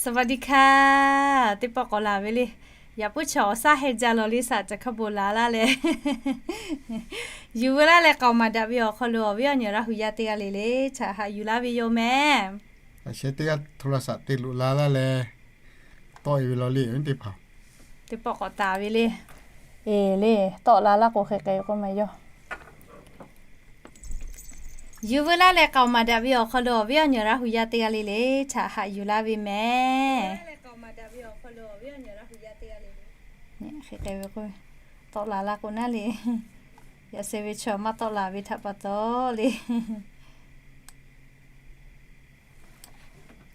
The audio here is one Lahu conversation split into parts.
สวัสดีค่ะ Teˇ pawˆ k'awꞈ laˬ ve le. Yaꞈ puiˉ chaw awˬ shaˉ heh jaˇ law le, shaꞈ caˬ hk'a bon laˬ laˇ leh, yuˬ veu laˇ leh k'aoˍ maˍ daꞈ ve awˬ hk'aw lo awˬ viˉ awˬ nyi Laˇ hu yaˇ teˇ g'aˇ le le htaꞈ haꞈ yuˬ laˇ ve yoˬ mehˍ. Aˬ sheh teˇ g'aˇ hto la shaꞈ te loꞈ la laˇ leh tawˆ e ve law le, teˇ hpaˍ. Teˇ pawˆ k'awꞈ taˍ ve le. Eˬ le, tawˆ la laˇ k'o hk'e k'ai k'oˆ ma yoˬ. Yuˬ veu laˇ leh k'aoˍ maˍ daꞈ ve awˬ hk'aw lo awˬ viˉ awˬ nyi Laˇ hu yaˇ teˇ g'aˇ le le htaꞈ haꞈ yuˬ laˇ ve mehˍ. Hk'e k'ai ve k'o, tawˆ la laˇ k'o naˉ le. Yaꞈ sheh ve chaw maˇ tawˆ la ve htaꞈ pa taw le,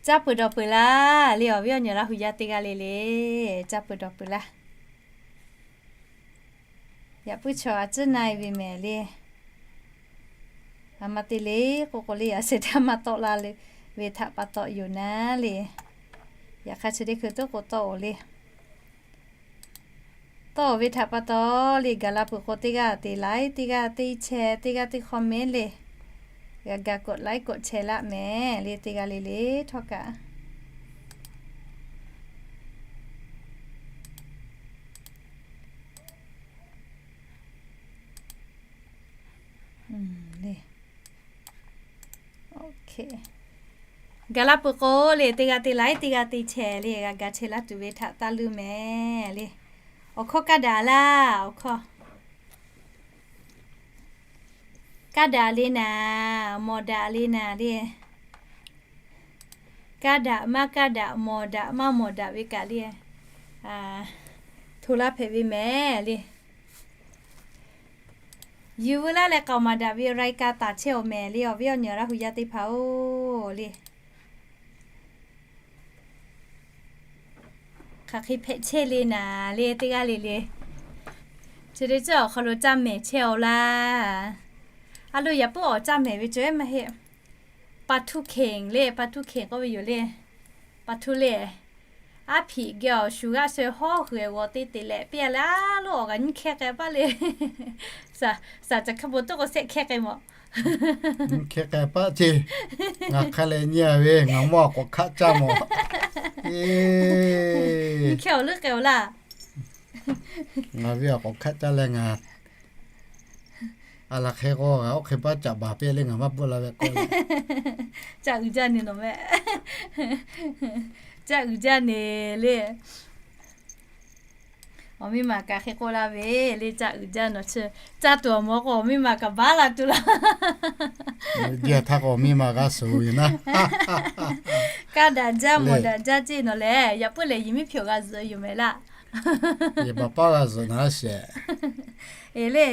caˇ peuˬ dawˬ peuˬ laˇ le, awˬ viˉ awˬ nyi Laˇ hu yaˇ teˇ g'aˇ le le, caˇ peuˬ dawˬ peuˬ laˇ. Yaꞈ puiˉ chaw a ciˉ na e ve mehˍ le. A ma te le k'oˆ k'o le, yaꞈ sheh htaˇ maˇ tawˆ la le ve htaꞈ pa taw yoˬ naˉ le. Yaꞈ hk'aˇ chi teˇ hkui toˉ k'o tawˆ oˬ le. Tawˆ oˬ ve htaꞈ pa taw le, gaˬ la peuˬ k'o teˇ g'aˇ te laiˉ, teˇ g'aˇ teˇ chehˇ, teˇ g'aˇ teˇ hk'aw mehˉ le. G'a ga กดไลค์ กดแชร์ laˇ mehˍ le, teˇ g'aˇ le le htawˇ kaꞈ le. Gaˬ la peuˬ k'o le, teˇ g'aˇ te laiˉ, teˇ g'aˇ teˇ chehˇ le, g'a ga chehˇ laˇ tuˬ ve htaꞈ taˇ leuˇ mehˍ le. Awˬ hkawˇ kaˇ daꞈ laˇ, awˬ hkawˇ kaˇ daꞈ le naˍ, mawˬ daꞈ le naˍ le. Kaˇ daꞈ maˇ kaˇ daꞈ, mawˬ daꞈ maˇ mawˬ daꞈ ve kaꞈ le, hto laˇ hpehꞈ ve mehˍ le. Yuˬ veu laˇ leh k'aoˍ maˍ daꞈ ve รายการ taˍ chehˇ awˬ mehˍ le, awˬ viˉ awˬ nyi Laˇ hu yaˇ teˇ hpaˍ-oˬ le. Hk'aˬ hk'e hpehꞈ chehˇ le naˍ le, teˇ g'aˇ le le. Chi teˇ ceuˬ awˬ hk'aw lo caˇ mehˍ chehˇ aw laˇ. A lo yaꞈ puiˉ awˬ caˇ mehˍ ve cawehˉ maˇ heˆ. Pa htuˇ hkenˍ le, pa htuˇ hkenˍ k'oˆ ve yoˬ le. Pa htuˇ le. Aˉ hpiꞈ geh awˬ shu g'aˆ sheh hawˉ hui g'awˬ te te leh piˇ a le, a lo awˬ g'aꞈ nyiˇ hkehˇ k'ai paˆ le. Shaˍ caˬ hk'a bon toˉ k'o shehˆ hkehˇ k'ai mawˬ. Nyiˇ hkehˇ k'ai paˆ ceˇ. Ngaˬ hk'a leh nyi a ve, ngaˬ mawˇ k'awꞈ hkaˆ caˇ mawˬ. Nyiˇ hkehˇ awˬ leuˉ k'ai awˬ laˇ. Ngaˬ ve a k'awꞈ hkaˆ caˇ leh ngaˬ a laˬ hk'e k'o, ngaˬ oˇ hk'e paˉ caꞈ baˬ piˇ le, ngaˬ maˇ bvuhˆ la ve k'o. Caˇ uiˍ jaˇ ne nawˬ meh. Caˇ uiˍ jaˇ ne le. Awˬ miˇ ma kaꞈ hk'e k'oˆ laˇ ve le, caˇ uiˍ jaˇ nawˬ chi. Caˇ tuˬ awˬ mawˬ k'o, awˬ miˇ ma kaꞈ baˉ la tuˬ laˇ. Jaˇ htaˇ k'o, awˬ miˇ ma g'a suhˍ yoˬ naˉ. Kaˇ daꞈ jaˇ, mawˬ daꞈ jaˇ ceˇ nawˬ lehˬ, yaꞈ puiˉ lehˬ, yehˬ miˉ hpehꞈ g'a zuhꞈ yoˬ mehˍ laˇ. Yehˬ baˬ paˉ g'a zuhꞈ naˉ sheˍ. Eˬ le,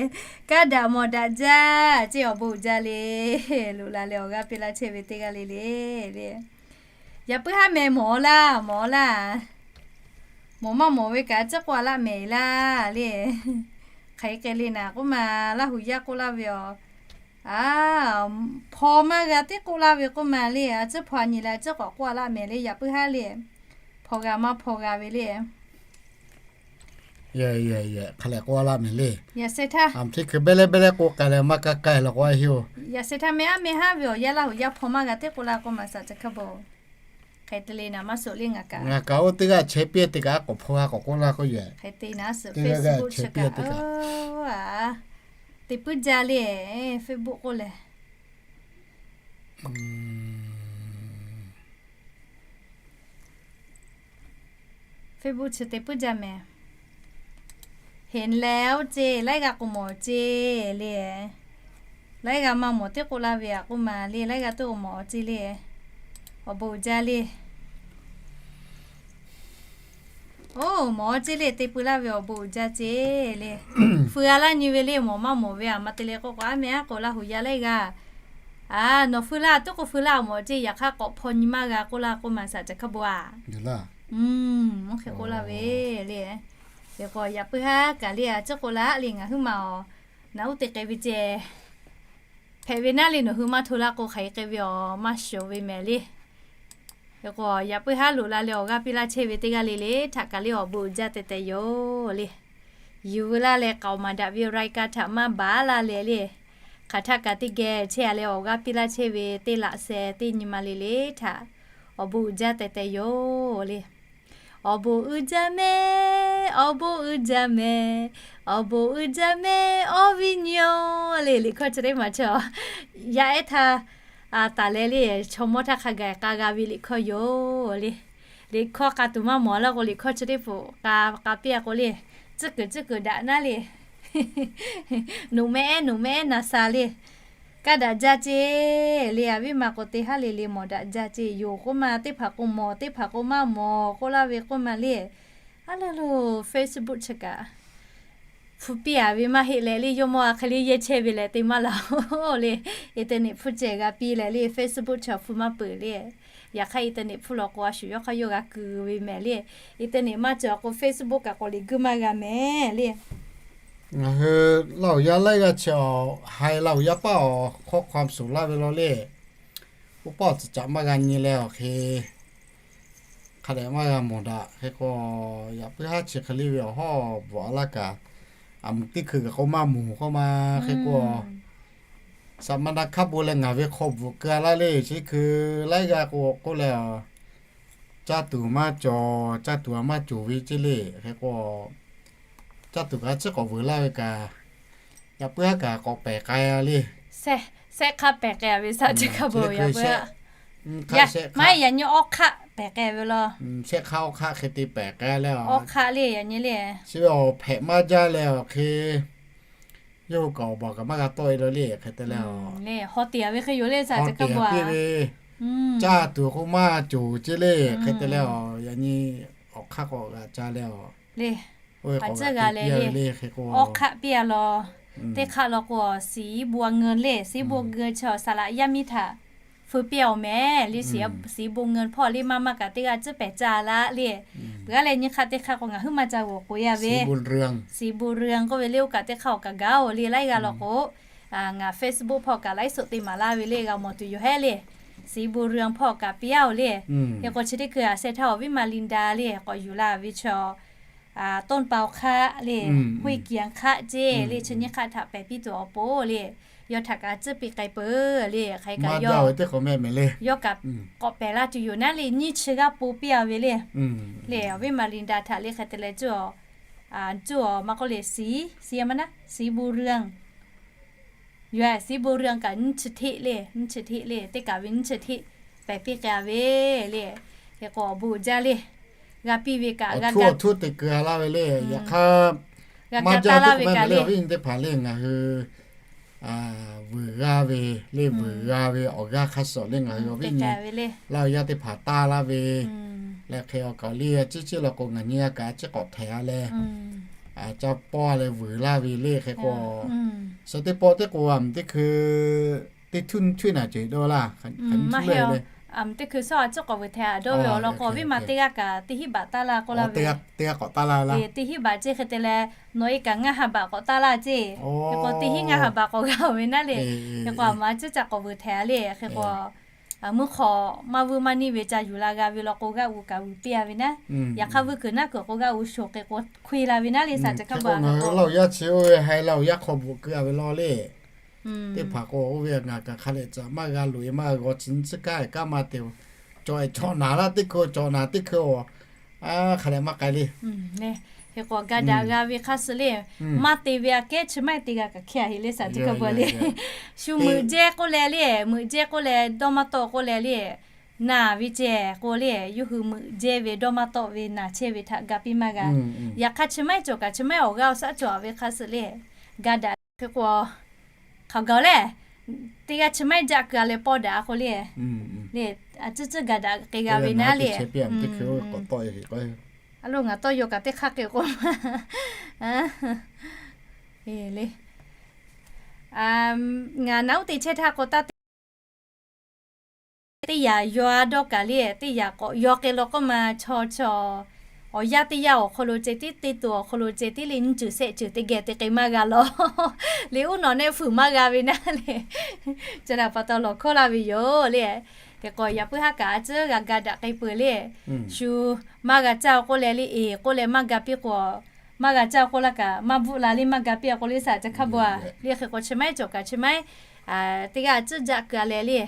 kaˇ daꞈ mawˬ daꞈ jaˇ ceˇ, awˬ bon uiˍ jaˇ le. Loꞈ la leh awˬ g'aˇ piˇ laˇ chehˇ ve teˇ g'aˇ le le le. Yaꞈ puiˉ haˉ meh mawˬ laˇ, mawˬ laˇ. Mawˬ maˇ mawˬ ve kaꞈ a ciˉ k'oˆ a laˇ mehˍ laˇ le. Hk'aˬ hk'e le naˍ k'oˆ ma, Laˇ hu yaˇ k'oˆ laˇ ve aˬ, a, hpaw maˇ g'a teˇ k'oˆ laˇ ve k'oˆ ma le, a ciˉ hpaw a nyi leh a ciˉ k'awꞈ k'oˆ a laˇ mehˍ le, yaꞈ puiˉ haˉ le. Hpaw g'a maˇ hpaw g'a ve le. Hk'a leh k'oˆ a laˇ mehˍ le. Yaꞈ sheh htaˇ, a hkui beh leh beh leh k'oˆ k'ai leh maˇ kaˇ k'ai la k'oˆ a hiˉ-oˬ. Yaꞈ sheh htaˇ meh aˉ meh haˉ ve awˬ yaˇ Laˇ hu yaˇ hpaw maˇ g'a teˇ k'oˆ laˇ k'oˆ ma, shaˍ caˬ hk'a bon. Hk'e te le naˍ, maˇ suhˍ le ngaˬ kaꞈ. Ngaˬ kaꞈ oˇ teˇ g'aˇ chehˇ piˇ teˇ kaꞈ a k'awꞈ hpaw g'a k'awꞈ k'oˆ laˇ k'oˆ yehˬ. Hk'e te naˍ, suhˍ Facebook chi kaꞈ, te puiˉ jaˇ le, Facebook k'oˆ lehˬ. Facebook chi te puiˉ jaˇ mehˍ. Heˍ leh oˇ ceˇ, laiˉ g'aˇ k'o mawˬ ceˇ le. Laiˉ g'aˇ maˇ mawˬ teˇ k'oˆ laˇ ve a k'oˆ ma le, laiˉ g'aˇ teˇ k'o mawˬ ceˇ le. Awˬ bon uiˍ jaˇ le. Oˇ, mawˬ ceˇ le, te pui laˇ ve awˬ bon uiˍ jaˇ ceˇ le. Feu a laˇ nyi ve le, mawˬ maˇ mawˬ ve a ma te le k'oˆ k'o, aˉ meh aˉ k'o Laˇ hu yaˇ laiˉ g'aˇ, a, nawˬ feu laˇ, tuˉ k'o feu laˇ, mawˬ ceˇ, yaꞈ hk'aˇ k'awꞈ hpaw nyi maˇ g'a k'oˆ laˇ k'oˆ ma, shaˍ caˬ hk'a bon a. Oˇ hk'e k'oˆ laˇ ve le. Hk'e k'o yaꞈ puiˉ haˉ kaꞈ le, a ciˉ k'oˆ laˇ le, ngaˬ huiˉ ma awˬ, naˍ uˉ te k'ai ve ceh. Hpehꞈ ve naˉ le, nawˬ hui maˇ hto laˇ k'o hk'aˬ hk'e k'ai ve awˬ maˇ shawˍ ve mehˍ le. Hk'e k'o yaꞈ puiˉ haˉ loꞈ la leh awˬ g'aˇ piˇ laˇ chehˇ ve teˇ g'aˇ le le htaꞈ kaꞈ le awˬ bon uiˍ jaˇ teh teh yoˬ le. Yuˬ veu laˇ leh k'aoˍ maˍ daꞈ ve รายการ htaꞈ maˇ baˬ laˇ leh le. Hk'aˬ htaˆ kaꞈ teˇ geh chehˇ a leh awˬ g'aˇ piˇ laˇ chehˇ ve teˇ laꞈ sheh teˇ nyi ma le le htaꞈ Awˬ bon uiˍ jaˇ teh teh yoˬ le. Awˬ bon uiˍ jaˇ mehˍ, awˬ bon uiˍ jaˇ mehˍ, awˬ bon uiˍ jaˇ mehˍ, awˬ viˉ nyi-oˬ le. Liꞈ hkawˇ chi teˇ maˬ chi yaˇ ehˉ htaˇ taˍ leh le, chaw mawˇ htaˇ hk'a gaˬ k'a g'a ve liꞈ hkawˇ yoˬ le. Liꞈ hkawˇ k'a tuˬ maˇ mawˬ laˇ k'o, liꞈ hkawˇ chi teˇ hpaˍ k'a k'a piˇ-a k'o le, tcuhˉ kuiˬ tcuhˉ kuiˬ daꞈ naˉ le. Noꞈ mehˆ ehˉ noꞈ mehˆ ehˉ na sha le. Kaˇ daꞈ jaˇ ceˇ le. Aˬ viˉ ma k'o, teˇ haˉ le le mawˬ daꞈ jaˇ ceˇ. Yoˬ k'oˆ ma, teˇ hpaˍ k'o mawˬ, teˇ hpaˍ k'o maˇ mawˬ k'oˆ laˇ ve k'oˆ ma le. A le lo, Facebook chi kaꞈ hpu piˇ-a ve maˇ heˆ leh le, yawˇ mawˇ a hk'e le yehˇ chehˇ ve leh te maˇ laˬ-oˬ le. Internet hpu ceh g'a piˇ leh le, Facebook chi hpu maˇ peuˬ le. Yaꞈ hk'aˇ internet hpu law k'o, a shu yawˇ hk'aˇ yawˇ g'a kuiˬ ve mehˍ le. Internet maˇ cawˬ k'o, Facebook kaꞈ k'awꞈ liꞈ guˇ maˇ g'a mehˍ le. Ngaˬ hui Laˇ huˍ yaˇ laiˉ g'aˇ chi awˬ, hai Laˇ huˍ yaˇ paˇ awˬ hk'aw hk'aw suhˍ laˇ ve law le. Oˇ paˇ awˬ tcuhˍ caꞈ maˇ g'a nyi leh awˬ hk'e, hk'a dehꞈ maˇ g'a mawˬ daꞈ hk'e k'o, yaꞈ puiˉ haˉ chi hk'e le ve awˬ hawˉ bvuhꞈ laˇ kaꞈ, aˬ meuꞈ teˇ hkui kaꞈ k'o maˇ mawˬ k'oˆ ma hk'e k'o, saˍ ma na hk'a bon leh ngaˬ ve hk'aw bvuhꞈ keu-a laˇ le. Chi hkui laiˉ g'aˇ k'o k'oˆ leh, caˇ tuˬ maˇ cawˬ, caˇ tuˬ a maˇ cawˬ ve ceˇ le. Hk'e k'o, caˇ tuˬ kaꞈ a ciˉ k'awꞈ vuiˬ laˇ ve kaꞈ, yaꞈ puiˉ haˉ kaꞈ k'awꞈ pehˬ k'ai-a le. Sehˆ hk'aˇ pehˬ k'ai-a ve saˍ chi hk'a bon yaꞈ puiˉ haˉ. Maˇ yaꞈ nyi awˇ hk'aˆ pehˬ k'ai ve law. Sehˆ hk'aˇ awˇ hk'aˆ hk'e te pehˬ k'ai leh, awˇ hk'aˆ le yaꞈ nyi le, chi ve awˬ hpehꞈ maˇ jaˇ leh awˬ hk'e, yawˇ hui kaꞈ awˬ baˬ kaꞈ maˇ g'a tawˆ-e law le. Hk'e te leh, hawˬ teˍ-a ve hk'e yoˬ le saˍ chi hk'a bon ve, caˇ tuˬ k'o maˇ cawˬ ceˇ le. Hk'e te leh, yaꞈ nyi awˬ hk'aˆ k'awꞈ g'a ca leh, a ciˉ g'a leh le, hk'e k'o awˇ hk'aˆ piˇ-a law. Teˇ hk'aˆ law k'o, สีบัวเงิน le, สีบัวเงิน chi awˬ saˍ laꞈ yaˇ miˇ htaꞈ feu piˇ-a-oˬ mehˍ le. สีบัวเงิน hpawˇ le maˇ maˇ kaꞈ teˇ g'aˇ ciˉ pehˬ caˇ laˇ le. Peuˬ-a leh nyi hk'aˆ teˇ hk'aˆ k'o ngaˬ huiˉ maˇ ca g'awˬ k'oꞈ-e-a ve, สีบุญเรือง k'oˆ ve le. Oˇ kaꞈ teˇ hk'aˆ awˬ kaꞈ gaˇ-oˬ le, laiˉ g'aˇ law k'o, ngaˬ Facebook hpawˇ kaꞈ ไลฟ์สด te maˍ laˇ ve le, g'a mawˬ tuˬ yoˬ hehˉ le. สีบุญเรือง hpawˇ kaꞈ piˇ-a-oˬ le. Hk'e k'o chi teˇ hkui a sheh htaˇ awˬ viˉ ma Linda le k'awꞈ yuˬ la ve chaw, Tonˇ paoˬ hk'aˆ le, Huiˇ kianˍ hk'aˆ ceˇ le, chi nyiˇ hk'aˆ htaꞈ pehˬ piˇ tuˬ awˬ pon le, yawˇ htaꞈ kaꞈ tcuhˉ piˇ k'ai peuˬ le. Hk'e kaꞈ yawˇ kaꞈ k'awꞈ pehˬ la tuˬ yoˬ naˉ le, nyiˇ chi g'aˇ po piˇ-a ve le. Le awˬ viˉ ma Linda htaꞈ le hk'e te leh, cuˇ awˬ maˇ k'oˆ le, สี สี maˇ naˉ สีบุญเรือง yawˇ สีบุญเรือง kaꞈ nyiˇ chi hteˆ le, nyiˇ chi hteˆ le, teˇ kaꞈ ve nyiˇ chi hteˆ pehˬ piˇ k'ai-a ve le. Hk'e k'o awˬ bon uiˍ jaˇ le. G'a piˇ ve kaꞈ g'a tuˬ teꞈ keu-a laˇ ve le. Yaꞈ hk'aˇ, maˇ jaˇ ve kaꞈ le, awˬ viˉ nyi teˇ hpaˍ le ngaˬ hui vuiˬ g'a ve le, vuiˬ g'a ve awˬ g'aˇ hk'a shuˍ le ngaˬ hui awˬ viˉ nyi Laˇ huˍ yaˇ teˇ hpaˍ taˇ laˇ ve leh hk'e awˬ kaˍ awˬ liˇ ciˉ ciˉ law k'o ngaˬ nyi a kaꞈ a ciˉ k'awꞈ htehꞈ-a leh, ca pawˇ leh vuiˬ laˇ ve le. Hk'e k'o, suh teˇ pawˆ teˇ k'o a meuꞈ teˇ hkui teˇ htuˇ nyiˇ htuˇ naˬ ceuˬ dawˇ laˇ. Teˇ hkui suhˉ a ciˉ k'awꞈ vuiˬ htehꞈ-a dawˇ ve awˬ lawn k'o, awˬ viˉ ma teˇ g'aˇ kaꞈ teˇ hinˉ baꞈ taˇ laˇ k'oˆ laˇ ve. Teˇ hinˉ baꞈ ceˇ hk'e te leh, nawˬ e kaꞈ ngaˇ ha baꞈ k'awꞈ taˇ laˇ ceˇ. Hk'e k'o teˇ hinˉ ngaˇ ha baꞈ k'awꞈ g'a-oˬ ve naˉ le. Hk'e k'o a ma a ciˉ ca k'awꞈ vuiˬ htehꞈ-a le. Hk'e k'o, mvuhˇ hk'awꞈ maˇ vuiˇ maˇ niˇ ve ca yuˬ la g'a ve law k'o, g'aˇ uiˍ kaꞈ vuiˬ piˇ-a ve naˉ. Yaꞈ hk'aˇ vuiˇ kuiˬ naˉ kuiˬ k'o g'aˇ uiˍ shoˍ hk'e k'o hkui la ve naˉ le, saˍ chi hk'a bon. Laˇ huˍ yaˇ chi oˇ ve hai Laˇ huˍ yaˇ hk'aw bvuhꞈ keu-a ve law le. Teˇ hpaˍ k'o oˇ ve ngaˬ kaꞈ hk'a leh caꞈ maˇ g'a loꞈ-e maˇ g'a g'aw chi nyiˇ chi kaˇ-e kaˇ maˇ te-oˬ. Cawˬ-e cawˬ naˍ laˇ teˇ hkui cawˬ naˍ teˇ hkui-oˬ. Hk'a leh maˇ k'ai le. Hk'e k'o ga daꞈ g'a ve hk'a suh le. Maˇ te ve aꞈ kehˉ chi maˇ te g'a kaꞈ hkeh-a heˆ le, saˍ chi hk'a bon le. Shu meuꞈ jehˇ k'oˆ leh le, meuꞈ jehˇ k'oˆ leh dawˇ maˇ tawˆ k'oˆ leh le, naˬ ve ceh k'o le, yawˇ hui meuꞈ jehˇ ve dawˇ maˇ tawˆ ve naˬ chehˇ ve htaꞈ ga piˇ maˇ g'a. Yaꞈ hk'aˇ chi maˇ heˆ cawˬ kaꞈ chi maˇ heˆ awˬ g'aˇ awˬ shaˉ cawˬ-a ve hk'a suh le, ga daꞈ hk'e k'o, hk'aˬ gaˬ-oˬ le, teˇ g'aˇ chi maˇ heˆ jaˆ keu-a leh pawˇ daꞈ k'o le, le, a ciˉ ciˉ ga daꞈ k'e g'a ve naˉ le. A lo ngaˬ tawˇ yaw kaꞈ teˇ hk'aˇ k'e k'o le, ngaˬ naˉ uˉ te chehˇ htaˇ k'o taˇ te teˇ yanˇ yaw-a dawˇ kaꞈ le, teˇ yanˇ k'awꞈ yaw k'ai law k'oˆ ma, chaw chaw awˬ yanˇ teˇ yanˇ awˬ hk'aw lo ceh tiˉ, teˇ to awˬ hk'aw lo ceh tiˉ le, nyiˇ ceuˬ shehˆ ceuˬ teˇ geh te k'ai maˇ g'a law. Le uˉ nawˬ nehˆ fuiˍ maˇ g'a ve naˉ le, chi htaꞈ pa taw lawˬ hkawˇ laˇ ve yoˬ le. Hk'e k'o yaꞈ puiˉ haˉ kaꞈ a ciˉ g'a ga daꞈ k'ai peuˬ le. Shu maˇ g'a caˇ-oˬ k'oˆ leh le, eˬ k'oˆ leh maˇ ga piˇ k'o, maˇ g'a caˇ-oˬ k'oˆ laˇ kaꞈ maˇ bvuhˆ la le, maˇ ga piˇ-a k'o le, saˍ chi hk'a bon-a le. Hk'e k'o chi maˇ heˆ cawˬ kaꞈ chi maˇ heˆ, teˇ g'aˇ a ciˉ jaˆ keu-a leh le,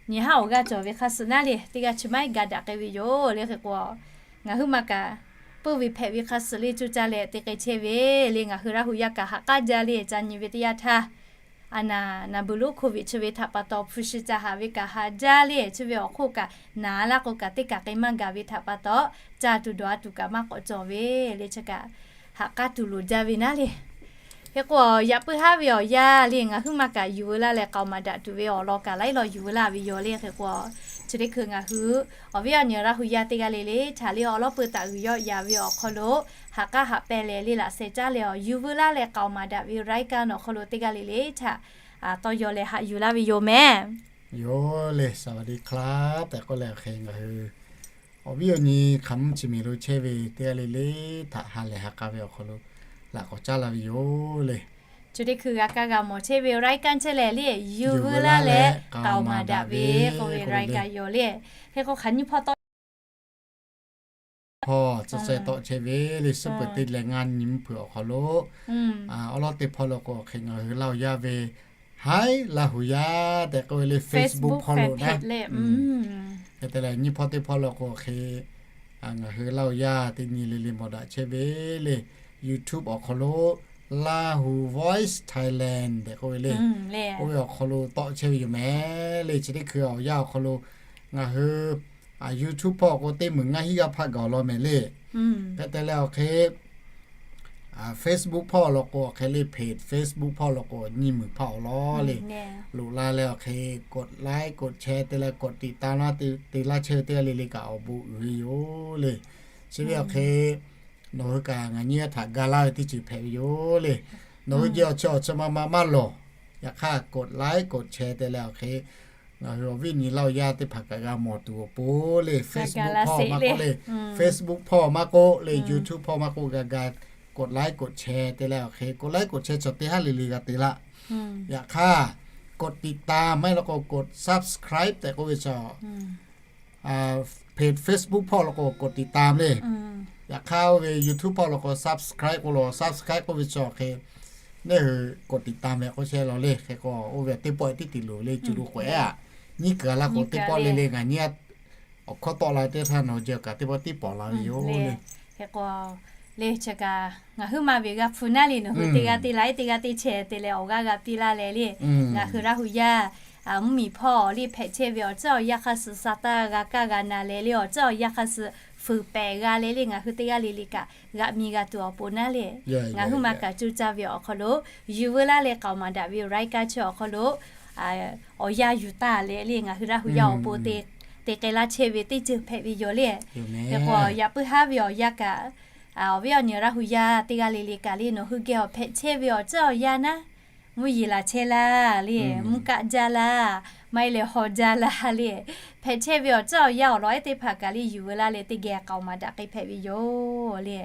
nyi haˉ awˬ g'aˇ cawˬ ve hk'a suh naˉ le, teˇ g'aˇ chi maˇ heˆ ga daꞈ k'ai ve yoˬ le. Hk'e k'o, ngaˬ hui ma kaꞈ peuˇ ve hpehꞈ ve hk'a suh le, co caˇ leh te k'ai chehˇ ve le. Ngaˬ hui Laˇ hu yaˇ kaꞈ ha k'aˉ jaˇ le, ca nyi ve teˇ yanˇ htaˇ, a naˍ naˍ beuˬ lonˉ hk'oˆ ve chi ve htaꞈ pa taw hpu shi ca haˍ ve kaꞈ ha jaˇ le. Chi ve awˬ hk'oˆ kaꞈ naˍ laˇ k'o kaꞈ teˇ kaꞈ k'ai maˇ gaˬ ve htaꞈ pa taw, caˇ tuˬ dawˬ a tuˬ kaꞈ maˇ k'awꞈ cawˬ ve le. Chi kaꞈ ha k'aˉ tuˬ loˍ jaˇ ve naˉ le. Hk'e k'o, yaꞈ puiˉ haˉ ve awˬ yanˇ le, ngaˬ huiˉ ma kaꞈ yuˬ veu laˇ leh k'aoˍ maˍ daꞈ tuˬ ve awˬ lawn kaꞈ laiˉ law yuˬ veu laˇ ve yoˬ le. Hk'e k'o, chi teˇ hkui ngaˬ hui awˬ viˉ awˬ nyi Laˇ hu yaˇ teˇ g'aˇ le le htaꞈ le awˬ lawˉ peuˇ taˍ g'uiˬ yawˆ yaꞈ ve awˬ hk'aw lo ha k'aˉ haꞈ pehnˇ leh le laꞈ sheh caˉ leh awˬ yuˬ veu laˇ leh k'aoˍ maˍ daꞈ ve รายการ awˬ hk'aw lo teˇ g'aˇ le le htaꞈ tawˇ yaw leh haꞈ yuˬ laˇ ve yoˬ mehˍ. Yoˬ le, สวัสดีครับ tehꞈ k'oˆ leh awˬ hk'e ngaˬ hui awˬ viˉ awˬ nyi hk'aˬ mvuhˇ chi miˬ lo chehˇ ve teˇ g'aˇ le le htaꞈ ha lehˬ ha k'a ve awˬ hk'aw lo laꞈ k'awꞈ caˉ laˇ ve yoˬ le. Chi teˇ hkui g'a kaˇ g'a mawˬ chehˇ ve รายการ chehˇ leh le, yuˬ veu laˇ leh k'aoˍ maˍ daꞈ ve k'oˆ ve รายการ yoˬ le. Hk'e k'o hk'aˬ nyiˇ hpawˇ tawˆ hpawˇ tcuh ceh tawˆ chehˇ ve le, suhˉ peuˬ teˇ leh ngaˇ nyi mvuhˇ hpeuꞈ awˬ hk'aw lo, awˬ lawˉ teˇ hpawˇ lo k'o hk'e ngaˬ hui Laˇ hu yaˇ ve Hi Laˇ hu yaˇ tehꞈ k'oˆ ve le, Facebook hpawˇ lo naˉ. Hk'e te leh nyiˇ hpawˇ teˇ hpawˇ lo k'o hk'e ngaˬ hui Laˇ hu yaˇ teˇ nyi le le mawˬ daꞈ chehˇ ve le, YouTube awˬ hk'aw lo Lahu Voice Thailand tehꞈ k'oˆ ve le, oˇ ve awˬ hk'aw lo tawˆ chehˇ ve yoˬ mehˍ le. Chi teˇ hkui awˬ yanˇ awˬ hk'aw lo ngaˬ hui YouTube hpawˇ k'o teˇ meunˍ ngaˇ hinˉ g'aˇ hpaˆ gaˬ awˬ lawn mehˍ le. Hk'e te leh awˬ hk'e Facebook hpawˇ lo k'o awˬ hk'e le, page Facebook hpawˇ lo k'o nyiˇ meunˍ hpaˆ awˬ lawn le. Loꞈ la leh awˬ hk'e กดไลค์ กดแชร์ te leh กดติดตาม laˇ te laˇ chehˇ ve teˇ g'aˇ le le kaꞈ awˬ bon uiˍ ve yoˬ le. Chi ve awˬ hk'e nawˬ hui kaꞈ ngaˬ nyi htaꞈ ga laˇ ve teˇ ceuˬ hpehꞈ ve yoˬ le. Nawˬ hui geh awˬ chi awˬ chi ma ma maˇ lawˬ. Yaꞈ hk'aˇ กดไลค์ กดแชร์ te leh awˬ hk'e ngaˬ hui awˬ viˉ awˬ nyi Laˇ hu yaˇ teˇ hpaˍ kaꞈ g'a mawˬ tuˬ awˬ pon le, Facebook hpawˇ maˇ k'oˆ le, Facebook hpawˇ maˇ k'oˆ le, YouTube hpawˇ maˇ k'oˆ g'a ga กดไลค์ กดแชร์ te leh awˬ hk'e กดไลค์ กดแชร์ chaw teˇ haˉ le le g'a te laˇ. Yaꞈ hk'aˇ กดติดตาม maˇ heˆ law k'o กด subscribe tehꞈ k'oˆ ve chaw page Facebook hpawˇ lo k'o กดติดตาม le. Yaꞈ hk'aˇ oˇ ve YouTube hpawˇ lo k'o subscribe k'oˆ lo, subscribe k'oˆ ve chaw hk'e neˇ hui กดติดตาม ve k'oˆ chehˇ law le. Hk'e k'o oˇ ve teˇ pawˆ tiˉ te loˍ le, cuˬ lo k'awehˉ aꞈ nyiˇ kuiˬ a laˇ k'o teˇ pawˆ le le ngaˬ nyi awˬ hkawˇ tawˆ la teˇ htaˇ nawˬ hui jeh kaꞈ teˇ pawˆ tiˉ pawˍ la ve yoˬ le. Hk'e k'o le chi kaꞈ ngaˬ huiˉ ma ve g'a hpu naˉ le, nawˬ hui teˇ g'aˇ teˇ laiˉ teˇ g'aˇ teˇ chehˇ te leh awˬ g'aˇ g'a piˇ laˇ leh le, ngaˬ hui Laˇ hu yaˇ mvuhˇmiˬ hpawˇ le hpehꞈ chehˇ ve awˬ tcuhˉ awˬ yanˇ hk'a suh sa taˇ g'a kaˇ g'a na leh le, awˬ tcuhˉ awˬ yanˇ hk'a suh fuiˍ pehˍ g'a leh le, ngaˬ hui teˇ g'aˇ le le kaꞈ g'aꞈ mi g'a tuˬ awˬ pon naˉ le. Ngaˬ huiˉ ma kaꞈ cuˇ caˇ ve awˬ hk'aw lo yuˬ veu laˇ leh k'aoˍ maˍ daꞈ ve รายการ chi awˬ hk'aw lo awˬ yanˇ yuˬ taˇ leh le, ngaˬ hui Laˇ hu yaˇ awˬ pon te k'ai laˇ chehˇ ve teˇ ceuˬ hpehꞈ ve yoˬ le. Hk'e k'o yaꞈ puiˉ haˉ ve awˬ yanˇ kaꞈ awˬ viˉ awˬ nyi Laˇ hu yaˇ teˇ g'aˇ le le kaꞈ le, nawˬ hui geh awˬ hpehꞈ chehˇ ve awˬ tcuhˉ awˬ yanˇ naˉ, mvuhˇ yeˬ laˬ chehˇ laˇ le, mvuhˇ kaˆ jaˇ laˇ, maˇ heˆ leh haw jaˇ laˇ le, hpehꞈ chehˇ ve awˬ tcuhˉ awˬ yanˇ awˬ lawn ehˉ teˇ hpaˍ kaꞈ le yuˬ veu laˇ leh teˇ geh k'aoˍ maˍ daꞈ k'ai hpehꞈ ve yoˬ le.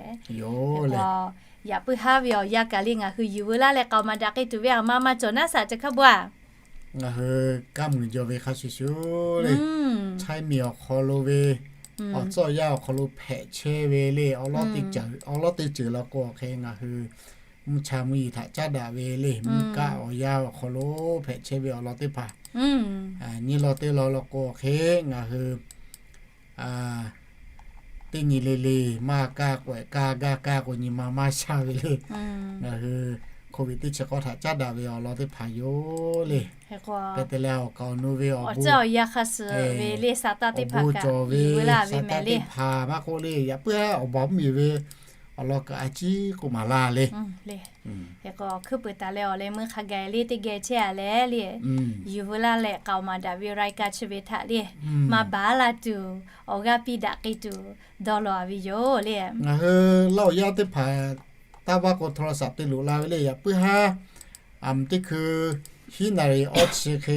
Yaꞈ puiˉ haˉ ve awˬ yanˇ kaꞈ le ngaˬ hui yuˬ veu laˇ leh k'aoˍ maˍ daꞈ k'ai tuˬ ve aˬ ma maˇ cawˬ naˉ shaꞈ chi hk'a bu a. Ngaˬ hui kanˉ muiˬ jaw ve hk'a shuˍ shuˍ le, China miˬ awˬ hk'aw lo ve awˬ tcuhˉ awˬ yanˇ awˬ hk'aw lo hpehꞈ chehˇ ve le, awˬ lawˉ teˇ ceuˬ law k'o awˬ hk'e ngaˬ hui mvuhˇ cha mvuhˇ yeˬ htaꞈ caˉ daꞈ ve le, mvuhˇ kaˆ awˬ yanˇ awˬ hk'aw lo hpehꞈ chehˇ ve awˬ lawn teˇ hpaˍ nyiˇ law teˇ law law k'o awˬ hk'e ngaˬ hui teˇ nyi le le maˇ kaˇ k'awehꞈ kaˇ gaˇ kaˇ k'o nyi ma maˇ sha ve le. Ngaˬ hui โควิด teˇ chi k'awˇ htaꞈ caˉ daꞈ ve awˬ lawn teˇ hpaˍ yoˬ le. Hk'e te leh awˬ kaˍ awˬ nu ve awˬ tcuhˉ awˬ yanˇ hk'a suh ve le, sa taˇ teˇ hpaˍ kaꞈ cawˬ ve, sa taˇ teˇ hpaˍ maˇ k'oˆ le, yaꞈ puiˉ haˉ awˬ baˬ mvuhˇ miˬ ve awˬ lawn kaꞈ a ciˉ k'oˆ maˍ laˇ le. Hk'e k'o hkuiˉ puiˍ taˍ leh awˬ leh meuˇ hk'a gaˬ le teˇ geh chehˇ a leh le, yuˬ veu laˇ leh k'aoˍ maˍ daꞈ ve รายการ chi ve htaꞈ le maˇ baˬ laˇ tuˬ awˬ g'aˇ piˇ daꞈ k'ai tuˬ dawˇ law a ve yoˬ le. Ngaˬ hui Laˇ hu yaˇ teˇ hpaˍ taˇ vaˇ k'o โทรศัพท์ te loꞈ la ve le, yaꞈ puiˉ haˉ aˬ mvuhˇ teˇ hkui hiˉ naˍ riˍ awˇ chi hk'e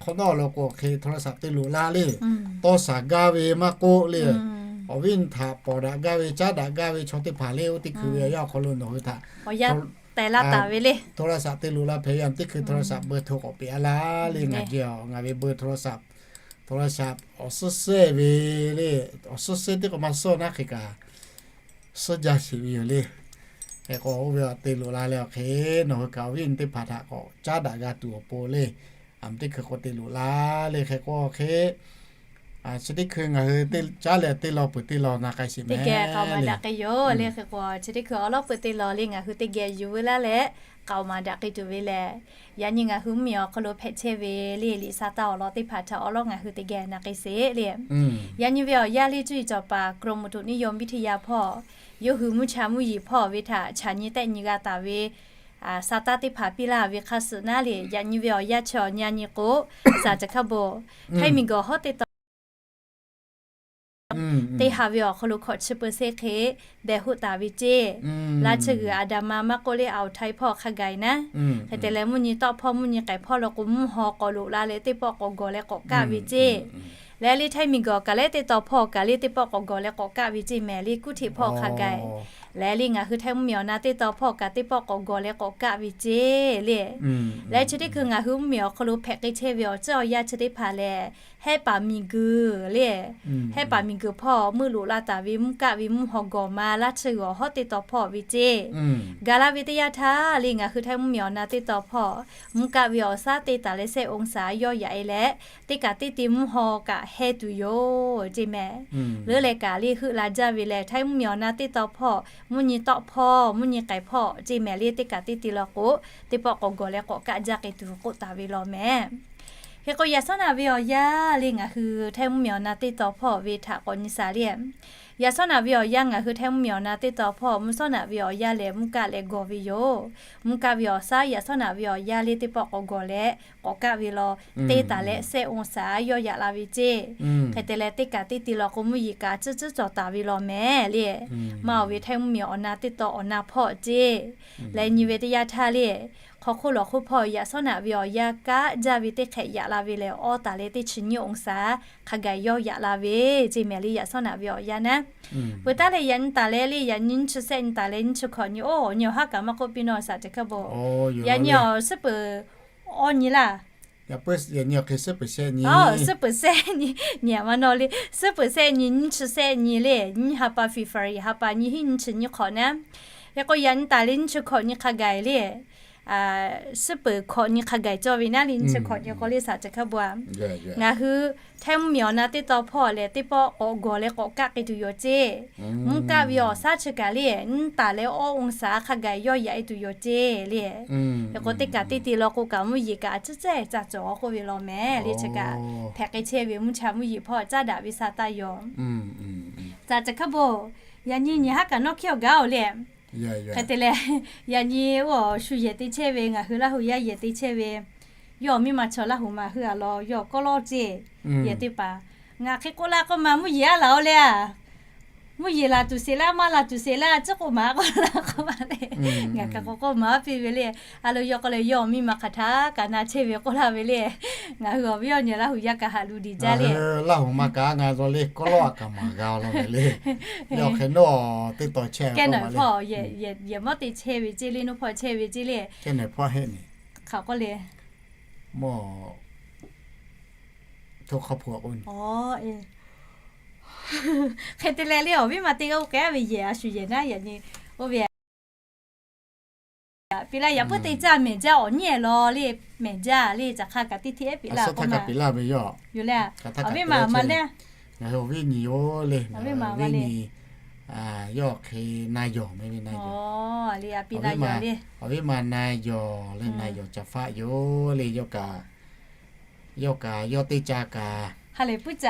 hk'awꞈ nawˉ law k'o hk'e โทรศัพท์ te loꞈ la le. Tawˇ shaˍ gaˇ ve maˇ k'oˆ le, awˬ viˉ nyi htaꞈ pawˍ daꞈ gaˇ ve caˉ daꞈ gaˇ ve chaw teˇ hpaˍ le, oˇ teˇ hkui ve awˬ yanˇ awˬ hk'aw lo nawˬ hui htaꞈ โทรศัพท์ te loꞈ la hpehꞈ ve aˬ mvuhˇ teˇ hkui โทรศัพท์ เบอร์โทร k'awꞈ peꞈ a laˇ le. Ngaˬ jeh ngaˬ ve เบอร์โทรศัพท์ โทรศัพท์ awˬ suhˉ sehˇ ve le, awˬ suhˉ sehˇ teˇ k'o maˇ suhˉ naˉ hk'e kaꞈ suhˉ jaˇ sheˍ ve yoˬ le. Hk'e k'o oˇ ve awˬ te loꞈ la leh awˬ hk'e nawˬ hui kaꞈ awˬ viˉ awˬ nyi teˇ hpaˍ htaꞈ k'awꞈ caˉ daꞈ g'a tuˬ awˬ pon le teˇ hkui k'o te loꞈ la le hk'e k'o hk'e, chi teˇ hkui ngaˬ hui caˉ leh teˇ law peuˬ teˇ law na k'ai sheˍ mehˍ. Teˇ geh k'aoˍ maˍ daꞈ k'ai yoˬ le hk'e k'o, chi teˇ hkui awˬ lawˉ peuˬ teˇ law le ngaˬ hui teˇ geh yuˬ veu laˇ leh k'aoˍ maˍ daꞈ k'ai tuˬ ve lehˬ, yaꞈ nyi ngaˬ hui mvuhˇmiˬ awˬ hk'aw lo hpehꞈ chehˇ ve le liꞈ sa taˇ awˬ lawn teˇ hpaˍ htaꞈ awˬ lawˉ ngaˬ hui teˇ geh na k'ai sheˍ le. Yaꞈ nyi ve awˬ yanˇ le cuˇ yiˍ cawˬ paˍ กรมอุตุนิยมวิทยา hpawˇ yawˇ hui mvuhˇ cha mvuhˇ yeˬ hpawˇ ve htaꞈ chaꞈ nyi tehˆ nyi g'a taˍ ve sa taˇ teˇ hpaˍ piˇ laˇ ve hk'a suhˍ naˉ le, yaꞈ nyi ve awˬ yanˇ chi awˬ nyi a nyi k'o, saˍ ceuˬ hkaˇ bon, htaiˇ miˬguiˬ hawˉ teˇ taw teˇ ha ve awˬ hk'aw lo hkawꞈ chi peu cent hk'e deh hoˆ taˍ ve ceˇ. Laˇ chi g'uiˬ Aˍdanˍ ma maˇ k'oˆ le, Awˬ htaiˇ hpawˇ hk'a gaˬ e naˉ, hk'e te leh mvuhˇ nyi tawˆ hpawˇ mvuhˇ nyi k'ehˬ hpawˇ lo k'o mvuhˇ haw k'awꞈ loꞈ la leh teˇ pawˆ k'awꞈ gawˬ leh k'awꞈ kaˆ ve ceˇ. Leh le htaiˇ miˬguiˬ kaˬ lehˉ teˇ taw hpawˇ kaˬ le teˇ pawˆ k'awꞈ gawˬ leh k'awꞈ kaˆ ve ceˇ mehˍ le kuˉ hteꞈ hpawˇ hk'a gaˬ e. Leh le ngaˬ hui htaiˇ mvuhˇmiˬ awˬ na teˇ taw hpawˇ kaꞈ teˇ pawˆ k'awꞈ gawˬ leh k'awꞈ kaˆ ve ceˇ le. Leh chi teˇ hkui ngaˬ hui mvuhˇmiˬ awˬ hk'aw lo hpehꞈ k'ai chehˇ ve awˬ ceuˬ awˬ yanˇ chi teˇ hpaˍ lehˬ, hehˉ paˍ miˬguiˬ le, hehˉ paˍ miˬguiˬ hpawˇ meuˆ loꞈ la taˍ ve mvuhˇ kaˆ ve mvuhˇ haw gawˬ ma laˇ chi g'uiˬ awˬ hawˉ teˇ taw hpawˇ ve ceˇ. Gaˬ la ve teˇ yanˇ htaˇ le ngaˬ hui htaiˇ mvuhˇmiˬ awˬ na teˇ taw hpawˇ mvuhˇ kaˆ ve awˬ shaˉ teˇ taˍ leh shehˆ องศา yawˇ yaꞈ e leh, teˇ kaˬ teˇ te mvuhˇ haw kaꞈ heh tuˬ yoˬ ceˇ mehˍ. Leuˉ leh kaꞈ le heuˆ la jaˇ ve lehˬ htaiˇ mvuhˇmiˬ awˬ na teˇ taw hpawˇ mvuhˇ nyi tawˆ hpawˇ mvuhˇ nyi k'ehˬ hpawˇ ceˇ mehˍ le teˇ kaˬ teˇ te law k'o, teˇ pawˆ k'awꞈ gawˬ leh k'awꞈ kaˆ jaˇ k'ai tuˬ k'oˆ taˍ ve law mehˍ. Hk'e k'o yaꞈ shawˉ naꞈ ve awˬ yanˇ le ngaˬ hui htaiˇ mvuhˇmiˬ awˬ na teˇ taw hpawˇ ve htaꞈ k'awꞈ nyi shaˍ le. Yaꞈ shawˉ naꞈ ve awˬ yanˇ ngaˬ hui htaiˇ mvuhˇmiˬ awˬ na teˇ taw hpawˇ mvuhˇ shawˉ naꞈ ve awˬ yanˇ lehˬ mvuhˇ kaˆ leh gawˬ ve yoˬ. Mvuhˇ kaˆ ve awˬ shaˉ yaꞈ shawˉ naꞈ ve awˬ yanˇ le teˇ pawˆ k'awꞈ gawˬ leh k'awꞈ kaˆ ve law, teˇ taˍ leh shehˆ องศา yawˇ yaꞈ la ve ceˇ. Hk'e te leh teˇ kaˬ teˇ te law k'o mvuhˇ yeˬ kaꞈ tcuhˉ tcuhˉ cawˬ taˍ ve law mehˍ le. Maˇ oˬ ve htaiˇ mvuhˇmiˬ awˬ na teˇ taw awˬ na hpawˇ ceˇ. Leh nyi ve teˇ yanˇ htaˇ le, hk'aw hk'oˆ lawˬ hk'oˆ hpawˇ yaꞈ shawˉ naꞈ ve awˬ yanˇ kaˆ jaˇ ve teˇ hk'ehꞈ yaꞈ la ve lehˬ, awˇ taˍ leh teˇ chi nyiˇ องศา hk'a gaˬ yawˇ yaꞈ la ve ceˇ mehˍ le yaꞈ shawˉ naꞈ ve awˬ yanˇ naˉ. Peuˬ taˇ leh yaꞈ nyi taˍ leh le yaꞈ nyi nyiˇ chi shehˆ nyi taˍ leh nyiˇ chi hkawꞈ nyi oˇ nyi awˬ haˉ kaꞈ maˇ k'oˆ piˇ nawˬ saˍ ceuˬ hkaˇ bon. Yaꞈ nyi awˬ suhˉ peuˬ awˇ nyi laˇ. Suhˉ peuˬ shehˆ nyi, nyi ma nawˬ le, suhˉ peuˬ shehˆ nyi nyiˇ chi shehˆ nyi le nyiˇ ha pa February ha pa nyiˇ hinˉ nyiˇ chi nyiˇ hk'awꞈ naˉ. Hk'e k'o yaꞈ nyi taˍ leh nyiˇ chi hkawꞈ nyi hk'a gaˬ le, suhˉ peuˬ hkawꞈ nyi hk'a gaˬ cawˇ ve naˉ le nyiˇ chi hkawꞈ nyi k'o le saˍ ceuˬ hkaˇ bon a. Ngaˬ hui htaiˇ mvuhˇmiˬ awˬ na teˇ taw hpawˇ lehˬ teˇ pawˆ k'awꞈ gawˬ leh k'awꞈ kaˆ k'ai tuˬ yoˬ ceˇ. Mvuhˇ kaˆ ve awˬ shaˉ chi kaˬ le nyiˇ taˍ leh awˇ องศา hk'a gaˬ yawˇ yaꞈ e tuˬ yoˬ ceˇ le. Hk'e k'o teˇ kaˬ teˇ te law k'o kaꞈ mvuhˇ yeˬ kaꞈ tcuhˉ tcuhˉ caˇ cawˬ k'oˆ ve law mehˍ le chi kaꞈ. Hpehꞈ k'ai chehˇ ve mvuhˇ cha mvuhˇ yeˬ hpawˇ caˉ daꞈ ve sa taˇ yoˬ. Saˍ ceuˬ hkaˇ bon, yaꞈ nyi nyi haˉ kaꞈ nawˇ hkiˇ awˬ gaˉ oˬ le. Hk'e te leh, yaꞈ nyi oˇ awˬ shu yehˬ te chehˇ ve ngaˬ hui Laˇ huˍ yaˇ yehˬ te chehˇ ve, yawˇ awˬ miˇ ma chaw Laˇ huˍ ma hui a law yawˇ kawˆ lawˇ ceˇ. Yehˬ teˇ hpaˍ ngaˬ hk'e k'oˆ laˇ k'oˆ ma mvuhˇ yeˬ a laˬ oˬ le a. Mvuhˇ yeˬ laˬ tuˬ sheˍ laˇ maˇ laˬ tuˬ sheˍ laˇ ciˉ k'oˆ maˍ k'oˆ laˇ k'oˆ ma le. Ngaˬ hk'e k'o k'oˆ maˍ piˇ ve le. A lo yawˇ k'oˆ leh yawˇ awˬ miˇ ma hk'aˬ htaˇ kaꞈ na chehˇ ve k'oˆ laˇ ve le. Ngaˬ hui awˬ viˉ awˬ nyi Laˇ huˍ yaˇ kaꞈ haꞈ lu diˬ jaˇ le. Laˇ huˍ ma kaꞈ ngaˬ zaw le kawˆ lawˇ kaꞈ maˍ g'a law ve le. Yawˇ hk'e nawˇ teˇ taw chehˇ kehˉ nawˬ hpawˇ, yehˬ mawˇ te chehˇ ve ceˇ le, nawˬ hpawˇ chehˇ ve ceˇ le. Kehˉ nawˬ hpawˇ heˆ ne. Hk'aˬ k'oˆ le. Mawˇ hk'aw hpu k'o, hk'e te leh le awˬ viˉ ma teˇ g'aˇ oˇ k'ehˉ ve yehˬ a shu yehˬ naˉ yaꞈ nyi oˇ ve piˇ laˇ yaꞈ puiˉ te caˇ mehˬ jaˇ awˬ nyi ehˉ law le, mehˬ jaˇ le caˬ hk'a kaꞈ teˇ hteˇ ehˉ piˇ laˇ k'oˆ ma. Yoˬ le, awˬ viˉ ma ma le. Ngaˬ hui awˬ viˉ nyi yoˬ le, awˬ viˉ ma ma le. Yawˇ hk'e na yawˬ meh ve na yawˬ. Awˬ viˉ ma na yawˬ le na yawˬ caˬ faˆ yoˬ le yawˇ kaꞈ, yawˇ teˇ caˇ kaꞈ ha lehˬ puiˉ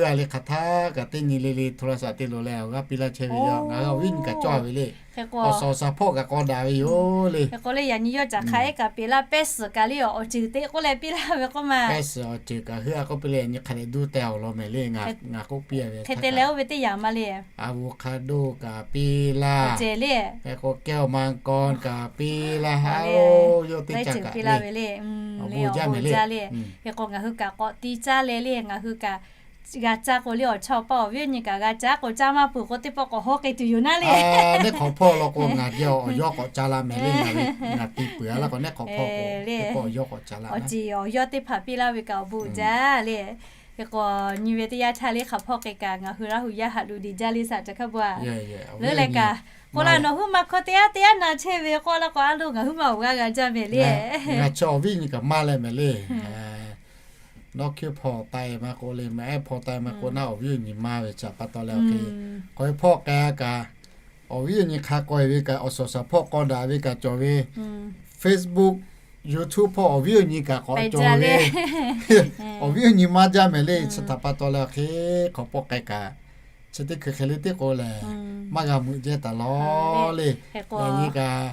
a le hk'aˬ htaˇ kaꞈ teˇ nyi le le โทรศัพท์ te loˬ leh awˬ g'aˇ piˇ laˇ chehˇ ve yoˬ. Ngaˬ hui awˬ viˉ nyi kaꞈ cawˇ ve le. Awˬ suhˍ awˬ suhˍ hpawˇ kaꞈ k'awꞈ daꞈ ve yoˬ le. Hk'e k'o le yaꞈ nyi yawˇ caˬ hk'a ehˉ kaꞈ peꞈ laˇ, pehˇ suhˍ kaꞈ le awˬ ceuˬ teˇ k'oˆ leh piˇ laˇ ve k'oˆ ma. Pehˇ suhˍ awˬ ceuˬ kaꞈ heuˆ a k'oˆ piˇ leh yaꞈ nyi hk'a dehꞈ duˇ teh awˬ lawn mehˍ le. Ngaˬ k'oˆ piˇ ve hk'e te leh oˇ ve teˇ yanˇ ma le. Avocado kaꞈ piˇ laˇ. Hk'e k'o kehˉ awˬ มังกร kaꞈ piˇ laˇ ha. Oˇ yawˇ teˇ caˇ kaꞈ piˇ laˇ ve le. Awˬ bon jaˇ mehˍ le. Hk'e k'o ngaˬ hui kaꞈ k'awꞈ te caˇ leh le ngaˬ hui kaꞈ g'a caˇ k'o le awˬ chawˇ paˇ awˬ viˉ awˬ nyi kaꞈ g'a caˇ k'o caˇ maˇ peuˬ k'o teˇ pawˆ k'awꞈ hawˉ k'ai tuˬ yoˬ naˉ le. Neˇ hk'awꞈ hpawˇ law k'o ngaˬ geh awˬ yawˇ k'awꞈ caˇ laˇ mehˍ le. Ngaˬ te peuˬ a laˇ k'o neˇ hk'awꞈ hpawˇ k'o teˇ pawˆ awˬ yawˇ k'awꞈ caˇ laˇ. Awˬ ceuˬ awˬ yawˇ teˇ hpaˍ piˇ laˇ ve kaꞈ awˬ bon jaˇ le. Hk'e k'o, nyi ve teˇ yanˇ htaˇ le hk'aˬ hpawˇ k'ai kaꞈ ngaˬ hui Laˇ huˬ yaˇ haꞈ luˬ diˬ jaˇ le saˍ ca hk'a bo-a. Leuˉ leh kaꞈ k'oˆ laˇ, nawˬ huiˉ ma hkawˇ teˇ yanˇ teˇ yanˇ na chehˇ ve k'oˆ laˇ k'o, a loˬ ngaˬ huiˉ ma awˬ g'aˇ g'a jaˇ mehˍ le. Ngaˬ chi awˬ viˉ nyi kaꞈ maˇ leh mehˍ le. Nawˉ hkiˇ hpawˇ taˆ-e maˇ k'oˆ le, maˇ ehˉ hpawˇ taˆ-e maˇ k'oˆ, naˉ awˬ viˉ awˬ nyi maˇ ve ca pa taw leh awˬ hk'e, k'awꞈ ve hpawˇ k'ai kaꞈ, awˬ viˉ awˬ nyi hk'a k'awꞈ-e ve kaꞈ, awˬ suhˍ awˬ suhˍ hpawˇ k'awꞈ daꞈ ve kaꞈ cawˬ ve, Facebook, YouTube hpawˇ awˬ viˉ awˬ nyi kaꞈ k'awꞈ cawˬ ve, awˬ viˉ awˬ nyi maˇ jaˇ mehˍ le. Chi htaꞈ pa taw leh awˬ hk'e, hk'aˬ hpawˇ k'ai kaꞈ, chi teˇ hkui hk'e le teˇ k'o lehˬ, maˇ g'a meuꞈ jehˇ taˍ lawˬ le. Yaꞈ nyi kaꞈ,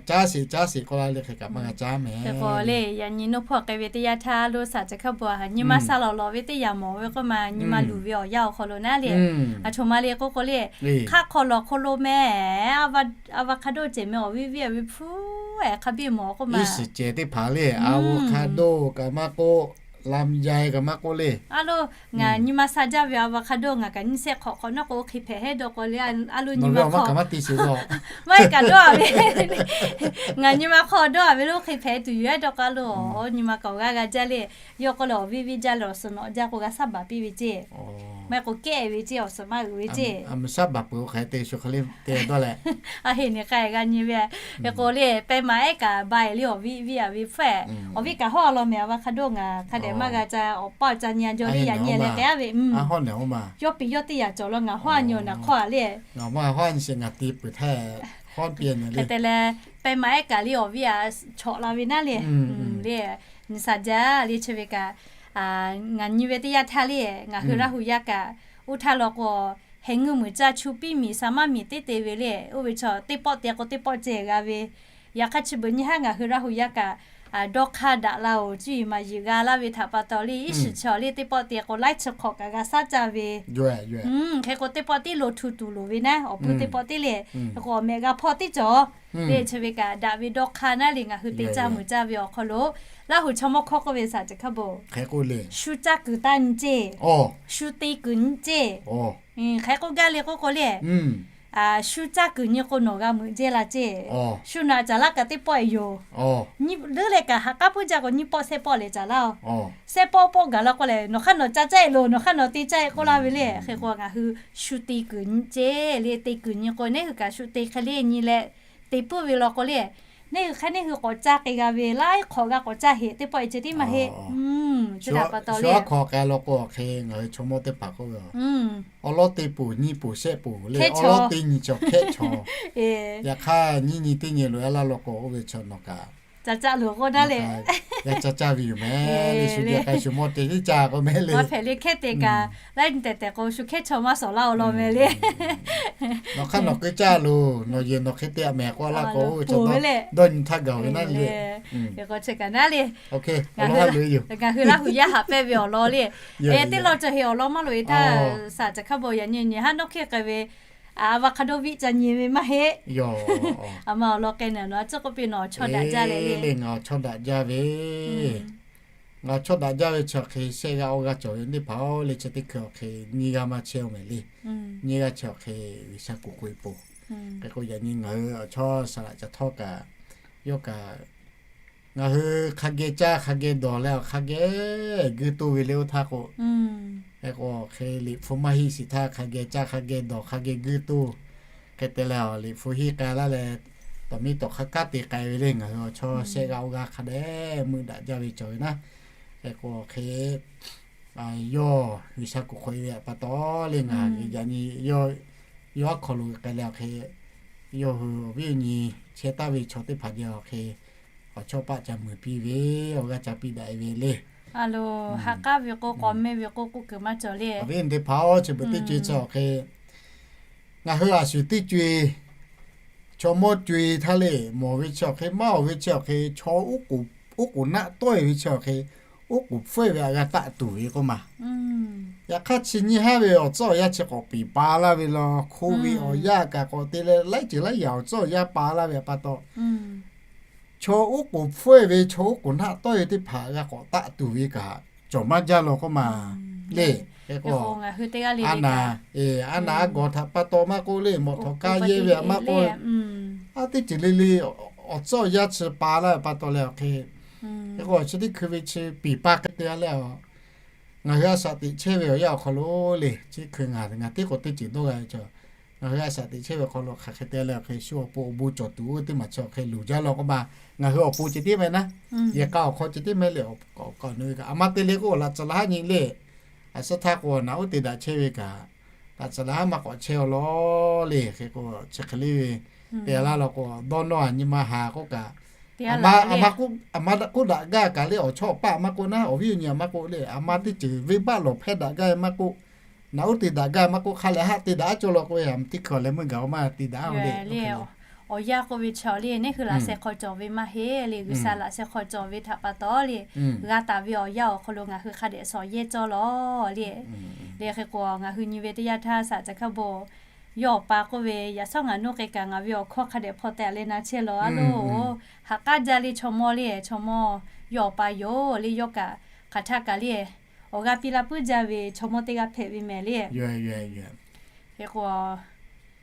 caˉ shiˍ caˉ shiˍ k'oˆ laˇ le hk'e kaꞈ maˇ g'a caˉ mehˍ le. Yaꞈ nyi nawˉ hpawˇ k'ai ve teˇ yanˇ htaˇ lo saˍ ca hk'a bo-a, nyi ma sha lawˬ lawˬ ve teˇ yanˇ mawˬ ve k'oˆ ma, nyi ma luˬ ve awˬ yanˇ awˬ hk'aw lo naˉ le. Aˬ htoꞈ ma le k'oˆ k'o le, hk'aˆ hk'aw lawˬ hk'aw lo meh, avocado cehˬ meh awˬ viˉ viˉ awˬ ve hpu-eh hk'a biˇ mawˬ k'oˆ ma, iˉ shiˍ cehˬ teˇ hpaˍ le, avocado kaꞈ maˇ k'oˆ, lawˬ yaˇ kaꞈ maˇ k'oˆ le. A lo, ngaˬ nyi ma sha jaˇ ve avocado ngaˬ kaꞈ nyiˇ shehˆ hk'awꞈ hk'awꞈ nawˉ k'o hk'e hpehꞈ heˆ dawˇ k'o le, a lo nyi ma hk'aw maˇ kaꞈ dawˇ-a ve, ngaˬ nyi ma hk'aw dawˇ-a ve lo hk'e hpehꞈ tuˬ yoˬ-eh dawˇ k'o a lo, nyi ma kaꞈ awˬ g'aˇ g'a jaˇ le. Yawˇ k'o leh awˬ viˉ viˉ jaˇ leh awˬ suhˍ nawꞈ jaˇ k'o g'a shaˉ baˬ piˇ ve ceˇ. Maˇ heˆ k'o kehˆ ve ceˇ, awˬ suhˍ maˇ uiˍ ve ceˇ. A heˆ, nyi k'ai g'a nyi ve. Hk'e k'o le, pehˇ ma ehˉ kaꞈ ba-e le awˬ viˉ viˉ-a ve hpfuhˇ-eh, awˬ viˉ kaꞈ hawˉ-a law mehˍ, avocado ngaˬ hk'a dehꞈ maˇ g'a ca, awˬ paˇ awˬ ca nyi-a jaw le yaꞈ nyi leh k'ai-a ve, yawˇ piˍ yawˇ teˇ yaꞈ cawˬ law ngaˬ hawˉ-a nyi-a naˬ hk'awˇ-a le. Hk'e te leh, pehˇ ma ehˉ kaꞈ le awˬ viˉ-a chawꞈ la ve naˉ le. Le, nyi sha jaˇ le chi ve kaꞈ, ngaˬ nyi ve teˇ yanˇ htaˇ le, ngaˬ hui Laˇ huˍ yaˇ kaꞈ, oˇ htaˇ law k'o, heh ngeuˇ muiˬ caˇ chu piˇ miˬ sa maˇ miˬ teˇ te ve le, oˇ ve chaw teˇ pawˆ te k'o teˇ pawˆ ceh g'a ve. Yaꞈ hk'aˇ chi beuꞈ nyi haˉ ngaˬ hui Laˇ huˍ yaˇ kaꞈ, dawˇ hk'aˇ daꞈ la-oˬ, cuˇ yiˍ maˍ yiˍ g'a laˇ ve htaꞈ pa taw le, iˉ shiˍ chaw le teˇ pawˆ te k'o laiˉ chi hk'awꞈ kaꞈ g'a shaˉ caˇ ve. Hk'e k'o teˇ pawˆ tiˉ lo htu tuˬ loˍ ve naˉ, awˬ pui teˇ pawˆ tiˉ le. Hk'e k'o awˬ mehꞈ g'a hpawˇ tiˉ cawˬ le. Chi ve kaꞈ daꞈ ve dawˇ hk'aˇ naˉ le ngaˬ hui te caˇ meuˬ caˇ ve awˬ hk'aw lo, Laˇ huˍ chaw mawˇ hkawˇ k'oˆ ve saˍ ca hk'a bo, shu caˇ kuiˬ taˇ nyi ceˇ, shu te kuiˬ nyi ceˇ. Hk'e k'oˆ gaˇ le k'oˆ k'o le, shu caˇ kuiˬ nyi k'o nawˬ g'a meuꞈ jehˇ la ceˇ. Shu naꞈ caˍ laˇ kaꞈ teˇ pawˆ-e yoˬ. Leuˉ leh kaꞈ ha k'aˉ puiˉ jaˇ k'o nyiˇ pawˆ shehˆ pawˆ leh caˍ laˇ-oˬ. Shehˆ pawˆ pawˆ gaˬ la k'o lehˬ, nawˬ hk'aˇ nawˬ caˇ caˇ-e loˬ, nawˬ hk'aˇ nawˬ te caˇ-e k'oˆ laˇ ve le. Hk'e k'o ngaˬ hui shu te kuiˬ nyi ceˇ le, te kuiˬ nyi k'o neˇ hui kaꞈ shu te hk'e le nyi leh te puiˉ ve law k'o le, neˇ hui hk'aˇ neˇ hui k'awꞈ caˇ k'ai g'a ve, laiˉ hk'awꞈ g'a k'awꞈ caˇ heꞈ teˇ pawˆ-e ceh tiˉ maˇ heˆ. Shu aˉ hk'awꞈ k'ai law k'o hk'e ngaˬ hui chaw mawˇ teˇ hpaˍ k'oˆ ve, awˬ lawn te poˬ nyi poˬ shehˆ poˬ le, awˬ lawn te nyi chaw hkehˆ chaw. Yaꞈ hk'aˇ nyiˇ nyi teˇ nyi loꞈ-e laˇ law k'o oˇ ve chaw nawˬ kaꞈ caˇ caˇ loˬ k'oˆ naˉ le. G'a caˇ caˇ ve yoˬ mehˍ le, shu jaˇ k'ai shu mawˇ te tiˉ caˇ k'o mehˍ le. Maˇ hpehꞈ le hkehˉ te kaꞈ, laiˉ nyi tehˬ tehˬ k'o shu hkehˉ chaw maˇ shawˍ laˇ-o law mehˍ le. Nawˬ hk'aˇ nawˬ keu caˇ loˬ, nawˬ yehˬ nawˬ hk'e te-a mehˍ k'oˆ laˇ k'o, oˇ ve chaw dawˇ nyi htaˇ gaˬ ve naˉ le. K'o chi kaꞈ naˉ le, ngaˬ hui Laˇ huˍ yaˇ haꞈ pehnˇ ve awˬ lawn le. Teˇ lawn cawˬ heˍ awˬ lawn maˇ loꞈ-e htaˇ, saˍ ca hk'a bo yaꞈ nyi nyi haˉ nawˉ hk'e k'ai ve, a va hk'a dawˇ viˆ ca nyi ve maˇ heˆ. A ma awˬ lawn k'ai naˬ nawˬ a ciˉ k'oˆ piˇ nawˬ chaw daꞈ jaˇ leh le, ngaˬ chaw daꞈ jaˇ ve. Ngaˬ chaw daꞈ jaˇ ve chi hk'e shehˆ g'aˇ awˇ g'aˇ cawˬ ve teˇ hpaˍ-oˬ le, chi teˇ hkui awˬ hk'e nyiˇ g'aˇ maˇ chehˇ-oˬ mehˍ le. Nyiˇ g'aˇ chi awˬ hk'e G'uiˬsha kuˬ k'oꞈ-e poˬ. Hk'e k'o yaꞈ nyi ngaˬ hui awˬ chawˇ saˍ laꞈ ca htawˇ kaꞈ, yawˇ kaꞈ ngaˬ hui hk'a geh caˇ hk'a geh dawˬ leh awˬ hk'a geh guiˇ toˇ ve le oˇ htaˇ k'o, hk'e k'o hk'e liꞈ hpu maˇ heˆ shiˍ htaˇ hk'a geh caˇ hk'a geh dawˬ hk'a geh guiˇ toˇ. Hk'e te leh awˬ liꞈ hpu heˆ k'ai laˇ leh, tawˍ miˇ tawˍ hk'aˇ kanˉ te k'ai ve le ngaˬ hui awˬ chawˇ shehˆ g'aˇ awˇ g'aˇ hk'a dehꞈ meuˆ daꞈ jaˇ ve cawˬ ve naˉ. Hk'e k'o hk'e yawˇ G'uiˬsha kuˬ hk'oꞈ-e ve pa taw le ngaˬ hui yaꞈ nyi yawˇ aˉ hk'aw lo k'ai leh awˬ hk'e, yawˇ hui awˬ viˉ awˬ nyi chehˇ taˍ ve chaw teˇ hpaˍ geh awˬ hk'e, awˬ chawˇ paˆ ca mui piˇ ve, awˬ g'aˇ ca piˇ daꞈ-e ve le. A lo, ha k'aˉ ve k'o k'awꞈ meh ve k'o k'oˆ kuiˬ maˇ cawˬ le. Awˬ viˉ teˇ hpaˍ-oˬ, chi beuꞈ teˇ co-e chi awˬ hk'e ngaˬ hui a shu teˇ co-e, chaw mawˇ co-e htaˇ le, mawˬ ve chi awˬ hk'e, maˇ mawˬ ve chi awˬ hk'e, chaw oˉ k'oˍ naˆ tawˆ-e ve chi awˬ hk'e, oˉ k'oˍ hpfuhˇ-e ve aꞈ g'a taˆ tuˬ ve k'oˆ ma. Yaꞈ hk'aˇ chi nyiˇ haˉ ve awˬ tcuhˉ awˬ yanˇ chi k'awꞈ piˍ pa laˇ ve law, hk'oˆ ve awˬ yanˇ kaꞈ k'awꞈ te leh laiˉ ceuˬ laiˉ yaꞈ awˬ tcuhˉ awˬ yanˇ pa laˇ ve pa taw, chaw oˉ k'oˍ hpfuhˇ-e ve chaw oˉ k'oˍ naˆ tawˆ-e ve teˇ hpaˍ g'a k'awꞈ taˆ tuˬ ve kaꞈ cawˬ maˇ jaˇ law k'oˆ ma le. Hk'e k'o, a naˍ, a naˍ a gawˬ htaꞈ pa taw maˇ k'oˆ le, mawꞈ htawꞈ kaˇ yehˇ ve aꞈ maˇ k'oˆ, a teˇ ceuˬ le le awˬ tcuhˉ awˬ yanˇ chi pa laˇ ve pa taw leh awˬ hk'e, hk'e k'o chi teˇ hkui ve chi piˍ pa hk'e te-a leh a Ngaˬ hui a shaꞈ teꞈ chehˇ ve awˬ yanˇ awˬ hk'aw lo le, chi hkui ngaˬ ngaˬ teˇ k'o teˇ ceuˬ dawˇ g'a ve chaw, ngaˬ hui a shaꞈ teꞈ chehˇ ve awˬ hk'aw lo hk'aˬ hk'e te leh awˬ hk'e shu awˬ pon awˬ bon cawˬ tuˬ oˇ ve teˇ maˬ chi awˬ hk'e luˬ jaˇ law k'o ma, ngaˬ hui awˬ pon ceh tiˉ meh naˉ, yehˬ k'a awˬ hk'aw ceh tiˉ meh le. Awˬ kaꞈ awˬ kaꞈ awˬ nu ve kaꞈ a ma te le k'o, laꞈ tcuh laˬ haˉ nyi le, a suhˉ htaˇ k'o naꞈ uˉ te daꞈ chehˇ ve kaꞈ, laꞈ tcuh laˬ haˉ maˇ k'awꞈ chehˇ aw law le. Hk'e k'o chi hk'e le ve, te laˇ law k'o dawˇ nawˇ a nyi ma haˍ k'oˆ kaꞈ, a ma k'oˆ daꞈ gaˇ kaꞈ le, awˬ chawˇ awˬ paˇ maˇ k'oˆ naˉ, awˬ viˉ awˬ nyi a maˇ k'oˆ le, a ma teˇ ceuˬ venˇ baˆ lawˬ hpehˇ daꞈ gaˇ ve maˇ k'oˆ, naꞈ uˉ te daꞈ gaˇ maˇ k'oˆ, hk'a lehˬ haˆ te daꞈ aˉ cawˇ law k'o, teˇ hkui leh meuˇ gaˬ a maˇ te daꞈ aˉ le. Awˬ yanˇ k'oˆ ve chaw le, neˇ hui laꞈ sheh hk'aw cawˬ ve maˇ heˆ le, G'uiˬsha laꞈ sheh hk'aw cawˬ ve htaꞈ pa taw le, g'a taˍ ve awˬ yanˇ awˬ hk'aw lo ngaˬ hui hk'a dehꞈ shawˍ yehˇ cawˇ law le. Le hk'e k'o ngaˬ hui nyi ve teˇ yanˇ htaˇ shaˍ ca hkaˇ bon yawˇ awˬ pa k'oˆ ve, yaꞈ shawˉ ngaˬ nuˇ k'ai kaꞈ ngaˬ ve awˬ hkawˇ hk'a dehꞈ hpaw teh leh na chehˇ law a loˬ. Haꞈ k'aˉ jaˇ le chaw mawˇ le, chaw mawˇ yawˇ awˬ pa yoˬ le, yawˇ kaꞈ hk'aˬ htaˇ kaꞈ le, awˬ g'aˇ piˇ laˇ puiˉ jaˇ ve chaw mawˇ teˇ g'aˇ hpehꞈ ve mehˍ le. Hk'e k'o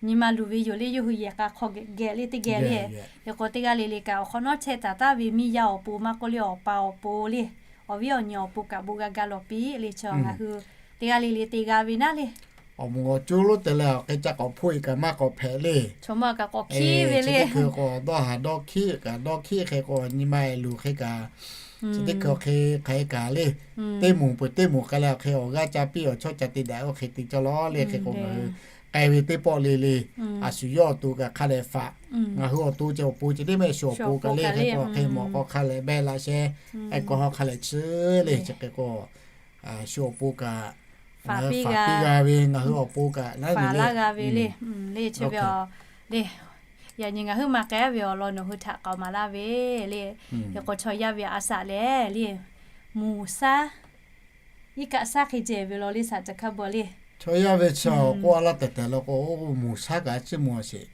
nyi ma luˬ ve yoˬ le, yawˇ hui yehˬ k'a hk'aw geh le teˇ geh le. Hk'e k'o teˇ g'aˇ le le kaꞈ awˬ hk'awꞈ nawˉ chehˇ taˍ taˍ ve miˇ yaˇ awˬ pon maˇ k'oˆ le, awˬ pa awˬ pon le, awˬ viˉ awˬ nyi awˬ pon kaꞈ bon g'a ga lawˬ piˇ le, chaw ngaˬ hui teˇ g'aˇ le le te g'a ve naˉ le. Awˬ moˍ awˬ co lonˉ te leh awˬ hk'e ca k'awꞈ hpoˆ e kaꞈ maˇ k'awꞈ hpehꞈ le. Chaw mawˇ kaꞈ k'awꞈ hkiˉ ve le. Chi teˇ hkui k'o dawˇ haˍ dawˇ hkiˉ kaꞈ dawˇ hkiˉ hk'e k'o nyi ma e luˬ hk'e kaꞈ, chi teˇ hkui hk'e hk'aˬ hk'e kaꞈ le, teˇ moˍ peuˬ teˇ moˍ k'ai leh awˬ hk'e awˬ g'aˇ ca piˇ awˬ chawˇ ca te daꞈ oˇ hk'e te cawˇ law le. Hk'e k'o ngaˬ hui k'ai ve teˇ pawˆ le le, a shu yawˇ awˬ to kaꞈ hk'a dehꞈ faꞈ, ngaˬ hui awˬ to ceh awˬ pon ceh tiˉ meh shu awˬ pon kaꞈ le. Hk'e k'o hk'e mawˬ k'o hk'a lehˬ beh laꞈ sheh, e k'o hk'a lehˬ chi le chi hk'e k'o shu awˬ pon kaꞈ faꞈ piˇ g'a ve, ngaˬ hui awˬ pon kaꞈ naˉ ve le, g'a ve le. Le chi ve le, yaꞈ nyi ngaˬ hui maˇ k'ai ve awˬ lawn nawˬ hui htaꞈ k'aoˍ maˍ laˇ ve le. Hk'e k'o chaw yaˇ ve a shaꞈ lehˬ le, muˬ shaˉ iˉ kaˆ shaˉ hk'e ceh ve law le shaˍ ca hkaˇ bon le. Chaw yaˇ ve chi awˬ k'oˆ a laˇ tehˬ tehˬ law k'o, muˬ shaˉ kaꞈ a ciˉ mvuh a sheˍ.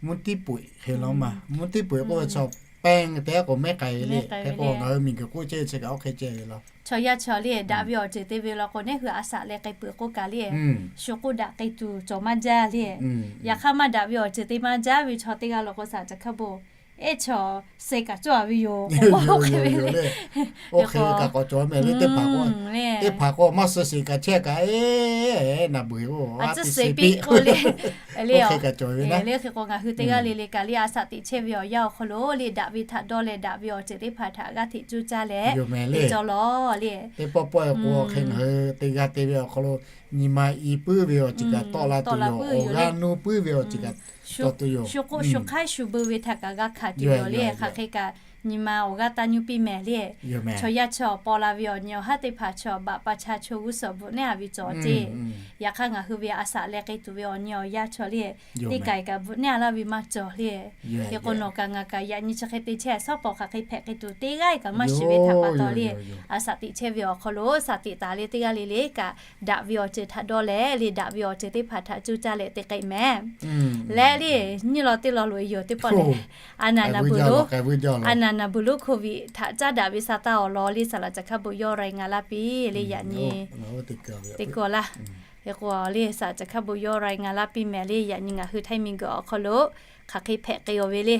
Mvuhˇ tiˉ poꞈ-eꞈ hk'e law ma, mvuhˇ tiˉ poꞈ-eꞈ k'oˆ ve chi awˬ pehˇ te a k'o mehˉ k'ai ve le. Hk'e k'o ngaˬ hui miˬguiˬ k'oˆ chehˇ chi kaꞈ oˇ hk'e ceh ve law. Chaw yaˇ chaw le daꞈ ve awˬ ceuˬ te ve law k'o, neˇ hui a shaꞈ leh k'ai peuˬ k'oˆ kaꞈ le, shu k'oˆ daꞈ k'ai tuˬ cawˬ maˇ jaˇ le. Yaꞈ hk'aˇ maˇ daꞈ ve awˬ ceuˬ te maˇ jaˇ ve chaw teˇ g'aˇ law k'o shaˍ ca hkaˇ bon, ehˉ chaw suh kaꞈ cawˇ a ve yoˬ. Oˇ hk'e kaꞈ k'awꞈ cawˬ mehˍ le teˇ hpaˍ k'o, teˇ hpaˍ k'o maˇ suh sheˍ kaꞈ chehˇ kaꞈ, eˬ, naˬ beuˬ-eˬ k'o a ciˉ suh piˇ k'oˆ le. Oˇ hk'e kaꞈ cawˬ ve naˉ. Hk'e k'o ngaˬ hui teˇ g'aˇ le le kaꞈ le a shaꞈ teꞈ chehˇ ve awˬ yanˇ awˬ hk'aw lo le daꞈ ve htaꞈ dawˇ leh daꞈ ve awˬ ceuˬ teˇ hpaˍ htaꞈ g'aˇ hteꞈ cuˇ caˇ leh te cawˇ law le. Teˇ pawˆ pawˆ-e k'o hk'e ngaˬ hui teˇ g'aˇ te ve awˬ hk'aw lo nyi ma i puiˉ ve awˬ ceuˬ kaꞈ tawˆ la tuˬ yoˬ. Awˬ g'aˇ nuˇ puiˉ ve awˬ ceuˬ kaꞈ tawˆ tuˬ yoˬ. Shu k'oˆ shu hk'aiˉ shu beu ve htaꞈ kaꞈ g'a hkanˍ tuˬ yoˬ le. Hk'aˬ hk'e kaꞈ nyi ma awˬ g'aˇ taˇ nyuˇ piˇ mehˍ le. Chaw yaˇ chaw paw la ve awˬ nyi awˬ haˉ teˇ hpaˍ chaw baꞈ pa cha chaw g'uˇ suhˍ bvuhꞈ neˉ a ve cawˬ ceˇ. Yaꞈ hk'aˇ ngaˬ hui ve a shaꞈ leh k'ai tuˬ ve awˬ nyi awˬ yaˇ chaw le, teˇ kaꞈ kaꞈ bvuhꞈ neˉ a laˇ ve maˇ cawˬ le. Hk'e k'o nawˬ kaꞈ ngaˬ kaꞈ yaꞈ nyi chi hk'e te chehˇ a shawˉ pawˍ hk'aˬ hk'e hpehꞈ k'ai tuˬ teˇ g'aˇ kaꞈ maˇ shiˍ ve htaꞈ pa taw le, a shaꞈ teꞈ chehˇ ve awˬ hk'aw lo shaꞈ teꞈ taˍ le teˇ g'aˇ le le kaꞈ daꞈ ve awˬ ceuˬ htaꞈ dawˇ leh le daꞈ ve awˬ ceuˬ teˇ hpaˍ htaꞈ cuˇ caˇ leh te k'ai mehˍ. Leh le nyiˇ law teˇ law loꞈ-e yoˬ teˇ pawˆ le. A naˍ naˍ beuˬ lonˉ, a naˍ naˍ beuˬ lonˉ โควิด htaꞈ caˉ daꞈ ve sa taˇ awˬ lawn le shaˍ laꞈ ca hkaˇ bon yawˇ rai nga laˇ piˇ le yaꞈ nyi teˇ kawˬ laˇ. Hk'e k'o le shaˍ ca hkaˇ bon yawˇ rai nga laˇ piˇ mehˍ le yaꞈ nyi ngaˬ hui htaiˇ miˬguiˬ awˬ hk'aw lo hk'aˬ hk'e hpehꞈ k'ai-o ve le.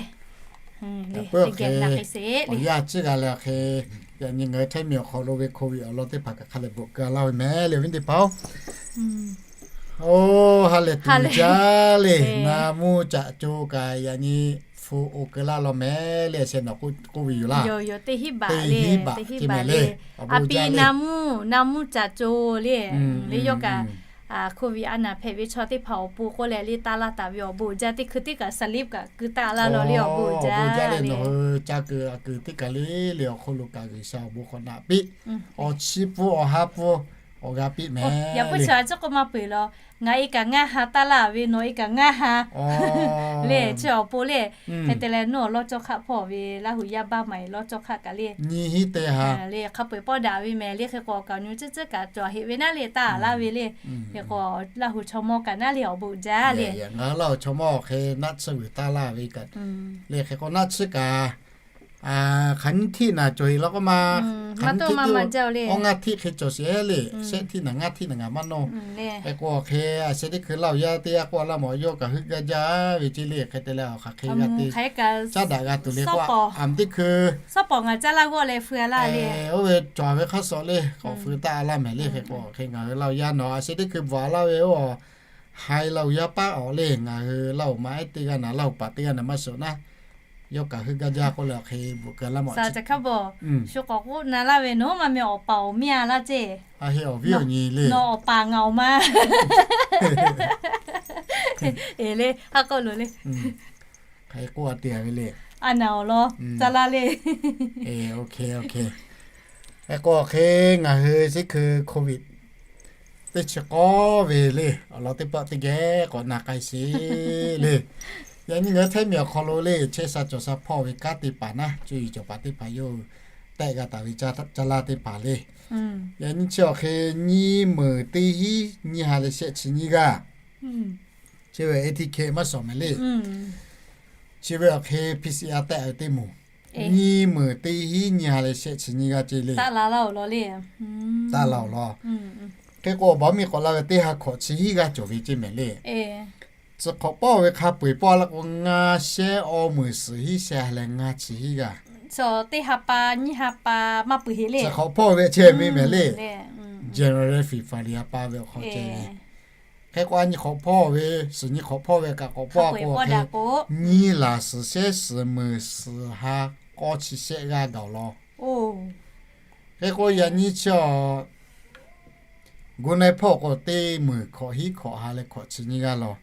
Teˇ geh na hk'e sheˍ le. Awˬ yanˇ ciˉ g'a leh hk'e, yaꞈ nyi ngaˬ hui htaiˇ miˬ awˬ hk'aw lo ve โควิด awˬ lawn teˇ hpaˍ kaꞈ hk'a lehˬ bvuhꞈ keu laˇ ve mehˍ le awˬ viˉ teˇ hpaˍ-oˬ. Oˇ ha lehˬ tuˬ jaˇ le. Na mvuhˇ caꞈ co kaꞈ yaꞈ nyi hpu oˇ keu laˇ law mehˍ le. Sheh nawˬ k'oˆ ve yoˬ laˇ. Teˇ hinˉ baꞈ le. A pi na mvuhˇ na mvuhˇ caꞈ co le. Le yawˇ kaꞈ โควิด a naˍ hpehꞈ ve chaw teˇ hpaˍ awˬ pon k'oˆ leh le taˇ laˇ taˍ ve awˬ bon jaˇ teˇ hkui teˇ kaꞈ สลิป kaꞈ keu taˇ laˇ law le awˬ bon jaˇ le. Nawˬ hui ca keu a keu teˇ kaˬ le le awˬ hk'aw lo kaꞈ G'uiˬsha awˬ bon hk'awꞈ naꞈ piˇ. Awˬ chi pun awˬ ha pun awˬ g'a piˇ mehˍ. Yaꞈ puiˉ chaw a ciˉ k'oˆ maˇ peu-eˬ law. Ngaˬ e kaꞈ ngaˇ ha taˇ laˇ ve, nawˬ e kaꞈ ngaˇ ha le chi awˬ pon le. Hk'e te leh nawˬ lawˇ cawˇ hk'aˆ hpawˇ ve Laˇ huˍ yaˇ baˇ maˬ e lawˇ cawˇ hk'aˆ kaꞈ le, nyi hiˉ te ha le hk'a peu-eˬ pawˇ daꞈ ve mehˍ le. Hk'e k'o awˬ kaˍ nyu ciˉ ciˉ kaꞈ cawˬ heꞈ ve naˉ le taˇ laˇ ve le. Hk'e k'o Laˇ huˍ chaw mawˇ kaꞈ naˉ le awˬ bon jaˇ le. Ngaˬ hui Laˇ huˍ chaw mawˇ hk'e naˆ tsuhˇ vuiˬ taˇ laˇ ve kaꞈ le. Hk'e k'o naˆ tsuhˇ kaꞈ Hk'aˬ nyiˇ htiˆ naˍ cawˬ sheˍ law k'oˆ ma. Hk'aˬ nyiˇ htiˆ awˇ ngaˇ htiˆ hk'e cawˬ sheˍ le. Shehˆ htiˆ naˍ ngaˇ htiˆ naˍ ngaˬ maˇ nawˇ. Hk'e k'o hk'e a sheh teˇ hkui Laˇ huˍ yaˇ teˇ g'aˇ k'oˆ laˇ mawˬ yawˇ kaꞈ heuˆ gaˇ jaˇ ve ceˇ le. Hk'e te leh awˬ hk'aˬ hk'e g'a te caˉ daꞈ g'a tuˬ le k'o, a teˇ hkui oˇ ve cawˬ ve hk'aˇ suh le k'awꞈ feu taˆ laˇ mehˍ le. Hk'e k'o hk'e ngaˬ hui Laˇ huˍ yaˇ nawˬ a sheh teˇ hkui bvuhꞈ laˇ ve oˇ haiˬ Laˇ huˍ yaˇ paˉ awˬ le ngaˬ hui Laˇ huˍ ma ehˉ teˇ g'aˇ naˍ Laˇ huˍ paˍ teˇ g'aˇ naˍ maˇ shiˍ naˉ, yawˇ kaꞈ heuˆ gaˇ jaˇ k'oˆ leh awˬ hk'e bvuhꞈ keu laˇ mawˬ. Shu k'awꞈ k'oˆ na laˇ ve nawˬ ma meh awˬ paˍ awˬ miˇ a laˇ ceˇ. Aˬ, nawˬ awˬ paˍ ngaˬ awˬ ma eˬ le, haˉ k'oˆ loˬ le. Hk'e k'oˆ a te ve le. A naˍ awˬ lawn caˇ laˇ le. Hk'e k'o hk'e ngaˬ hui teˇ hkui Covid teˇ chi k'awˇ ve le awˬ lawn teˇ pawˆ teˇ geh k'awꞈ na k'ai sheˍ le. Yaꞈ nyi ngaˬ hui Htaiˇ miˬ awˬ hk'aw lo le chehˇ sha cawˬ sha hpawˇ ve kanˉ te paˍ naˉ, cuˇ yiˍ cawˬ paˍ teˇ hpaˍ yawˇ hui tehˆ g'a taˍ ve caˇ laˇ teˇ hpaˍ le. Yaꞈ nyi chi awˬ hk'e nyiˇ meunˍ teˇ hinˉ nyiˇ ha leh shehˆ chi nyiˇ g'aˇ chi ve A T K maˇ shawˍ mehˍ le. Chi ve awˬ hk'e P C R tehˆ ve teˇ moˍ, nyiˇ meunˍ teˇ hinˉ nyiˇ ha leh shehˆ chi nyiˇ g'aˇ ceˇ le. Taˆ la laˇ awˬ lawn. Hk'e k'o awˬ baˬ miˇ k'awꞈ la ve teˇ ha hkawꞈ chi hiˉ g'aˇ cawˬ ve ceˇ mehˍ le. Tcuh hk'awꞈ pawˆ ve hk'a peu-eˬ pawˆ la k'o ngaˇ shehˆ awˇ meunˍ suhˍ hiˉ shehˆ ha leh ngaˇ chi hiˉ g'aˇ. Tcuh hk'awꞈ pawˆ ve chehˇ ve mehˍ le. January February ha pa ve awˬ hk'aw ceh ve. Hk'e k'o a nyi hk'awꞈ hpawˇ ve, suhˍ nyi hk'awꞈ hpawˇ ve kaꞈ k'awꞈ pawˆ k'o hk'e nyiˇ laˬ suhˍ shehˉ suhˍ meunˍ suhˍ ha k'awˇ chi shehˆ g'aˇ gaˬ awˬ lawn. Hk'e k'o yaꞈ nyi chi awˬ gu na-e hpawˇ k'o teˇ meunˍ hkawꞈ hiˉ hkawꞈ ha leh hkawꞈ chi nyiˇ g'aˇ law.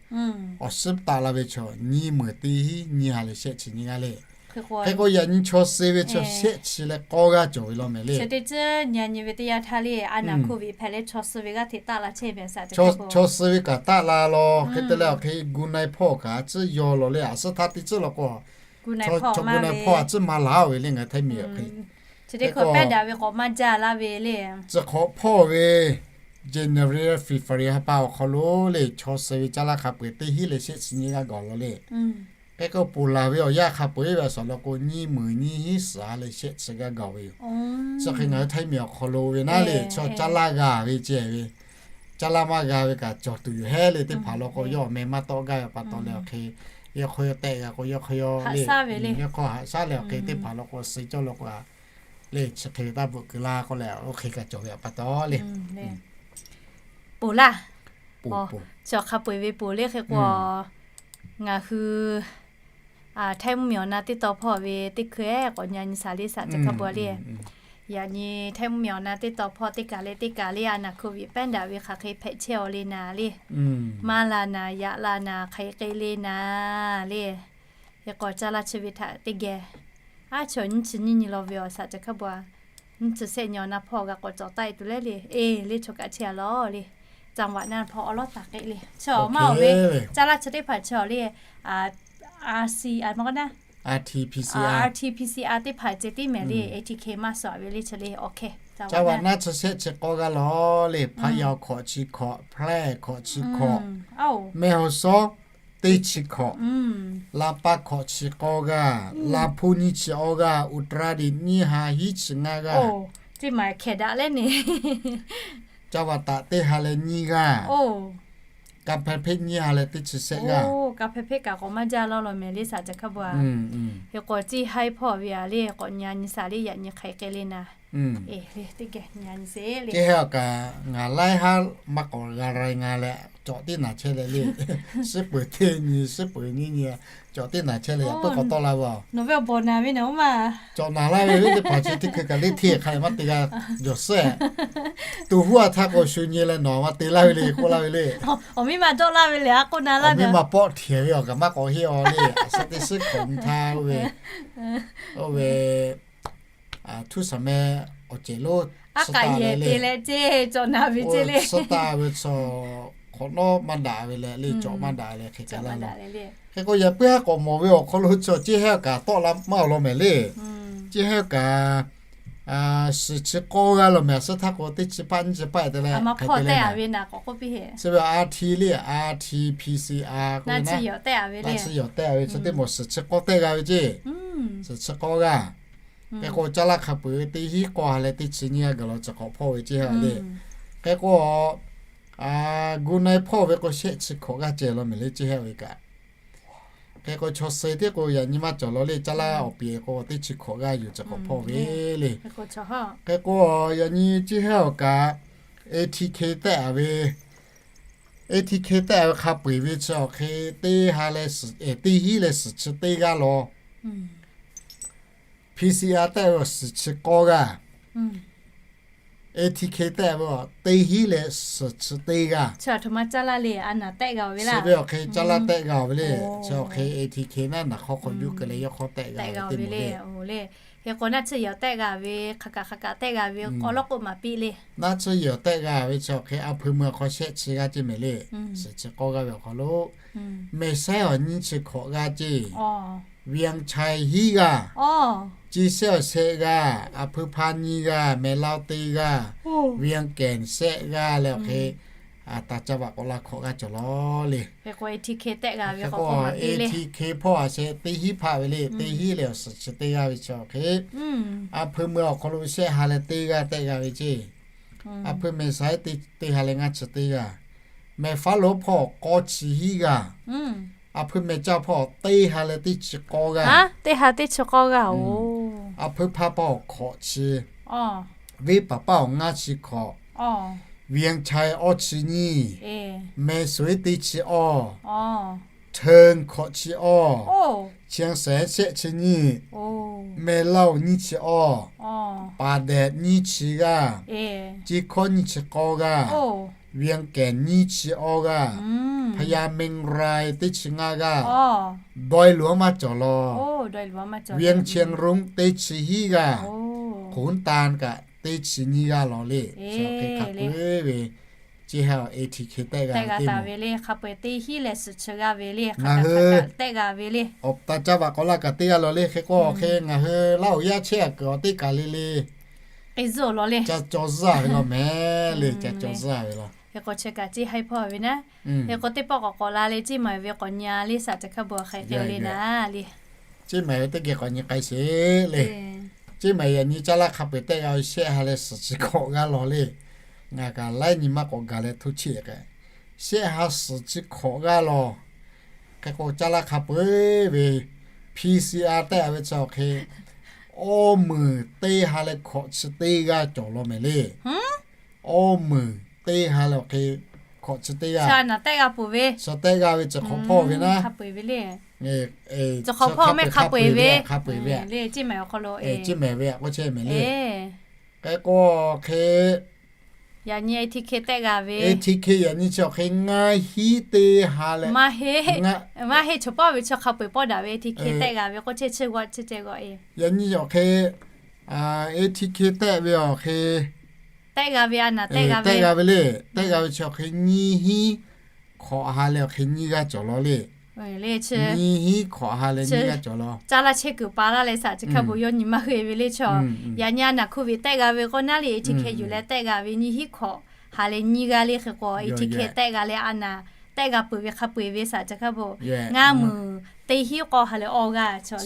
Awˬ suhˉ taˆ la ve chaw nyiˇ meunˍ teˇ hinˉ nyiˇ ha leh shehˆ chi nyiˇ g'aˇ le. Hk'e k'o yaꞈ nyi chaw suh ve chaw shehˆ chi leh k'awˇ g'aˇ cawˬ ve law mehˍ le. Chaw suh ve kaꞈ taˆ la law. Hk'e te leh awˬ hk'e gu na-e hpawˇ kaꞈ a ciˉ yaw law le. A suhˉ htaˇ teˇ ciˉ law k'o chaw gu na-e hpawˇ a ciˉ maˇ laˬ ve le ngaˬ hui Htaiˇ miˬ awˬ hk'e. Tcuh hk'awꞈ pawˇ ve January February ha pa awˬ hk'aw lo le chaw suh ve caˇ laˇ hk'a peu-eˬ teˇ hinˉ leh shehˆ chi nyiˇ g'aˇ gaˬ law le. Hk'e k'o ponˬ laˬ ve awˬ yanˇ hk'a peu-eˬ ve a suhˍ law k'o nyiˇ meunˍ nyiˇ hinˉ suhˍ ha leh shehˆ chi g'aˇ gaˬ ve yoˬ. Chi hk'e ngaˬ hui Htaiˇ miˬ awˬ hk'aw lo ve naˉ le chaw caˇ laˇ g'a ve ceh ve, caˇ laˇ maˇ g'a ve kaꞈ cawˬ tuˬ yoˬ hehˉ le. Teˇ hpaˍ law k'o yawˇ awˬ meh maˇ tawˆ gaˇ ve pa taw leh awˬ hk'e yawˇ hk'aw yawˇ tehˆ g'a k'o yawˇ hk'aw yawˇ le, yawˇ hk'aw haꞈ shaˉ leh awˬ hk'e teˇ hpaˍ law k'o suh cawˇ law k'o le chi hk'e ve taˇ bvuhꞈ kuiˬ la k'o leh oˇ hk'e kaꞈ cawˬ ve pa taw le. Ponˬ laˇ. Chaw hk'a peu-eˬ ve ponˬ le hk'e k'o ngaˬ hui Htaiˇ mvuhˇmiˬ awˬ na teˇ taw hpawˇ ve teˇ hkui-eˬ k'awꞈ nyi nyi shaˍ le shaˍ ceh hk'a peu-eˬ le. Yaꞈ nyi Htaiˇ mvuhˇmiˬ awˬ na teˇ taw hpawˇ teˇ kaˬ le teˇ kaˬ le a naˍ COVID pandemic ve hk'aˬ hk'e hpehꞈ chehˇ-aw le naˍ le. Maˇ la naˍ, yaꞈ la naˍ, hk'aˬ hk'e le naˍ le. Hk'e k'o caˇ laˇ chi ve htaꞈ teˇ geh aˉ chaw nyiˇ chi nyiˇ nyi law ve awˬ shaˍ ceh hk'a peu-eˬ nyiˇ chi shehˆ nyi awˬ na hpawˇ g'a k'awꞈ cawˬ taˆ-e tuˬ le le. Eˬ le chaw kaꞈ chehˇ-a law le. Caˇ vaꞈ naˇ hpawˇ awˉ lawˉ taˍ k'e le. Chaw maˇ-oˬ ve caˇ laˇ chi teˇ hpaˍ chaw le RC, RT-PCR RT-PCR teˇ hpaˍ ceh tiˉ mehˍ le. ATK maˇ suhˍ ve le chi le. Caˇ vaꞈ naˇ chi shehˆ chi k'awˇ g'aˇ law le. Hpaˇ yaˇ hkawꞈ chi hkawꞈ, Hpehˇ hkawꞈ chi hkawꞈ, Mehawsawˉ teˇ chi hkawꞈ, Laˇ paˆ hkawꞈ chi k'awˇ g'aˇ, Laˇ hpuˇ nyiˇ chi awˇ g'aˇ, Uttarakhand nyiˇ ha hiˉ chi ngaˇ g'aˇ. Caˇ vaꞈ taꞈ teˇ ha leh nyiˇ g'aˇ. Kaˇ hpehˇ hpeˆ nyiˇ ha leh teˇ chi shehˆ g'aˇ. Hk'e k'o ciˇ haiˉ hpawˇ ve-a le k'awꞈ nyi nyi shaˍ le. Yaꞈ nyi hk'aˬ hk'e le naˍ. Teˇ geh nyi nyi sheˍ le. Ceˇ hehˉ awˬ kaꞈ ngaˬ laiˉ haˉ maˇ k'awꞈ g'a ra-e nga leh cawꞈ teˇ naˍ chehˇ leh le. Shiˉ peuˬ teˇ nyi, shiˉ peuˬ nyiˇ nyi, cawꞈ teˇ naˍ chehˇ leh yaꞈ puiˉ k'awꞈ tawˆ la ve-a. Nawˬ ve awˬ bawˬ naˍ ve naˍ oˇ ma. Cawꞈ naˍ laˇ ve teˇ hpaˍ chi teˇ hkui kaꞈ le hteˇ hk'a leh maˇ te g'a jawˬ suhˉ-e. Tuˬ huˉ a htaˇ k'o shu nyi leh nawˬ maˇ te laˇ ve le k'oˆ laˇ ve le. Awˬ miˇ ma dawˆ laˇ ve le a k'oˆ na laˇ. Awˬ miˇ ma pawˆ hteꞈ ve awˬ kaꞈ maˇ k'awꞈ heˆ-a le. A shaꞈ teˇ shiˉ hkawꞈ nyi htaˇ oˇ ve, oˇ ve htuˇ shaˍ meh awˬ cehˬ lonˉ aˉ k'aꞈ yehˬ te leh ceˇ cawꞈ naˍ ve ceˇ le. Suh taˍ ve chaw hk'awꞈ nawˉ maˇ daꞈ ve leh le cawꞈ maˇ daꞈ leh hk'e ca laˇ le. Hk'e k'o yaꞈ puiˉ haˉ k'awꞈ mawˬ ve awˬ hk'aw lo chaw ceˇ hehˉ kaꞈ tawˆ la maˇ awˬ lawn mehˍ le. Ceˇ hehˉ kaꞈ suhˍ chi k'awˇ g'aˇ law mehˍ. A suhˉ htaˇ k'o teˇ chi paˆ nyiˇ chi paˆ te leh hk'e te leh, chi ve RT le, RT-PCR k'o na, chi yawˬ tehˆ-a ve chi teˇ mawˬ suhˍ chi k'awˇ tehˆ g'a ve ceˇ. Suhˍ chi k'awˇ g'aˇ Hk'e k'o, caˇ laˇ hk'a peu-eˬ ve teˇ hinˉ k'awˇ ha leh teˇ chi nyiˇ g'aˇ gaˬ law chi hk'awꞈ hpawˇ ve ceˇ ha le. Hk'e k'o, gu na-e hpawˇ ve k'o shehˆ chi hkawꞈ g'aˇ ceh law mehˍ le ceˇ ha ve kaꞈ. Hk'e k'o, chaw suh tiˉ k'o yaꞈ nyi maˇ cawˬ law le, caˇ laˇ awˬ piˍ k'o teˇ chi hkawꞈ g'aˇ yoˬ chi hk'awꞈ hpawˇ ve le. Hk'e k'o, yaꞈ nyi ceˇ ha awˬ kaꞈ, A T K tehˆ-a ve, A T K tehˆ-a ve hk'a peu-eˬ ve chi awˬ hk'e teˇ ha leh, teˇ hinˉ leh suhˍ chi teˇ g'aˇ law. P C R tehˆ ve awˬ suhˍ chi k'awˇ g'aˇ, A T K tehˆ ve teˇ hinˉ leh suhˍ chi teˇ g'aˇ. Chi ve awˬ hk'e caˇ laˇ tehˆ g'a ve le. Chi awˬ hk'e A T K naˉ naˬ hk'aw hk'awꞈ juˇ keu leh yawˇ hk'aw tehˆ g'a ve teˇ moˍ le. Hk'e k'o, naˆ tsuhˇ yehˬ awˬ tehˆ g'a ve, hk'aˬ kaꞈ hk'aˬ kaꞈ tehˆ g'a ve k'awꞈ lawˉ k'oˆ maˍ piˇ le. Naˆ tsuhˇ yehˬ awˬ tehˆ g'a ve chi awˬ hk'e a hpui meu awˬ hk'aw shehˆ chi g'aˇ ceˇ mehˍ le. Suhˍ chi k'awˇ g'aˇ ve awˬ hk'aw lo, Mehˬ saiˉ awˬ nyiˇ chi hkawꞈ g'aˇ ceˇ, Vian Chai hiˉ g'aˇ, Ci Sehˆ awˬ shehˆ g'aˇ, a hpui hpaˇ nyiˇ g'aˇ, Mehˬ Laˇ-oˆ teˇ g'aˇ, Vian Kehˬ shehˆ g'aˇ leh awˬ hk'e, taˍ caˇ vaꞈ k'awꞈ la hkawꞈ g'aˇ cawˬ law le. Hk'e k'o, A T K hpawˇ a shehˆ teˇ hinˉ hpaˆ ve le, teˇ hinˉ leh awˬ suhˍ chi teˇ g'aˇ ve chi awˬ hk'e, a hpui meu awˬ hk'aw lo shehˆ ha leh teˇ g'aˇ tehˆ g'a ve ceˇ. A hpui mehˬ saiˉ teˇ ha leh ngaˇ chi teˇ g'aˇ, Mehˬ faˉ lo hpawˇ k'awˇ chi hiˉ g'aˇ, a hpui mehˬ caˇ hpawˇ teˇ ha leh teˇ chi k'awˇ g'aˇ, teˇ ha teˇ chi k'awˇ g'aˇ-oˬ. A hpui hpaˇ hpawˇ hkawꞈ chi, Venˇ paˍ paˇ awˬ ngaˇ chi hkawꞈ, Vian Chai awˇ chi nyiˇ, Mehˬ suhˍ teˇ chi awˇ, Hteun hkawꞈ chi awˇ, Chiang Saen shehˆ chi nyiˇ, Mehˬ Laˇ-oˬ nyiˇ chi awˇ, Paˍ Dehꞈ nyiˇ chi g'aˇ, Ci Hkawˇ nyiˇ chi k'awˇ g'aˇ, Vian Kehˬ nyiˇ chi awˇ g'aˇ, Hpaˍ yaˇ Mengˇ Rai teˇ chi ngaˇ g'aˇ, Dawˇ-e Luˬ-anˉ maˇ cawˬ law, Vian Chiang Rong teˇ chi hiˉ g'aˇ, K'oˍ Tan kaꞈ teˇ chi nyiˇ g'aˇ law le. Hk'e hk'a peu-eˬ ve ceˇ ha A T K tehˆ g'a taˍ ve le. Hk'a peu-eˬ teˇ hinˉ leh suhˍ chi g'aˇ ve le. Ngaˬ hui tehˆ g'a ve le. Awˬ taˍ caˇ vaꞈ k'awꞈ la kaꞈ teˇ g'aˇ law le. Hk'e k'o, hk'e ngaˬ hui Laˇ-oˬ yaˇ chehˇ-a kuiˬ awˬ teˇ kaˬ le le, k'e zuhˆ law le. Ca caw zuhˆ ve law mehˍ le. Ca caw zuhˆ ve law. Hk'e k'o, chi kaꞈ ceˇ ha hpawˇ ve naˉ. Hk'e k'o, teˇ pawˆ k'awꞈ k'awꞈ la le, ceˇ maˍ ve k'awꞈ nyi le, saˍ teˇ hk'a bvuhˬ hk'e k'e le naˉ le. Ceˇ maˍ ve teˇ geh k'awꞈ nyi k'ai sheˍ le. Ceˇ maˍ yaꞈ nyi caˇ laˇ hk'a peu-eˬ tehˆ g'a ve shehˆ ha leh suhˍ chi hkawꞈ g'aˇ law le. Ngaˬ kaꞈ laiˉ nyi maˇ k'awꞈ gaˬ leh htoˇ cheˇ k'ai. Shehˆ ha suhˍ chi hkawꞈ g'aˇ law. Hk'e k'o, caˇ laˇ hk'a peu-eˬ ve P C R tehˆ ve chi awˬ hk'e, awˇ meunˍ teˇ ha leh hkawꞈ chi teˇ g'aˇ cawˬ law mehˍ le. Awˇ meunˍ teˇ ha leh awˬ hk'e hkawꞈ chi teˇ g'aˇ, chi tehˆ g'a ve chi hk'awꞈ hpawˇ ve naˉ. Hk'a peu-eˬ ve le. Hk'awꞈ hpawˇ mehˆ hk'a peu-eˬ ve, hk'a peu-eˬ ve, ceˇ maˍ ve k'oˆ chehˇ mehˍ le. Hk'e k'o, hk'e yaꞈ nyi A T K tehˆ g'a ve, A T K yaꞈ nyi chi awˬ hk'e ngaˇ hiˉ teˇ ha leh, maˇ heˆ, chaw pawˆ ve chi hk'a peu-eˬ pawˆ daꞈ ve A T K tehˆ g'a ve k'oˆ chehˇ chi g'aw chi ceh g'aw e. Yaꞈ nyi awˬ hk'e, A T K tehˆ ve awˬ hk'e tehˆ g'a ve, a naˍ tehˆ g'a ve, tehˆ g'a ve le. Tehˆ g'a ve chi awˬ hk'e nyiˇ hinˉ hkawꞈ ha leh awˬ hk'e nyiˇ g'aˇ cawˬ law le. Nyiˇ hinˉ hkawꞈ ha leh nyiˇ g'aˇ cawˬ law. Caˇ laˇ chehˇ kuiˬ pa laˇ leh saˍ chi hk'a bvuhˬ yawˇ nyi maˇ hui ve le chaw. Yaꞈ nyi a naˍ hk'oˆ ve tehˆ g'a ve k'o naˉ le, A T K yuˬ leh tehˆ g'a ve nyiˇ hinˉ hkawꞈ ha leh nyiˇ g'aˇ le. Hk'e k'o, A T K tehˆ g'a leh a naˍ tehˆ g'a peuˬ ve hk'a peu-eˬ ve saˍ chi hk'a bvuhˬ ngaˇ meunˍ teˇ hinˉ k'awˇ ha leh awˇ g'aˇ cawˬ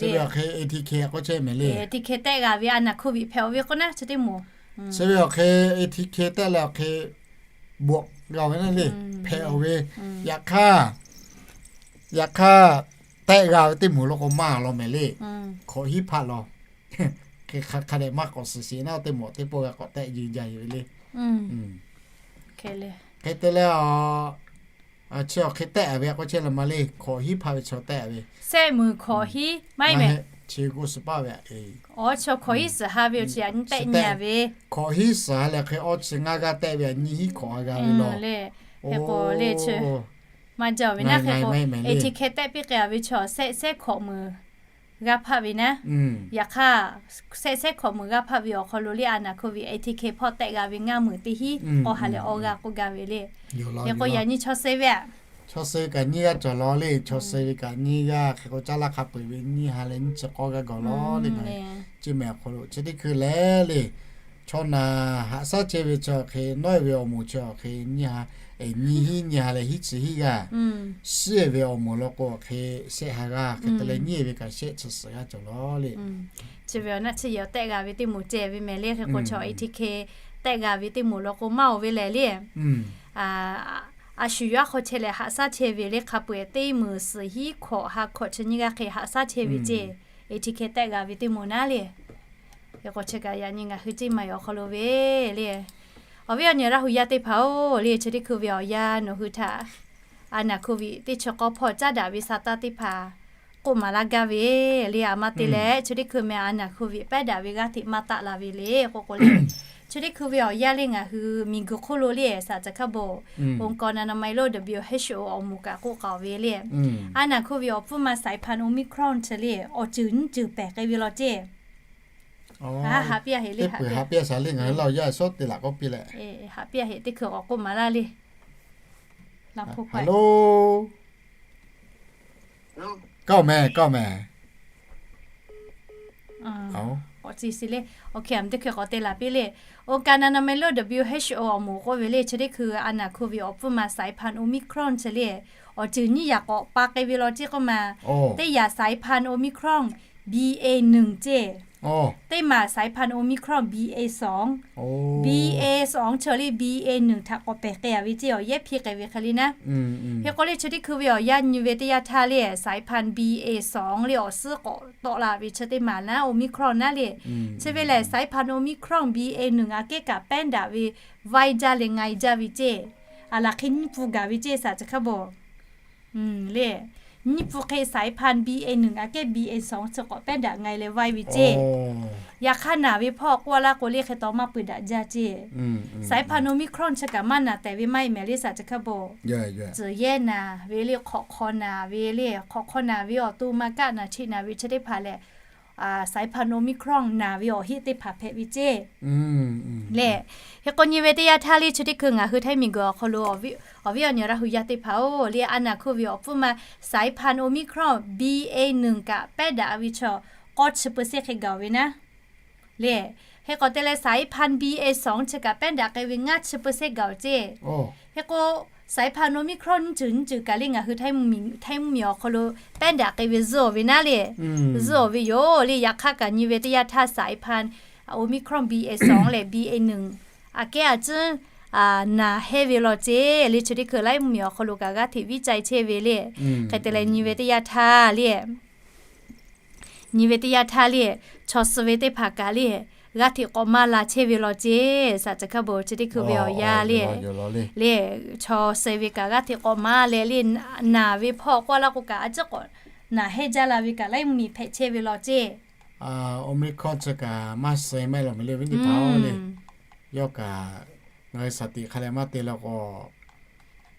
le. A T K tehˆ g'a ve a naˍ hk'oˆ ve hpehꞈ-o ve k'o naˉ chi teˇ moˍ. Chi ve awˬ hk'e A T K tehˆ leh awˬ hk'e bvuhꞈ g'a ve naˉ le, hpehꞈ-o ve. Yaꞈ hk'aˇ, yaꞈ hk'aˇ, tehˆ g'a ve teˇ moˍ lo k'o maˇ law mehˍ le. Hkawꞈ hiˉ hpaˆ law. Hk'e hk'a hk'a dehꞈ maˇ k'awꞈ suhˍ sheˍ naˉ teˇ moˍ teˇ pawˆ g'a k'awꞈ tehˆ yuˬ jaˇ ve le. Hk'e te leh, chi awˬ hk'e tehˆ-a ve k'oˆ chehˇ la ma le, hkawꞈ hiˉ hpaˆ ve chaw tehˆ ve, sehˆ meunˍ hkawꞈ hiˉ maˇ heˆ mehˍ. Chi k'o suhˍ paˆ ve, chaw hkawꞈ hiˉ suhˍ ha ve awˬ chi yaꞈ nyi tehˆ nyi-a ve, hkawꞈ hiˉ suhˍ ha leh hk'e awˇ chi ngaˇ g'aˇ tehˆ ve, nyiˇ hinˉ hkawꞈ ha g'a ve law le. Hk'e k'o le chi maˇ jaˇ ve naˉ. Hk'e k'o A T K tehˆ piˇ k'ai-a ve chaw sehˆ sehˆ hkawꞈ meunˍ g'aˇ hpaˆ ve naˉ. Yaꞈ hk'aˇ, sehˆ sehˆ hkawꞈ meunˍ g'aˇ hpaˆ ve awˬ hk'aw lo le a naˍ hk'oˆ ve A T K hpawˇ tehˆ g'a ve ngaˇ meunˍ teˇ hinˉ k'awˇ ha leh awˇ g'aˇ k'oˆ gaˇ ve le. Hk'e k'o yaꞈ nyi chaw suh ve a, chaw suh ve kaꞈ nyiˇ g'aˇ cawˬ law le. Chaw suh ve kaꞈ nyiˇ g'aˇ, hk'e k'o caˇ laˇ hk'a peu-eˬ ve nyiˇ ha leh nyiˇ chi k'awˇ g'aˇ gawˬ law le. Ngaˬ hui ceˇ mehˍ awˬ hk'aw lo chi teˇ hkui leh le, chaw naˍ haꞈ shaˉ chehˇ ve chi awˬ hk'e, nawˉ-e ve awˬ moˍ chi awˬ hk'e nyiˇ ha Nyi hiˉ nyi ha leh hiˉ chi hiˉ g'aˇ. Shiˉ ve awˬ moˍ law k'o hk'e shehˆ ha g'aˇ, hk'e te leh nyiˇ ve kaꞈ shehˆ chi suhˍ g'aˇ cawˬ lawˬ le. Chi ve awˬ naˆ chi yehˬ awˬ tehˆ g'a ve teˇ moˍ ceh ve mehˍ le. Hk'e k'o chaw A T K tehˆ g'a ve teˇ moˍ law k'o maˇ oˬ ve lehˬ le. A shu yawˇ aˉ hk'aw chehˇ leh haꞈ shaˉ chehˇ ve le hk'a peu-eˬ teˇ meunˍ suhˍ hiˉ hkawꞈ ha hkawꞈ chi nyiˇ g'aˇ hk'e haꞈ shaˉ chehˇ ve ceh, A T K tehˆ g'a ve teˇ moˍ naˉ le. Hk'e k'o chi kaꞈ yaꞈ nyi ngaˬ hui ceˇ maˬ awˬ hk'aw lo ve le. Awˬ viˉ awˬ nyi Laˇ hu yaˇ teˇ hpaˍ-oˬ le, chi teˇ hkui ve awˬ yanˇ nawˬ hui htaꞈ a naˍ hkuˇ viꞈ teˇ chi k'awˇ hpawˇ caˉ daꞈ ve sa taˇ teˇ hpaˍ k'oˆ maˍ laˇ gaˇ ve le. A ma te leh chi teˇ hkui meh a naˍ hkuˇ viꞈ pehˉ daꞈ ve g'aˇ hteꞈ maˇ taˆ la ve le k'oˆ k'o le, chi teˇ hkui ve awˬ yanˇ le ngaˬ hui miˬguiˬ hk'oˆ lo le สาธารณสุข องค์กรอนามัยโลก W H O awˬ moˍ kaꞈ k'oˆ k'aoˍ ve le. A naˍ hkuˇ viꞈ awˬ pfuhˇ ma สายพันธุ์ Omicron chi le awˬ ceuˬ nyiˇ ceuˬ pehˬ k'ai ve law ceh. Haꞈ piˇ heꞈ le, haꞈ piˇ heꞈ, Laˇ hu yaˇ shawˉ te laꞈ k'awˇ piˇ leh, haꞈ piˇ heꞈ teˇ hkui k'awꞈ k'oˆ maˍ laˇ le. Hello, kaˇ meh, kaˇ meh. Awˬ ceuˬ le, teˇ hkui k'awꞈ te laˬ piˇ le. องค์การอนามัยโลก W H O awˬ moˍ k'oˆ ve le, chi teˇ hkui a naˍ hkuˇ viꞈ awˬ pfuhˇ ma สายพันธุ์ Omicron chi le awˬ ceuˬ nyiˇ yaꞈ k'awꞈ pa k'ai ve law ceh k'oˆ ma. Teˇ yaꞈ สายพันธุ์ Omicron B A หนึ่ง ceh. Teˇ maˬ สายพันธุ์ Omicron B A สอง, B A สอง chi le B A หนึ่ง htaꞈ k'awꞈ pehˬ k'ai a ve ceh awˬ yehˉ hpiˇ k'ai ve hk'e le naˉ. Hk'e k'o le chi teˇ hkui ve awˬ yanˇ nyi ve teˇ yanˇ htaˇ le สายพันธุ์ B A สอง le awˬ suhˉ k'awꞈ tawˆ la ve chi teˇ maˬ naˉ Omicron naˉ le. Chi ve lehˬ สายพันธุ์ Omicron B A หนึ่ง aꞈ kehˉ kaꞈ pehˉ daꞈ ve vaiˇ jaˇ leh ngai jaˇ ve ceh. A laˬ hk'e nyiˇ pfuhˇ gaˬ ve ceh สาธารณสุข le. Nyiˇ pfuhˇ hk'e สายพันธุ์ B A หนึ่ง aꞈ kehˉ บีเอ สอง chi k'awꞈ pehˉ daꞈ ngai leh vaiˇ ve ceh. Yaꞈ hk'aˇ naˬ ve hpawˇ k'oˆ laˇ k'o le hk'e taw maˇ peuˬ daꞈ jaˇ ceh. สายพันธุ์ Omicron chi kaꞈ maˇ naˬ tehˬ ve maˇ heˆ mehˍ le สาธารณสุข bo. Tcuhˬ yehˇ naˬ ve le, hk'awꞈ hk'aw naˬ ve le, hk'awꞈ hk'aw naˬ ve awˬ to maˇ kaˆ naˬ cheˆ naˬ ve chi teˇ hpaˍ lehˬ สายพันธุ์ Omicron naˬ ve awˬ heˆ teˇ hpaˍ hpehꞈ ve ceh. Lehˬ, hk'e k'o nyi ve teˇ yanˇ htaˇ le chi teˇ hkui ngaˬ hui Htaiˇ miˬguiˬ awˬ hk'aw lo awˬ viˉ awˬ nyi Laˇ hu yaˇ teˇ hpaˍ-oˬ le, a naˍ hkuˇ viꞈ awˬ pfuhˇ ma สายพันธุ์ Omicron B A หนึ่ง kaꞈ pehˉ daꞈ ve chaw k'awˇ chi เปอร์เซ็นต์ hk'e gaˬ ve naˉ. Lehˬ, hk'e k'awꞈ te leh สายพันธุ์ B A สอง chi kaꞈ pehˉ daꞈ k'ai ve ngaˇ chi เปอร์เซ็นต์ gaˬ ve ceh. Hk'e k'o สายพันธุ์ Omicron nyiˇ ceuˬ nyiˇ ceuˬ kaꞈ le ngaˬ hui Htaiˇ mvuhˇ miˬ awˬ hk'aw lo pehˉ daꞈ k'ai ve zuhˆ awˬ ve naˉ le. Zuhˆ awˬ ve yoˬ le. Yaꞈ hk'aˇ kaꞈ nyi ve teˇ yanˇ htaˇ สายพันธุ์ Omicron B A สอง leh บีเอ หนึ่ง aꞈ kehˉ a ciˉ naˬ hehnˇ ve law ceh le chi teˇ hkui Htaiˇ mvuhˇ miˬ awˬ hk'aw lo kaꞈ g'aˇ hteꞈ viˉ cai chehˇ ve le. Hk'e te leh nyi ve teˇ yanˇ htaˇ le, nyi ve teˇ yanˇ htaˇ le, chaw suh ve teˇ hpaˍ kaꞈ le g'aˇ hteꞈ k'awꞈ maˇ la chehˇ ve law ceh สาธารณสุข bo chi teˇ hkui ve awˬ yanˇ le. Le, chaw suh ve kaꞈ g'aˇ hteꞈ k'awꞈ maˇ leh le, naˬ ve hpawˇ k'oˆ laˇ k'o kaꞈ a ciˉ k'awꞈ naˬ hehnˇ jaˇ la ve kaꞈ Htaiˇ mvuhˇ miˬ hpehꞈ chehˇ ve law ceh. Omicron chi kaꞈ maˇ suh maˇ heˆ law mehˍ le, awˬ viˉ teˇ hpaˍ-oˬ le. Yawˇ kaꞈ ngaˬ hui shaˍ tiꞈ hk'a leh maˇ te law k'o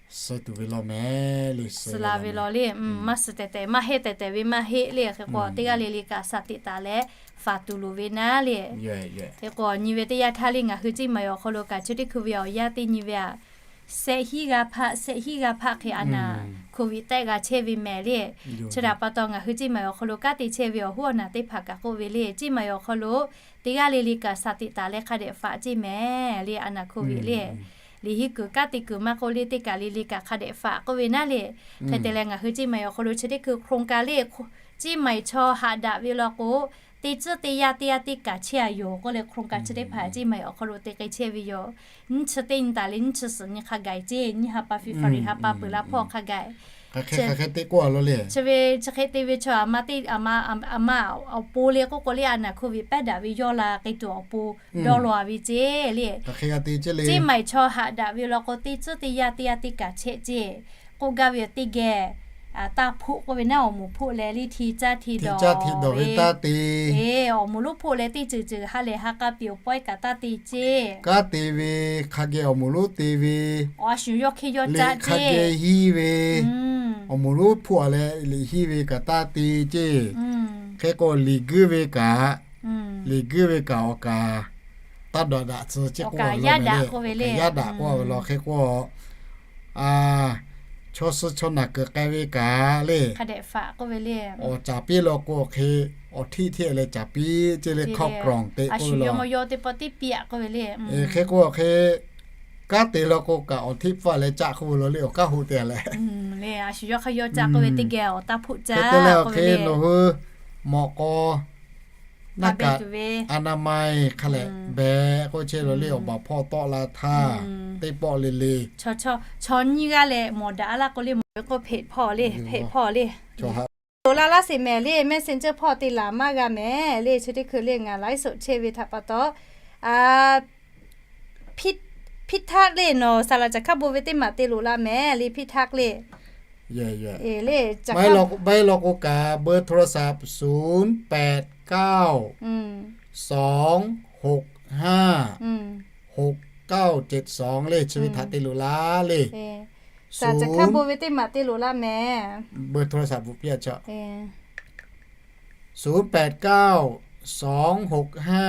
suh tuˬ ve law mehˍ le, suh la ve law le. Maˇ suh tehˬ tehˬ, maˇ hehnˇ tehˬ tehˬ ve maˇ heˆ le. Hk'e k'o teˇ g'aˇ le le kaꞈ shaˍ tiꞈ taˍ leh faˍ tuˬ loˍ ve naˉ le. Hk'e k'o nyi ve teˇ yanˇ htaˇ le ngaˬ hui ceˇ maˬ awˬ hk'aw lo kaꞈ chi teˇ hkui ve awˬ yanˇ teˇ nyi ve aꞈ shehˆ hinˉ g'aˇ hpaˆ, shehˆ hinˉ g'aˇ hpaˆ hk'e a naˍ hkoˍviˆ tehˆ g'a chehˇ ve mehˍ le. Chi htaꞈ pa taw ngaˬ hui ceˇ maˬ awˬ hk'aw lo kanˉ te chehˇ ve awˬ hoˉ awˬ naˬ teˇ hpaˍ kaꞈ k'oˆ ve le, ceˇ maˬ awˬ hk'aw lo teˇ g'aˇ le le kaꞈ shaˍ tiꞈ taˍ leh hk'a dehꞈ faˍ ceˇ mehˍ le. A naˍ hkoˍviˆ le liꞈ hiˉ kuiˬ kanˉ te kuiˬ maˇ k'oˆ le teˇ kaˬ le le kaꞈ hk'a dehꞈ faˍ k'oˆ ve naˉ le. Hk'e te leh ngaˬ hui ceˇ maˬ awˬ hk'aw lo chi teˇ hkui โครงการ le, ceˇ maˬ chaw haꞈ daꞈ ve law k'o teˇ tcuhˉ teˇ yanˇ teˇ yanˇ teˇ kaˬ chehˇ a yoˬ k'oˆ leh โครงการ chi teˇ hpaˍ ceˇ maˬ awˬ hk'aw lo te k'ai chehˇ ve yoˬ. Nyiˇ chi teˇ nyi taˍ leh nyiˇ chi suhˍ nyi hk'a gaˬ ceˇ, nyiˇ ha pa fiˍ faˍ riˍ ha pa peuˬ la hpawˇ hk'a gaˬ. Chi ve chi hk'e te ve chaw a ma teˇ a ma awˬ pon le k'oˆ k'o le a naˍ hkoˍviˆ pehˉ daꞈ ve yawˇ la k'ai tuˬ awˬ pon dawˇ law ve ceˇ le. Ceˇ maˬ chaw haꞈ daꞈ ve law k'o teˇ tcuhˉ teˇ yanˇ teˇ yanˇ teˇ kaˬ chehˇ ceˇ. K'oˆ gaˇ ve teˇ geh taˇ hpoˆ k'oˆ ve naˉ, awˬ moˍ hpoˆ leh le hti caˇ hti dawˬ ve taˇ te. Awˬ moˍ lonˉ hpoˆ leh teˇ ceuˬ ceuˬ ha lehˬ ha k'a piˍ awˬ pawehˇ kaꞈ taˇ te ceˇ. Kanˉ te ve hk'a geh awˬ moˍ lonˉ te ve, a shu yawˇ hk'e yawˇ caˇ ceˇ. Hk'a geh hiˇ ve, awˬ moˍ lonˉ hpoˆ a leh liꞈ hiˇ ve kaꞈ taˇ te ceˇ. Hk'e k'o liꞈ guiˇ ve kaꞈ, liꞈ guiˇ ve kaꞈ awˬ kaˍ taˇ dawꞈ daꞈ tcuh ceˇ k'oˆ ve, yaˇ daꞈ k'oˆ ve le, yaˇ daꞈ k'oˆ ve law hk'e k'o, chaw suh chaw naˬ kuiˬ k'ai ve kaꞈ le, awˬ caˍ piˇ law k'o hk'e awˬ htiˆ htiˆ leh caˍ piˇ ceˇ le, ข้าวกล่อง te k'oˆ ve law. Hk'e k'o hk'e Kanˉ te la k'o kaꞈ awˬ htiˆ pfuhˇ leh caˆ k'oˆ ve law le, awˬ kanˉ hoꞈ te leh. Hk'e te leh awˬ hk'e nawˬ hui mawꞈ k'aw หน้ากากอนามัย hk'a lehꞈ behꞈ k'oˆ chehˇ law le, awˬ baˬ hpawˇ tawˆ la htaˇ teˇ pawˆ le le. Chaw nyiˇ g'aˇ leh mawˬ daꞈ laˇ k'o le, mawˬ ve k'o hpeꞈ hpawˇ le, hpeꞈ hpawˇ le. Loꞈ la laˇ sheˍ mehˍ le, Messenger hpawˇ te laˬ maˇ g'a mehˍ le, chi teˇ hkui le ngaˬ ไลฟ์สด chehˇ ve htaꞈ pa taw, พิทักษ์ le, nawˬ saˍ laꞈ caˬ hkaˉ bon ve teˇ maˬ te loꞈ la mehˍ le, พิทักษ์ le. ไม่หรอก ไม่หรอก โอกาส เบอร์โทรศัพท์ ศูนย์แปดเก้า สองหกห้า หกเก้าเจ็ดสอง le, chi ve htaꞈ te loꞈ la le. Saˍ laꞈ caˬ hkaˉ bon ve teˇ maˬ te loꞈ la mehˍ. ศูนย์แปดเก้า สองหกห้า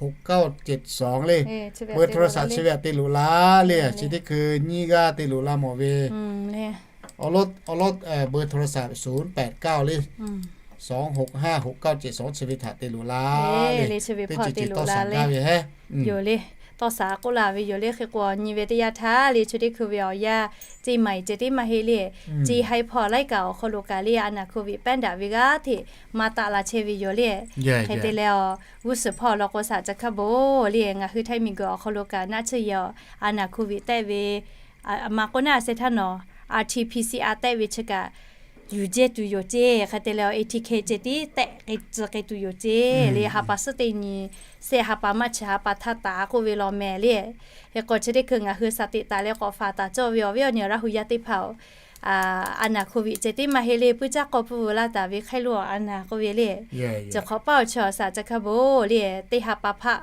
หกเก้าเจ็ดสอง le. เบอร์โทรศัพท์ chi ve htaꞈ te loꞈ la le, chi teˇ hkui nyiˇ g'aˇ te loꞈ la mawˬ ve. Awˬ lawn, awˬ lawn, เบอร์โทรศัพท์ ศูนย์แปดเก้า le, สองหกห้า หกเก้าเจ็ดสอง chi ve htaꞈ te loꞈ la le, teˇ ceuˬ ceuˬ tawˇ saˍ gaˇ ve heˉ. Yoˬ le, tawˇ saˍ k'oˆ la ve yoˬ le. Hk'e k'o nyi ve teˇ yanˇ htaˇ le, chi teˇ hkui ve awˬ yanˇ, ceˇ maˍ iˍ ceh tiˉ maˇ heˆ le, ceˇ haiˉ hpawˇ laiˉ kaꞈ awˬ hk'aw lo kaꞈ le, a naˍ โควิด pehˉ daꞈ ve g'aˇ hteꞈ maˇ taˆ la chehˇ ve yoˬ le. Hk'e te leh, g'uˇ suhˍ hpawˇ law k'o saˍ laꞈ caˬ hkaˉ bon le, ngaˬ hui htaiˇ miˬ guiˬ awˬ hk'aw lo kaꞈ naˆ tsuhˇ yehˬ, a naˍ โควิด tehˆ ve, a ma k'oˆ naˉ a seh htaˇ nawˬ, RT-PCR tehˆ ve chi kaꞈ yuˬ jehˇ tuˬ yoˬ ceˇ. Hk'e te leh, ATK ceh tiˉ tehˆ k'ai tcuh k'ai tuˬ yoˬ ceˇ le, ha pa suhˉ teˇ nyi, sehˆ ha pa maˇ chi ha pa htaˇ taˍ k'oˆ ve law mehˍ le. Hk'e k'o chi teˇ hkui ngaˬ hui shaˍ teꞈ taˍ leh k'awꞈ faˍ taˍ cawˇ ve awˬ viˉ awˬ nyi Laˇ hu yaˇ teˇ hpaˍ-oˬ, a naˍ โควิด ceh tiˉ maˇ heˆ le, puiˉ caˇ k'aw pfuhˇ veu laˇ taˍ ve hk'aˇ lo a naˍ k'oˆ ve le. Chi hk'awꞈ paˇ awˬ chi awˬ saˍ laꞈ caˬ hkaˉ bon le, teˇ ha pa hpaˆ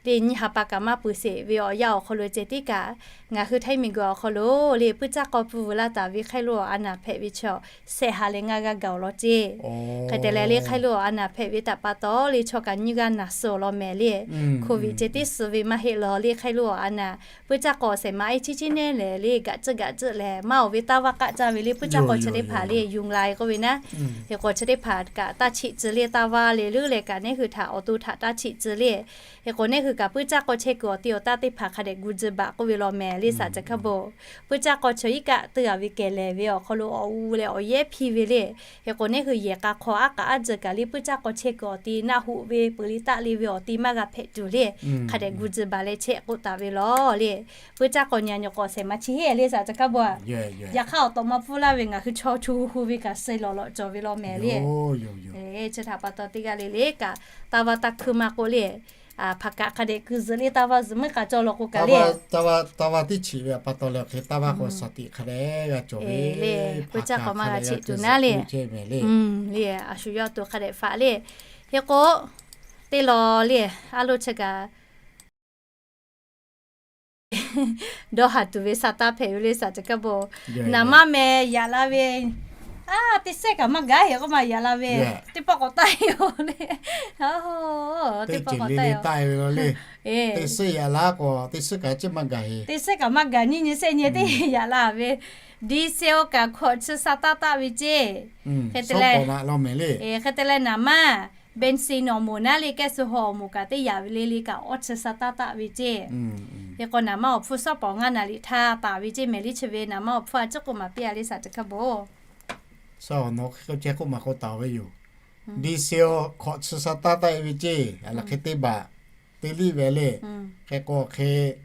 le, nyiˇ ha pa kaꞈ maˇ peuˬ sheˍ ve awˬ yanˇ awˬ hk'aw lo ceh tiˉ kaꞈ, ngaˬ hui htaiˇ miˬ guiˬ awˬ hk'aw lo le, puiˉ caˇ k'aw pfuhˇ veu laˇ taˍ ve hk'aˇ lo a naˍ hpehꞈ ve chi sehˆ ha leh ngaˇ g'aˇ gaˬ awˬ lawn ceˇ. Hk'e te leh le, hk'aˇ lo a naˍ hpehꞈ ve htaꞈ pa taw le, chaw kaꞈ nyiˇ g'aˇ naˬ suh awˬ lawn mehˍ le. โควิด ceh tiˉ suh ve maˇ heˆ law le, hk'aˇ lo a naˍ puiˉ caˇ k'aw shehˍ ma ehˉ chiˉ chiˉ neˉ lehˬ le, gaꞈ tcuhˆ gaꞈ tcuhˆ lehˬ, maˇ oˬ ve taˇ vaˇ k'aˆ caˇ ve le, puiˉ caˇ k'aw chi teˇ hpaˍ le, yuˬ la k'oˆ ve naˉ. Hk'e k'o chi teˇ hpaˍ kaꞈ taˇ cheˆ tcuh le, taˇ vaˇ le, leuˉ leh kaꞈ neˉ hui htaꞈ awˬ to htaꞈ taˇ cheˆ tcuh le. Hk'e k'o neˉ hui kaꞈ puiˉ caˇ k'aw chehˇ kuiˬ awˬ ti awˬ taˇ teˇ hpaˍ hk'a dehꞈ gu tcuh baˬ k'oˆ ve law mehˍ le, saˍ laꞈ caˬ hkaˉ bon. Puiˉ caˇ k'aw chi iˉ kaˆ teˇ g'aˇ ve kehˬ lehˬ ve awˬ hk'aw lo awˬ u leh awˬ yehˉ hpiˇ ve le. Hk'e k'o neˉ hui yehˬ k'a hk'aw aˉ k'aꞈ aˉ tcuh kaꞈ le, puiˉ caˇ k'aw chehˇ kuiˬ awˬ ti naˆ hoꞈ ve, peuˬ le taˆ le ve awˬ ti maˇ g'a hpehꞈ tuˬ le. Hk'a dehꞈ gu tcuh baˬ leh chehˇ k'oˆ taˍ ve law le. Puiˉ caˇ k'aw nyi a nyi k'awꞈ shehˍ ma chi heˆ le, saˍ laꞈ caˬ hkaˉ bon. Yaꞈ hk'aˇ awˬ tawꞈ ma pfuhˇ laˇ ve ngaˬ hui chaw chu hu ve kaꞈ suh lawꞈ lawꞈ cawˬ ve law mehˍ le. Chi htaꞈ pa taw teˇ g'aˇ le le kaꞈ, taˇ vaˇ taˇ hkui ma k'o le, hpaˍ kaꞈ hk'a dehꞈ keu zuhꞈ le, taˇ vaˇ zuhꞈ meuˇ k'a cawˇ law k'o kaꞈ le, taˇ vaˇ tiˉ cheꞈ ve pa taw leh, hk'e taˇ vaˇ k'o shaˍ tiꞈ hk'a dehꞈ g'a cawˬ ve le. Puiˉ caˇ k'aw maˇ g'a cheˆ tuˬ naˉ le. Le, a shu yawˇ to hk'a dehꞈ faꞈ le. Hk'e k'o, teˇ law le, a lo chi kaꞈ dawˇ haˍ tuˬ ve sa taˇ hpehꞈ ve le, saˍ laꞈ caˬ hkaˉ bon. Naˍ maˇ meh yaꞈ la ve, a, teˇ sehˉ kaꞈ maˇ gaˬ heˆ k'oˆ ma yaꞈ la ve. Teˇ pawˆ k'awꞈ taˆ e-oˬ le. Teˇ pawˆ k'awꞈ taˆ e-oˬ le. Teˇ sehˉ yaꞈ la k'o teˇ sehˉ kaꞈ maˇ gaˬ heˆ. Teˇ sehˉ kaꞈ maˇ gaˬ, nyiˇ nyi sehˉ nyi teˇ yaꞈ la ve. Diesel kaꞈ hkawꞈ chi sa taˇ taˆ ve ceˇ. Hk'e te leh, hk'e te leh naˍ maˇ เบนซิน awˬ moˍ naˉ le, แก๊สโซฮอล์ awˬ moˍ kaꞈ teˇ yaꞈ ve le le kaꞈ awˇ chi sa taˇ taˆ ve ceˇ. Hk'e k'o naˍ maˇ awˬ hpfuhˇ shawˉ pawˍ ngaˇ naˍ liꞈ htaˇ taˍ ve ceˇ mehˍ le, chi ve naˍ maˇ awˬ hpfuhˇ a ciˉ k'oˆ maˍ piˇ a le, saˍ laꞈ caˬ hkaˉ bon. Shawˉ awˬ nawˬ hk'e k'oˆ chehˇ k'oˆ maˍ k'o taˍ ve yoˬ. Diesel hkawꞈ chi sa taˇ taˆ e ve ceˇ, a laˬ hk'e teˇ baꞈ teˇ liˇ ve le. Hk'e k'o hk'e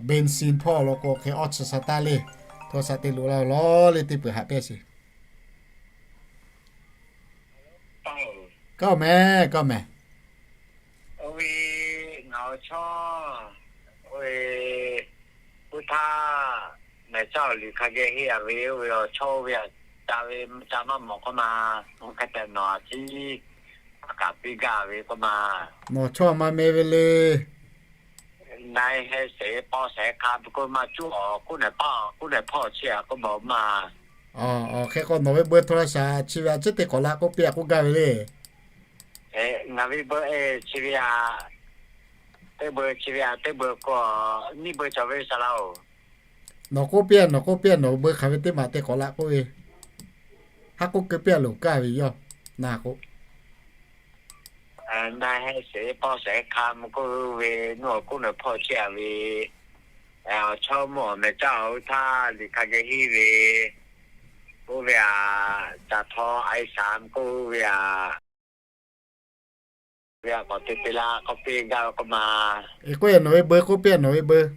เบนซิน hpawˇ law k'o hk'e awˇ chi sa taˇ le. Hto shaꞈ te loꞈ la law le, teˇ peuˬ haꞈ pehnˇ sheˍ. Kaˇ mehˍ, kaˇ mehˍ. Oˇ ve ngaˬ awˬ chawˇ, oˇ ve, oˇ htaˇ, mehˬ caˇ awˬ liꞈ hk'a geh henˇ a ve, oˇ ve awˬ chawˇ oˇ ve aꞈ ca ve ca maˇ mawˬ k'oˆ ma, oˇ hk'e te nawˬ a ciˉ a kaˍ piˇ gaˇ ve k'oˆ ma. Nawˬ chawˇ maˇ meh ve le. Na e heh sheˍ paw shehˍ hk'a k'oˆ ma cuˇ awˬ k'oˆ nehˬ paˇ k'oˆ nehˬ hpawˇ chi a k'oˆ ma oˬ ma. Hk'e k'o nawˬ ve เบอร์โทรศัพท์ chi ve a ciˉ te k'awꞈ la k'oˆ piˇ a k'oˆ gaˇ ve le. Ngaˬ ve เบอร์ chi ve a, teˇ เบอร์ chi ve a, teˇ เบอร์ k'o, nyiˇ เบอร์ cawˬ ve saˍ laꞈ oˬ. Nawˬ k'oˆ piˇ a, nawˬ k'oˆ piˇ a, nawˬ เบอร์ hk'aˬ ve teˇ maˬ te k'awꞈ la k'oˆ ve. Haˉ k'oˆ keu piˇ a loˬ kaˇ ve yawˇ. Na k'o, na heh sheˍ paw shehˍ hk'a mvuh k'oˆ ve, nuˇ awˬ k'oˆ nehˬ hpawˇ chehˇ a ve, Awˬ chawˇ mvuhˇ awˬ meh caˇ awˬ oˇ htaˇ liꞈ hk'a geh henˇ ve, oˇ ve aꞈ, caˬ htaw ai saˍ k'oˆ ve aꞈ, ve aꞈ k'awꞈ te te la k'awꞈ piˇ gaˇ ve k'oˆ ma. K'oˆ ve nawˬ ve เบอร์ k'oˆ piˇ nawˬ ve เบอร์.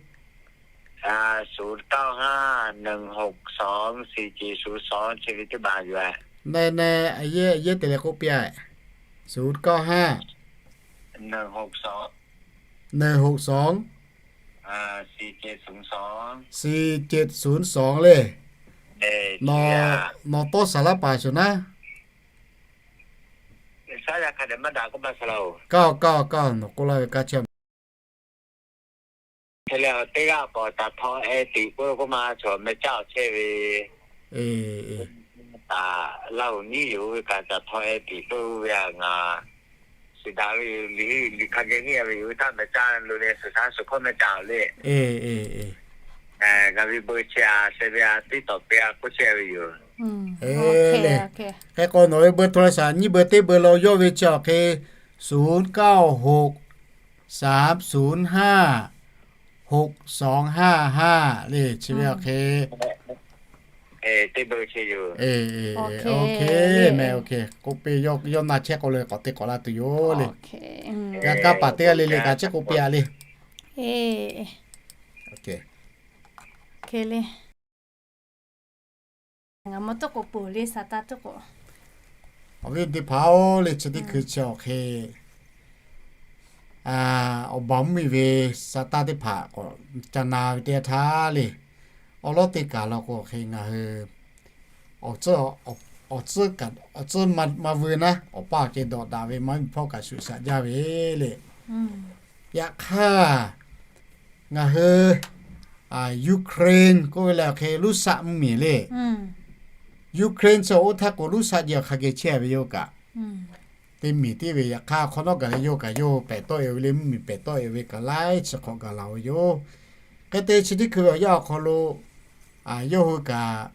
ศูนย์เก้าห้า หนึ่งหกสอง สี่เจ็ดศูนย์สอง chi ve teˇ baˬ yoˬ. Neˇ neˇ, a yehˉ te leh k'oˆ piˇ-a. ศูนย์เก้าห้า หนึ่งหกสอง หนึ่งหกสอง สี่เจ็ดศูนย์สอง le. Nawˬ tawˇ saˍ laˇ paˍ shuˍ naˉ. Kaˇ kaˇ kaˇ, nawˬ k'oˆ laˇ ve kaˇ chehˇ. Hk'e leh teˇ g'aˇ k'awꞈ caˬ htaw e tiꞈ k'oˆ k'oˆ ma, chaw meh caˇ awˬ chehˇ ve, taˍ Laˇ huˍ nyiˉ yoˬ ve kaꞈ caˬ htaw e tiꞈ k'oˆ ve aꞈ ngaˬ shiˍ daꞈ ve yoˬ. Liꞈ hk'a geh henˇ ve yoˬ ve htaˇ meh caˇ lo leh suhˍ shaˉ suhˍ hkawˇ meh caˇ le. Ngaˬ ve เบอร์ chi a sheh ve a tiˉ tawˍ pe a k'oˆ chehˇ ve yoˬ. Hk'e k'o nawˬ ve เบอร์โทรศัพท์ nyiˇ เบอร์ teˇ เบอร์ lo yawˇ ve chi awˬ hk'e, ศูนย์เก้าหก สามศูนย์ห้า หกสองห้าห้า le, chi ve awˬ hk'e. Oˇ hk'e meh, oˇ hk'e k'oˆ piˇ, yawˇ na chehˇ k'o le k'awꞈ te k'awꞈ la tuˬ yoˬ le. Yaꞈ hk'aˇ paˍ teˇ g'aˇ le le kaꞈ chi k'oˆ piˇ-a le. Ngaˬ mawˇ tawˇ k'o peuˬ le, saˍ taˇ tawˇ k'o. Awˬ viˉ teˇ hpaˍ-oˬ le, chi teˇ hkui chi awˬ hk'e awˬ baˬ mvuhˇ miˬ ve saˍ taˇ teˇ hpaˍ k'awꞈ ca na ve teˇ yanˇ htaˇ le, awˉ lawˉ teˇ kaˬ law k'o hk'e ngaˬ hui awˬ tcuhˉ, awˬ tcuhˉ maˇ vuiˇ naˉ, awˬ paˇ awˬ keh dawꞈ daꞈ ve maˇ miˬ hpawˇ kaꞈ shuˍ shaꞈ jaˇ ve le. Yaꞈ hk'aˇ, ngaˬ hui Ukraine k'oˆ ve lehˬ awˬ hk'e Ruˇsaˆ mvuhˇ miˬ le. Ukraine chi oˇ htaˇ k'o Ruˇsaˆ jehˬ awˬ hk'a geh chehˇ ve yoˬ kaꞈ, teˇ miˬ tiˉ ve. Yaꞈ hk'aˇ hk'awꞈ nawˉ gaˬ leh yawˇ kaꞈ yawˇ hui pehꞈ tawˆ e ve le, mvuhˇ miˬ pehꞈ tawˆ e ve kaꞈ laiˉ chi hk'awꞈ gaˬ la ve yoˬ. Hk'e te chi teˇ hkui ve awˬ yanˇ awˬ hk'aw lo yawˇ hui kaꞈ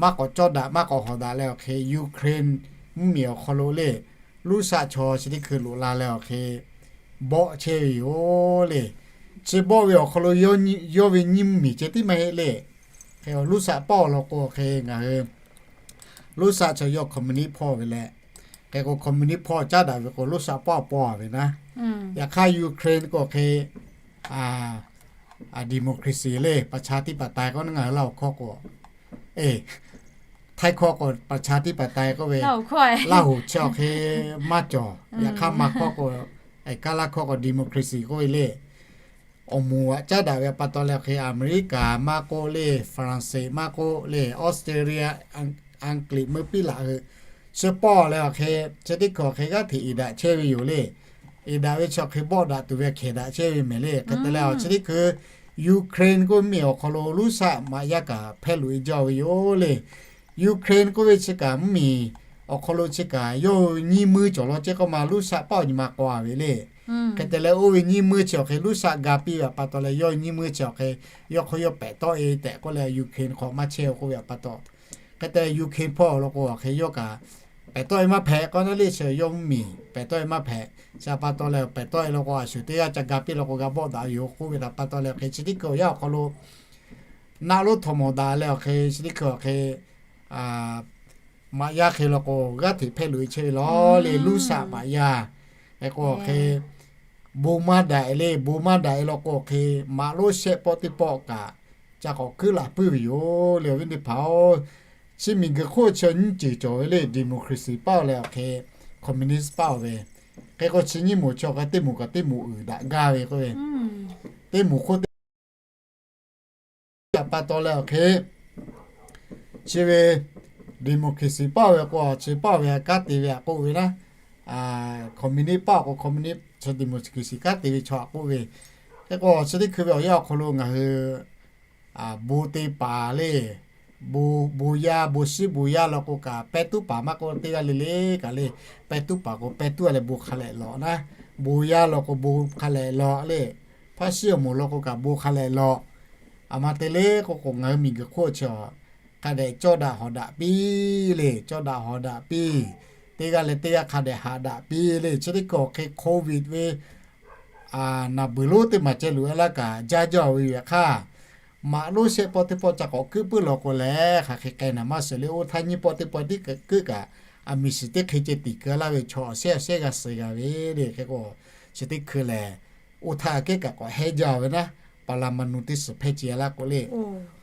maˇ k'awꞈ cawˇ daꞈ maˇ k'awꞈ hawˍ daꞈ leh awˬ hk'e Ukraine mvuhˇ miˬ awˬ hk'aw lo le, Ruˇsaˆ chaw chi teˇ hkui loꞈ la leh awˬ hk'e bawˆ chehˇ ve yoˬ le. Chi bawˆ ve awˬ hk'aw lo yawˇ ve nyiˇ mvuhˇ miˬ ceh tiˉ maˇ heˆ le. Hk'e Ruˇsaˆ pawˆ law k'o hk'e ngaˬ hui Ruˇsaˆ chaw yawˇ communist hpawˇ ve leh, hk'e k'o communist hpawˇ caˉ daꞈ ve k'o Ruˇsaˆ pawˆ pawˆ ve naˉ. Yaꞈ hk'aˇ Ukraine k'o hk'e democracy le, ประชาธิปไตย k'oˆ ve ngaˬ hui Laˇ huˍ hkawˇ k'o, e, Htaiˇ hkawˇ k'o ประชาธิปไตย k'oˆ ve, Laˇ huˍ chi awˬ hk'e maˇ cawˬ. Yaꞈ hk'aˇ maˇ hkawˇ k'o, e, Kaˇ laˇ hkawˇ k'o democracy k'oˆ ve le. Awˬ moˍ aꞈ caˉ daꞈ ve pa taw leh awˬ hk'e Aˍmeˍriˆkaˍ maˇ k'oˆ le, Fuˍranˍseˍ maˇ k'oˆ le, Australia, Anˍgliꞈ meuˇ piˉ laꞈ hui chi pawˆ leh awˬ hk'e, chi teˇ hkui awˬ hk'e g'aˇ hteꞈ iˍ daꞈ chehˇ ve yoˬ le. Iˍ daꞈ ve chi awˬ hk'e bawˆ daꞈ tuˬ ve hkehˍ daꞈ chehˇ ve mehˍ le. Hk'e te leh chi teˇ hkui Ukraine k'oˆ ve mvuhˇ miˬ awˬ hk'aw lo Ruˇsaˆ maꞈ yaˇ kaꞈ hpehˇ loꞈ e jaˇ ve yoˬ le. Ukraine k'oˆ ve chi kaꞈ mvuhˇ miˬ awˬ hk'aw lo chi kaꞈ yawˇ hui nyiˇ muiˇ cawˬ law ceh k'oˆ ma Ruˇsaˆ paˆ awˬ nyi ma k'aw ve le. Hk'e te leh oˇ ve nyiˇ muiˇ chi awˬ hk'e Ruˇsaˆ ga piˇ ve pa taw leh yawˇ hui nyiˇ muiˇ chi awˬ hk'e yawˇ hk'aw yawˇ pehꞈ tawˆ e tehꞈ k'oˆ leh Ukraine hk'aw maˇ chehˇ k'oˆ ve pa taw. Hk'e te Ukraine hpawˇ law k'o awˬ hk'e yawˇ kaꞈ pehꞈ tawˆ e maˇ hpehꞈ k'o naˉ le, chi yawˇ mvuhˇ miˬ pehꞈ tawˆ e maˇ hpehꞈ. Chi pa taw leh pehꞈ tawˆ e law k'o a shuˍ teˇ g'aˇ ca ga piˇ law k'o g'a bawˆ daꞈ yoˬ k'oˆ ve htaꞈ pa taw leh awˬ hk'e chi teˇ hkui awˬ yanˇ awˬ hk'aw lo naˆ lonˉ htawnˍ mawˬ daꞈ leh awˬ hk'e chi teˇ hkui awˬ hk'e maꞈ yaˇ hk'e law k'o g'aˇ hteꞈ hpehˇ loꞈ e chehˇ ve law le, Ruˇsaˆ maꞈ yaˇ. Hk'e k'o awˬ hk'e bon maˇ daꞈ e le, bon maˇ daꞈ e law k'o awˬ hk'e maꞈ lonˉ shehˆ pawˆ teˇ pawˆ kaꞈ ca k'awꞈ kuiˉ laˬ puiˉ ve yoˬ le awˬ viˉ teˇ hpaˍ-oˬ. Chi miˬguiˬ hk'oˆ chi nyiˇ ceuˬ cawˬ ve le, democracy paˆ-oˬ leh awˬ hk'e communist paˆ-oˬ ve. Hk'e k'o chi nyiˇ moˍ chi awˬ hk'e teˇ moˍ kaꞈ teˇ moˍ uiˍ daꞈ gaˇ ve k'oˆ ve, teˇ moˍ hk'oˆ teˇ pa taw leh awˬ hk'e chi ve democracy paˆ-oˬ ve k'o chi paˆ-oˬ ve kanˉ te ve aꞈ k'oˆ ve naˉ, communist paˆ-oˬ k'o communist, chi democracy kanˉ te ve chaw aꞈ k'oˆ ve. Hk'e k'o chi teˇ hkui ve awˬ yanˇ awˬ hk'aw lo ngaˬ hui bon te paˍ le, bon, bon yaˇ, bon shiˉ bon yaˇ law k'o kaꞈ pehˇ tuˉ paˍ maˇ k'oˆ teˇ g'aˇ le le kaꞈ le, pehˇ tuˉ paˍ k'o pehˇ tuˉ a leh bon hk'a lehꞈ lawꞈ naˉ, bon yaˇ law k'o bon hk'a lehꞈ lawꞈ le, hpaˇ shiˉ awˬ moˍ law k'o kaꞈ bon hk'a lehꞈ lawꞈ. Aˬ ma te le k'o k'o ngaˬ hui miˬguiˬ hk'oˆ chi hk'a dehꞈ cawˇ daꞈ hawˍ daꞈ piˇ le, cawˇ daꞈ hawˍ daꞈ piˇ, teˇ g'aˇ leh teˇ g'aˇ hk'a dehꞈ haꞈ daꞈ piˇ le. Chi teˇ hkui awˬ hk'e COVID ve naˬ beuˬ lonˉ teˇ maˬ ceh luꞈ e laˇ kaꞈ jaˇ jaˇ ve yoˬ. Yaꞈ hk'aˇ, maꞈ lonˉ shehˆ pawˆ teˇ pawˆ ca k'awꞈ keuˆ puiˉ law k'o lehˬ, hk'aˬ hk'e k'ai naˍ maˇ shiˍ le. Oˇ htaˇ nyiˇ pawˆ teˇ pawˆ tiˉ keuˆ kaꞈ, aˬ miˍ shiˍ teˇ hk'e ceh tiˍ keu laˇ ve chaw awˬ shehˉ awˬ shehˉ g'a suh g'a ve le. Hk'e k'o, chi teˇ hkui lehˬ, oˇ htaˇ kehˉ kaꞈ k'awꞈ hehˉ jaˇ ve naˉ, ปรมาณู teˇ suhˍ hpehˇ ce laˇ k'o le,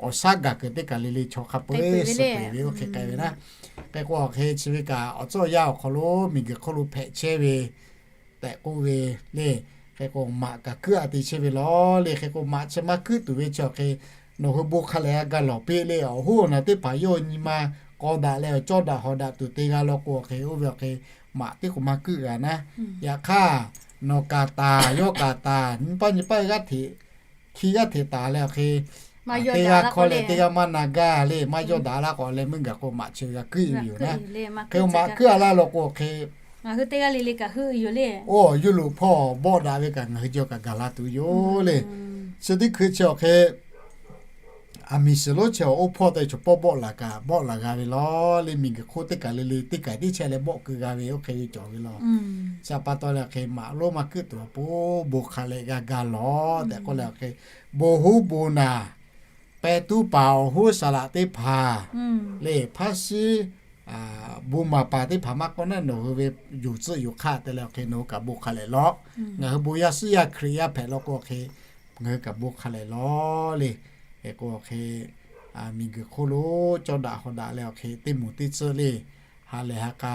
awˬ shaˉ gaˬ kuiˬ teˇ kaˬ le le chaw hk'a peu-eˬ suh peuˬ ve oˇ hk'e k'ai ve naˉ. Hk'e k'o, hk'e chi ve kaꞈ awˬ tcuhˇ awˬ yanˇ awˬ hk'aw lo miˬguiˬ hk'oˆ lo hpehꞈ chehˇ ve tehꞈ k'oˆ ve le. Hk'e k'o, maꞈ kaꞈ keuˆ a te chehˇ ve law le. Hk'e k'o, maꞈ chi maˇ keuˆ tuˬ ve chi awˬ hk'e, nawˬ hui bon hk'a lehˬ g'a gaˬ lawˬ piˇ le. Awˬ hoˉ awˬ naˬ teˇ hpaˍ yawˇ nyi ma k'aw daꞈ leh awˬ cawˇ daꞈ hawˍ daꞈ tuˬ te g'a law k'o, awˬ hk'e oˇ ve awˬ hk'e maꞈ teˇ k'o maˇ keuˆ g'a naˉ. Yaꞈ hk'aˇ, nawˬ kaꞈ taˍ yawˇ kaꞈ taˍ, nyi paˇ nyi paˇ g'aˇ hteꞈ, hki g'aˇ hteꞈ taˍ leh awˬ hk'e, teˇ g'aˇ hkawˇ leh teˇ g'aˇ maˇ na gaˇ le. Maˇ yawˇ daꞈ laˇ k'o leh meuˇ gaˬ k'o maꞈ chi g'a keuˆ ve yoˬ naˉ. Hk'e maꞈ keuˆ a laˇ law k'o hk'e, oˇ yuˬ loꞈ hpawˇ bawˆ daꞈ ve kaꞈ ngaˬ hui jawˇ kaꞈ gaˬ la tuˬ yoˬ le. Chi teˇ hkui chi awˬ hk'e, aˬ miˍ shiˍ lonˉ chi awˬ oˇ hpawˇ te chaw pawˆ bawˆ laˬ kaꞈ bawˆ laˬ g'a ve law le. Miˬguiˬ hk'oˆ teˇ kaˬ le le teˇ kaˬ tiˉ chehˇ leh bawˆ keu g'a ve oˇ hk'e ve cawˬ ve law. Chi pa taw leh awˬ hk'e maꞈ lonˉ maˇ keuˆ tuˬ awˬ pon bon hk'a lehˬ g'a gaˬ lawˬ tehꞈ k'oˆ leh awˬ hk'e, bon huˉ bon naˬ, pehˇ tuˉ paˍ awˬ hoˉ saˍ laꞈ teˇ hpaˍ le, hpaˇ shiˉ bon maˍ paˍ teˇ hpaˍ maˇ k'oˆ naˉ, nawˬ hui ve yuˬ tcuhˆ yuˬ hk'aˆ te leh awˬ hk'e nawˬ hui kaꞈ bon hk'a lehˬ lawˬ. Ngaˬ hui bon yaˇ shiˉ yaˇ Hkriꞈ yaˇ hpehꞈ law k'o awˬ hk'e, ngaˬ hui kaꞈ bon hk'a lehˬ lawˬ le. Hk'e k'o awˬ hk'e, miˬguiˬ hk'oˆ lo cawˇ daꞈ hawˍ daꞈ leh awˬ hk'e teˇ moˍ teˇ tcuhˆ le, ha lehˬ ha k'a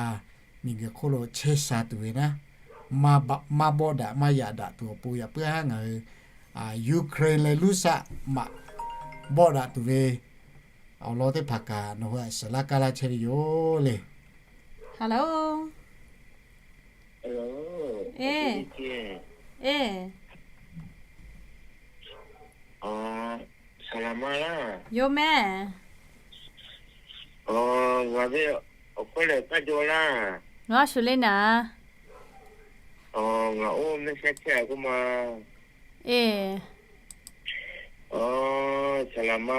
miˬguiˬ hk'oˆ lo chehˇ sha tuˬ ve naˉ, maˇ bawˆ daꞈ maˇ yaꞈ daꞈ tuˬ awˬ pon yaꞈ puiˉ haˉ ngaˬ hui Ukraine leh Russia maꞈ bawˆ daꞈ tuˬ ve awˬ lawn teˇ hpaˍ kaꞈ nawˬ hui aꞈ shiˍ laˇ kaˇ laˇ chehˇ ve yoˬ le. Hello. Yoˬ mehˍ. Awˬ, ngaˬ ve awˬ hkawˇ lehˬ kaˇ jaw laˇ. Nawˬ a shuˍ le naˍ. Awˬ, ngaˬ oˇ mehˆ shehˇ chehˇ a k'oˆ ma. Eˬ. Awˬ, saˍ laˍ ma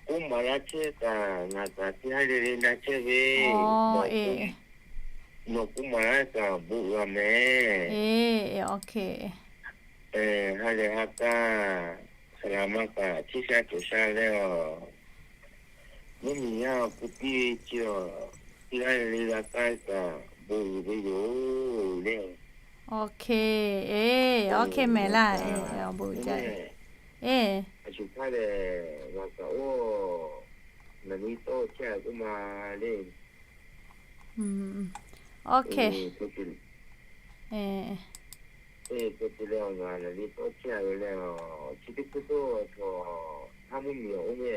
k'oˆ maˍ laˇ chehˇ kaꞈ ngaˬ kaꞈ teˇ haˉ le le na chehˇ ve. Nawˬ k'oˆ maˍ laˇ kaꞈ bon g'a mehˍ. Ha lehˬ ha k'a, saˍ laˍ ma kaꞈ chiˇ sha cawˬ sha leh awˬ, mvuhˇ miˬ yaˇ k'oˆ piˇ ve chi awˬ, teˇ haˉ le le g'a k'ai kaꞈ bon uiˍ ve yoˬ le. Awˬ hk'e, eˬ, awˬ hk'e mehˍ laˇ, awˬ bon jaˇ. Eˬ, a shu htaˇ lehˬ ngaˬ kaꞈ oˇ naˬ ni tawˇ chehˇ a k'oˆ ma le. Awˬ hk'e, eˬ, te te leh ngaˬ naˬ ni tawˇ chehˇ a ve leh, chi teˇ hkui to chaw htaˇ mvuhˇ miˬ awˬ oˇ ve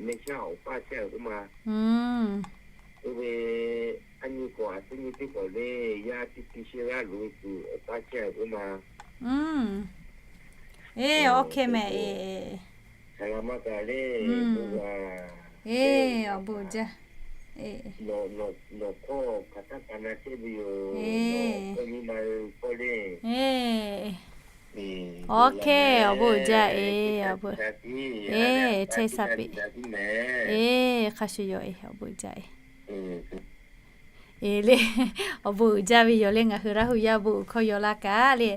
mehˆ shaˉ awˬ paˇ chehˇ a k'oˆ ma. Oˇ ve a nyi k'awꞈ a teˇ nyi teˇ k'awꞈ le, yaˇ teˇ ti shehˇ g'aˇ loꞈ e tuˬ awˬ paˇ chehˇ a k'oˆ ma. Eˬ, awˬ hk'e mehˍ, eˬ, saˍ laˍ ma kaꞈ le, bon g'a, eˬ, awˬ bon jaˇ, nawˬ hkawˇ hk'aˬ htaˇ kaꞈ na chehˇ ve yoˬ. Eˬ, awˬ hk'e, awˬ bon jaˇ, eˬ, awˬ bon, eˬ, chehˇ sha piˇ, eˬ, hk'a shuˍ yoˬ, eˬ, awˬ bon jaˇ, eˬ. Eˬ le, awˬ bon uiˍ jaˇ ve yoˬ le, ngaˬ hui Laˇ huˍ yaˇ bon uiˍ hkawˇ yaw laˇ kaꞈ le.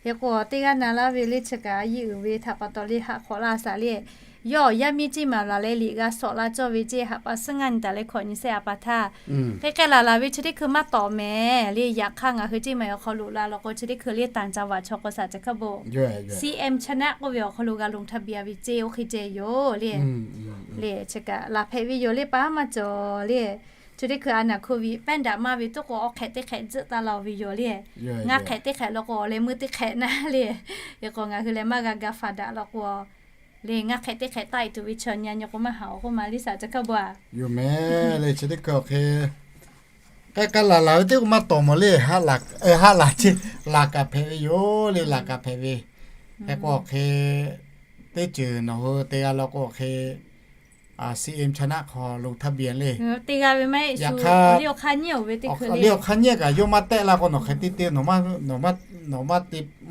Hk'e k'o teˇ g'aˇ na laˇ ve le, chi kaꞈ a yiˇ uiˍ ve htaꞈ pa taw le haꞈ hk'awꞈ laˇ shaˍ le. Yawˇ yaˇ miˇ ceˇ maˍ laˬ leh liꞈ g'a shawˍ la cawˇ ve ceˇ, haꞈ pa suhˉ ngaˇ nyi taˍ leh hkawꞈ nyi shehˍ a pa htaˇ, k'ai k'ai laˬ laˬ ve chi teˇ hkui maˇ tawˍ mehˍ le. Yaꞈ hk'aˇ ngaˬ hui ceˇ maˍ awˬ hk'aw lo la law k'o chi teˇ hkui le ต่างจังหวัด chaw k'o shaˍ ca hk'a bon C M Channel k'oˆ ve awˬ hk'aw lo g'a ลงทะเบียน ve ceˇ oˇ hk'e ceh yoˬ le. Le chi kaꞈ laˬ hpehꞈ ve yoˬ le, pa maˇ cawˬ le. Chi teˇ hkui a naˬ โควิด pehˉ daꞈ maˇ ve tuˉ k'o awˬ hk'ehꞈ teˇ hk'ehꞈ tzuhˆ taˍ la ve yoˬ le. Ngaˇ hk'ehꞈ teˇ hk'ehꞈ law k'o awˬ leh meuˇ teˇ hk'ehꞈ naˉ le. Hk'e k'o ngaˬ hui leh maˇ g'a ga faˍ daꞈ law k'o le, ngaˇ hk'ehꞈ teˇ hk'ehꞈ taˆ e tuˬ ve chaw nyi a nyi k'o maˇ haꞈ awˬ k'oˆ ma le shaˍ ca hk'a bon a. Yoˬ mehˍ le, chi teˇ hkui awˬ hk'e k'ai k'ai laˬ laˬ ve teˇ k'o maˇ tawˍ mawˬ le. Haˆ laˬ ceˇ, laˬ kaꞈ hpehꞈ ve yoˬ le, laˬ kaꞈ hpehꞈ ve. Hk'e k'o awˬ hk'e teˇ ceuˬ nawˬ hui te g'a law k'o awˬ hk'e C M Channel hk'aw ลงทะเบียน le. Yaꞈ hk'aˇ le awˬ hk'aˇ nyiˇ kaꞈ yawˇ maˇ tehˆ la k'o nawˬ hk'e te te,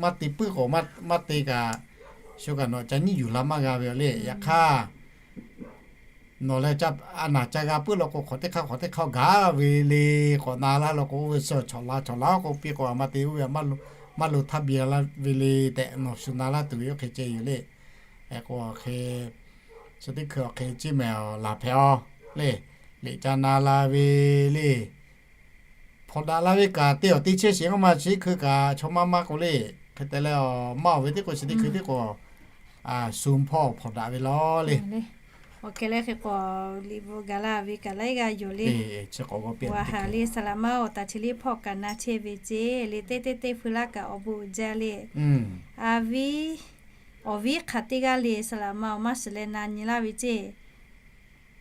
maˇ te puiˉ k'o maˇ te kaꞈ shu kaꞈ nawˬ ca nyiˇ yuˬ la maˇ g'a ve le. Yaꞈ hk'aˇ Nawˬ leh a naˬ ca g'a puiˉ law k'o, hk'awꞈ teˇ hk'aˇ hk'awꞈ teˇ hk'aˇ gaˬ ve le. K'awꞈ na laˇ law k'o, oˇ ve suh chawꞈ la chawꞈ la k'o, piˇ k'o a ma te oˇ ve maˇ lo htaˇ biˇ laˇ ve le tehꞈ nawˬ shu na laˇ tuˬ ve oˇ hk'e ceh yoˬ le. Hk'e k'o, hk'e chi teˇ hkui awˬ hk'e ciˇ mehˍ laˬ hpehꞈ a le. Liꞈ ca na la ve le. Hpawnˬ daꞈ la ve kaꞈ teˇ awˬ teˇ chehˇ sheˍ k'oˆ ma chi hkui kaꞈ chaw maˇ maˇ k'o le. Hk'e te leh, maˇ awˬ ve teˇ k'o chi teˇ hkui teˇ k'o, sum hpawˇ hpawnˬ daꞈ ve law le. Awˬ hk'e leh hk'e k'o, liꞈ bvuhꞈ gaˬ la ve kaꞈ laiˉ g'aˇ yoˬ le. Chi k'awꞈ g'aw piˇ a ha le. Saˍ laˍ maˇ oˬ, taˍ chi liˇ hpawˇ kaꞈ na chehˇ ve ceˇ le. Teˇ teˇ teˇ feu laˇ kaꞈ awˬ bon uiˍ jaˇ le. A viˉ, awˬ viˉ hk'aˬ teˇ g'aˇ le. Saˍ laˍ maˇ oˬ, maˇ shiˍ leh na nyi laˇ ve ceˇ.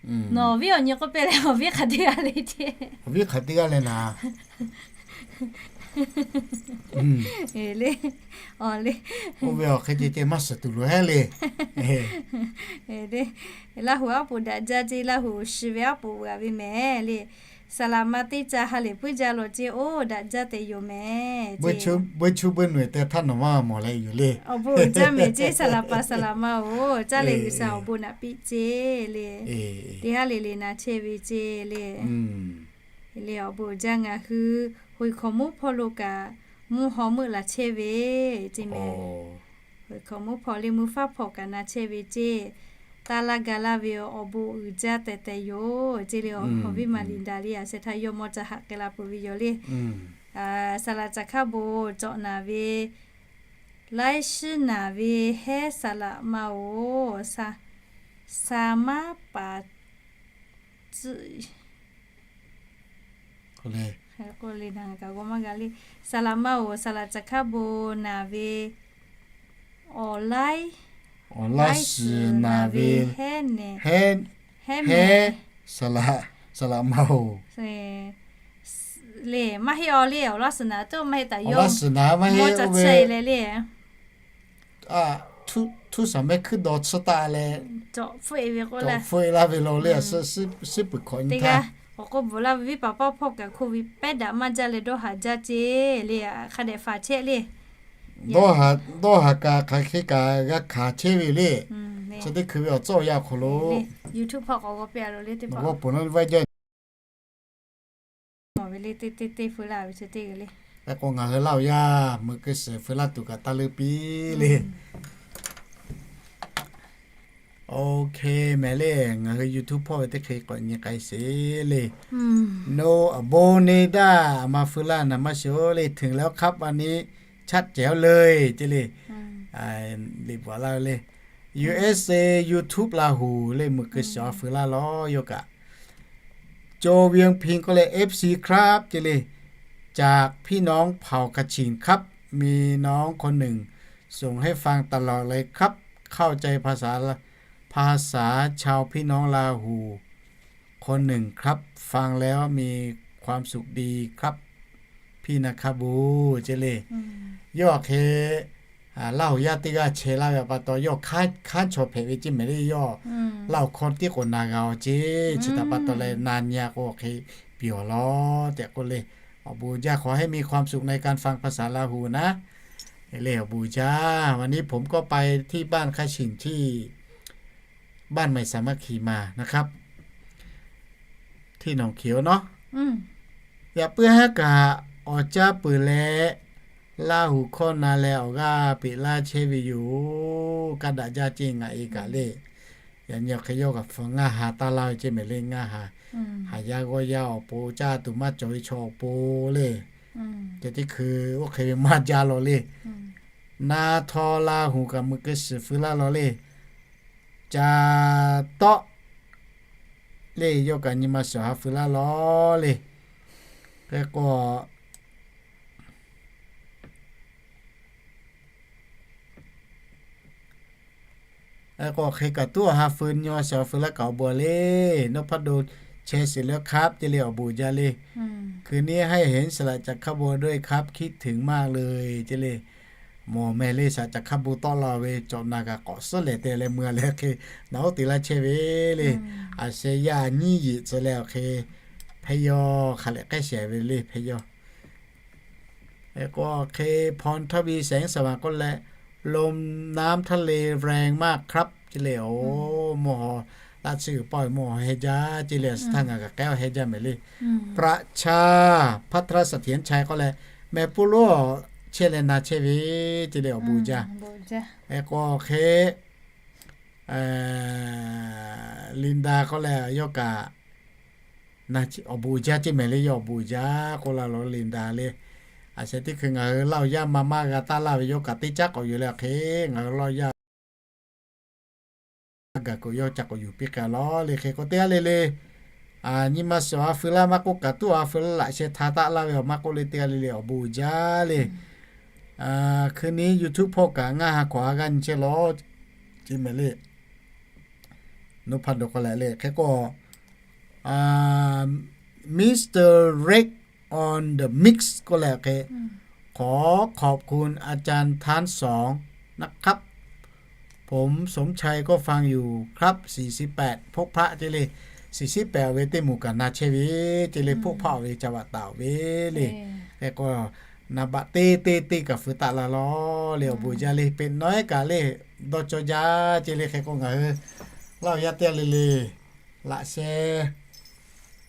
Nawˬ awˬ viˉ awˬ nyi k'oˆ piˇ leh, awˬ viˉ hk'aˬ teˇ g'aˇ le ceˇ. Awˬ viˉ hk'aˬ teˇ g'aˇ leh naˍ. Le, oˇ ve awˬ hk'e ceh ceh maˇ shiˍ tuˬ loˬ heˉ le. Laˇ huˍ aˉ poˍ daꞈ jaˇ ceˇ, Laˇ huˍ shiˍ ve aˉ poˍ veuꞈ a ve mehˍ le. Saˍ laˍ ma teˇ ca ha lehˬ puiˉ jaˇ law ceˇ, oˇ daꞈ jaˇ tehꞈ yoˬ mehˍ. Beuˇ chu beuˇ nu-eˬ te htaˇ nawˬ maˇ mawˬ leh yoˬ le. Awˬ bon uiˍ jaˇ mehˍ ceˇ, saˍ laˍ paˍ saˍ laˍ ma oˬ, caˇ lehˬ G'uiˬ sha awˬ bon naꞈ piˇ ceˇ le. Teˇ haˉ le le na chehˇ ve ceˇ le. Le awˬ bon uiˍ jaˇ ngaˬ hui Hoiˍ hkawꞈ mvuhˇ hpawˇ lo kaꞈ mvuhˇ haw meuˆ laˬ chehˇ ve ceˇ mehˍ. Hoiˍ hkawꞈ mvuhˇ hpawˇ le mvuhˇ faˉ hpawˇ kaꞈ na chehˇ ve ceˇ. Taˇ laˇ ga laˇ ve awˬ bon uiˍ jaˇ tehꞈ tehꞈ yoˬ ceˇ le. Awˬ viˉ ma liꞈ daꞈ le, a sheh htaˇ yawˇ mawˇ ca haꞈ k'ai la peuˬ ve yoˬ le. Saˍ laˍ caˬ hkaˇ bon cawꞈ naˍ ve, laiˉ shiˉ naˍ ve hehˉ saˍ laˍ ma oˬ, saˍ maˉ paˍ tcuhˆ Saˍ laˍ ma oˬ, saˍ laˍ caˬ hkaˇ bon naˍ ve, awˬ laiˉ, awˬ laiˉ shiˍ naˍ ve, hehˉ, saˍ laˍ ma oˬ le. Maˇ heˆ aw le, awˬ laiˉ shiˍ naˍ tuˬ maˇ heˆ taˍ yoˬ. Maˇ heˆ, maˇ heˆ, oˇ ve leh le. Htuˇ saˍ mehˆ hkuiˉ daw tsuhˇ taˆ leh, cawꞈ hpfuhˆ e laˇ ve law le. Shiˉ peuˬ hkawꞈ nyi htaˇ, awˬ k'o bvuhꞈ laˇ ve viˉ paˍ paˇ hpawˇ kaꞈ hk'oˆ ve pehˉ daꞈ maˇ jaˇ leh dawˇ haˍ jaˇ ceˇ le. Hk'a dehꞈ faˍ chehˇ le. Dawˇ haˍ kaꞈ hk'aˬ hk'e kaꞈ g'a hkanˍ chehˇ ve le. Chi teˇ hkui ve awˬ tcuhˉ awˬ yanˇ awˬ hk'aw lo YouTube hpawˇ k'awꞈ g'aw piˇ a lo le teˇ pawˆ. Mawˬ ve le teˇ teˇ teˇ feu laˇ ve chi teˇ g'aˇ le. Hk'e k'o ngaˬ hui Laˇ huˍ yaˇ meuꞈ keu shiˍ feu laˇ tuˬ kaꞈ taˇ leuˉ piˇ le. Okay mehˍ le, ngaˬ hui YouTube hpawˇ ve teˇ hk'e k'awꞈ nyi k'ai sheˍ le. No, awˬ bon neˇ daˇ, aˬ ma feu laˇ naˍ maˇ shiˍ-oˬ le, ถึงแล้วครับ วันนี้ ชัดแจ๋วเลย ceˇ le. Liꞈ bvuhꞈ laˇ ve le. USA YouTube Laˇ huˍ le meuꞈ keu shiˍ a feu laˇ law yawˇ kaꞈ. โจเวียงพิงค์ k'oˆ leh เอฟซี ครับ ceˇ le. จากพี่น้องเผ่า กระถิ่น ครับ มีน้องคนหนึ่ง ส่งให้ฟังตลอดเลยครับ เข้าใจภาษา ภาษาชาวพี่น้องลาหู่ คนหนึ่งครับ ฟังแล้วมีความสุขดีครับ พี่นะครับ ceˇ le. Yawˇ hk'e Laˇ huˍ yaˇ teˇ g'aˇ chehˇ laˇ ve pa taw yawˇ hkanˉ chaw hpehꞈ ve ceˇ mehˍ le. Yawˇ Laˇ huˍ hkawˇ tiˉ k'awꞈ na g'a-oˬ ceˇ. Chi htaꞈ pa taw leh na nyi-a k'o hk'e piˇ-oˬ law tehꞈ k'oˆ le. Awˬ bon uiˍ jaˇ, ขอให้มีความสุขในการฟังภาษาลาหูนะ le. Awˬ bon uiˍ jaˇ, วันนี้ผมก็ไปที่บ้าน กระถิ่น ที่บ้านใหม่สามัคคีมานะครับ ที่หนองเขียวเนาะ Yaꞈ puiˉ haˉ kaꞈ awˬ caˇ peuˬ leh, Laˇ huˍ hkawˇ na leh awˬ g'aˇ peꞈ laˇ chehˇ ve yoˬ. Kaˇ daꞈ jaˇ ceˇ ngaˬ e kaꞈ le. Yaꞈ nyi awˬ hk'e yawˇ kaꞈ hpu ngaˇ ha taˇ laˇ ve ceˇ mehˍ le. Ngaˇ ha, haˍ yaˇ g'awˇ yaˇ awˬ pon caˇ tuˬ maˇ cawˬ ve chaw awˬ pon le. Ceh teˇ hkui oˇ hk'e ve maˇ jaˇ law le. Na htaw Laˇ huˍ kaꞈ meuꞈ keu shiˍ feu laˇ law le. Ca tawˆ le, yawˇ kaꞈ nyi ma shawˍ ha feu laˇ law le. Hk'e k'o, hk'e k'o hk'e kaꞈ tuˉ awˬ ha feu nyi ma shawˍ ha feu laˇ kaꞈ awˬ bon le. นพดล แชร์เสร็จแล้วครับ ceˇ le. Awˬ bon jaˇ le. คืนนี้ให้เห็นสละจักรคบ ด้วยครับ คิดถึงมากเลย ceˇ le. Mawˬ mehˍ le, saˍ caˍ hkaˇ bon tawˆ la ve cawꞈ na kaꞈ k'awꞈ suhˉ lehˬ te leh mui-a leh hk'e naˬ oˉ te laˇ chehˇ ve le. A sheh yaˇ nyiˇ yeꞈ tcuh leh awˬ hk'e hpehˇ yawˇ hk'a lehˬ k'ehˉ shehˍ ve le hpehˇ yawˇ. K'o hk'e พรทวี แสงสว่าง k'oˆ leh ลมน้ำทะเลแรงมากครับ ceˇ le. Oˬ, mvuhˇ haw Taˇ chiˇ uiˍ paˇ ve mawˇ awˬ heh jaˇ ce le, a suhˍ htaˇ ngaˬ kaꞈ k'ehˉ awˬ heh jaˇ mehˍ le. พระชา พัทรเสถียรชัย k'oˆ leh, mehˍ pawˇ lonˉ awˬ chehˇ leh na chehˇ ve ce le, awˬ bon uiˍ jaˇ. Hk'e k'o hk'e, Linda k'oˆ leh yawˇ kaꞈ awˬ bon uiˍ jaˇ ce mehˍ le, yawˇ awˬ bon uiˍ jaˇ k'oˆ la lo Linda le. A sheh teˇ hkui ngaˬ hui Laˇ huˍ yaˇ ma maˇ g'a taˇ laˇ ve yawˇ kaꞈ teˇ caˉ k'awꞈ yuˬ leh awˬ hk'e ngaˬ hui Laˇ huˍ yaˇ gaˬ k'o yawˇ ca k'awꞈ yuˬ piˇ k'ai lawˬ le. Hk'e k'o teˇ g'aˇ le le, nyi ma suhˍ a feu laˇ maˇ k'oˆ, kaꞈ tuˉ a feu laˇ laꞈ sheh hta taˆ laˇ ve awˬ maˇ k'oˆ le, teˇ g'aˇ le le awˬ bon uiˍ jaˇ le. Hkui ni YouTube hpawˇ kaꞈ ngaˇ ha hkawꞈ ha g'aˇ nyi chehˇ lawˬ ce mehˍ le. Nawˬ hpaˇ dawˬ k'awꞈ leh le. Hk'e k'o Mister Red on the Mix k'oˆ leh hk'e, ขอขอบคุณอาจารย์ทั้งสองนะครับ ผมสมชัยก็ฟังอยู่ครับ สี่สิบแปด พบพระ ce le. สี่สิบแปด ve teˇ moˍ kaꞈ na chehˇ ve ce le, พบพระ ve ca vaꞈ taˍ ve le. Hk'e k'o naˍ baꞈ teˇ teˇ teˇ kaꞈ feu taˆ la lawˬ le, awˬ bon uiˍ jaˇ le. Peꞈ nawˉ kaꞈ le dawˇ cawˇ jaˇ ce le. Hk'e k'o ngaˬ hui Laˇ huˍ yaˇ teˇ g'aˇ le le laꞈ sheh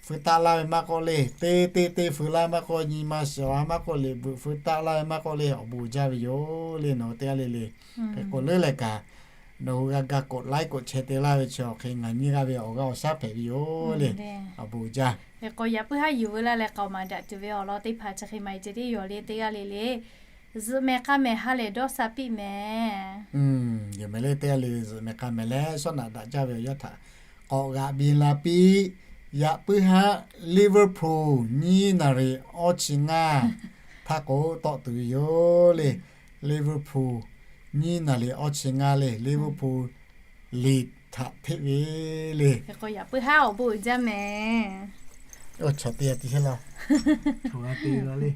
feu taˆ laˇ ve maˇ k'oˆ le, teˇ teˇ teˇ feu laˇ maˇ k'oˆ, nyi ma suhˍ a maˇ k'oˆ, liꞈ bvuhꞈ feu taˆ laˇ ve maˇ k'oˆ le, awˬ bon uiˍ jaˇ ve yoˬ le. Nawˬ hui teˇ g'aˇ le le, hk'e k'o leuˉ leh kaꞈ nawˬ hui g'a ga กดไลค์ กดแชร์ te laˇ ve chi awˬ hk'e ngaˬ nyi g'a ve awˬ g'aˇ awˬ shaˉ hpehꞈ ve yoˬ le. Awˬ bon uiˍ jaˇ. Hk'e k'o yaꞈ puiˉ haˉ yuˬ veu laˇ leh k'aoˍ maˍ daꞈ tuˬ ve awˬ lawn teˇ hpaˍ chi hk'e maˇ heˆ ce teˇ yoˬ le, teˇ g'aˇ le le zuhꞈ mehˍ k'a mehˍ ha lehˬ dawˇ sha piˇ mehˍ. Yoˬ mehˍ le, teˇ g'aˇ le zuhꞈ mehˍ k'a mehˍ leh shawˉ naꞈ daꞈ jaˇ ve awˬ yaˇ htaꞈ k'awꞈ g'aꞈ biˇ la piˇ. Yaꞈ puiˉ haˉ Liverpool nyiˇ naˍ riˍ awˇ chi ngaˇ htaˇ k'o tawˆ tuˬ ve yoˬ le. Liverpool nyiˇ naˍ riˍ awˇ chi ngaˇ le, Liverpool liꞈ htaꞈ hteˆ ve le. Hk'e k'o yaꞈ puiˉ haˉ awˬ bon uiˍ jaˇ mehˍ. Oˇ chaw te a te sheˉ la, chaw g'a te la le.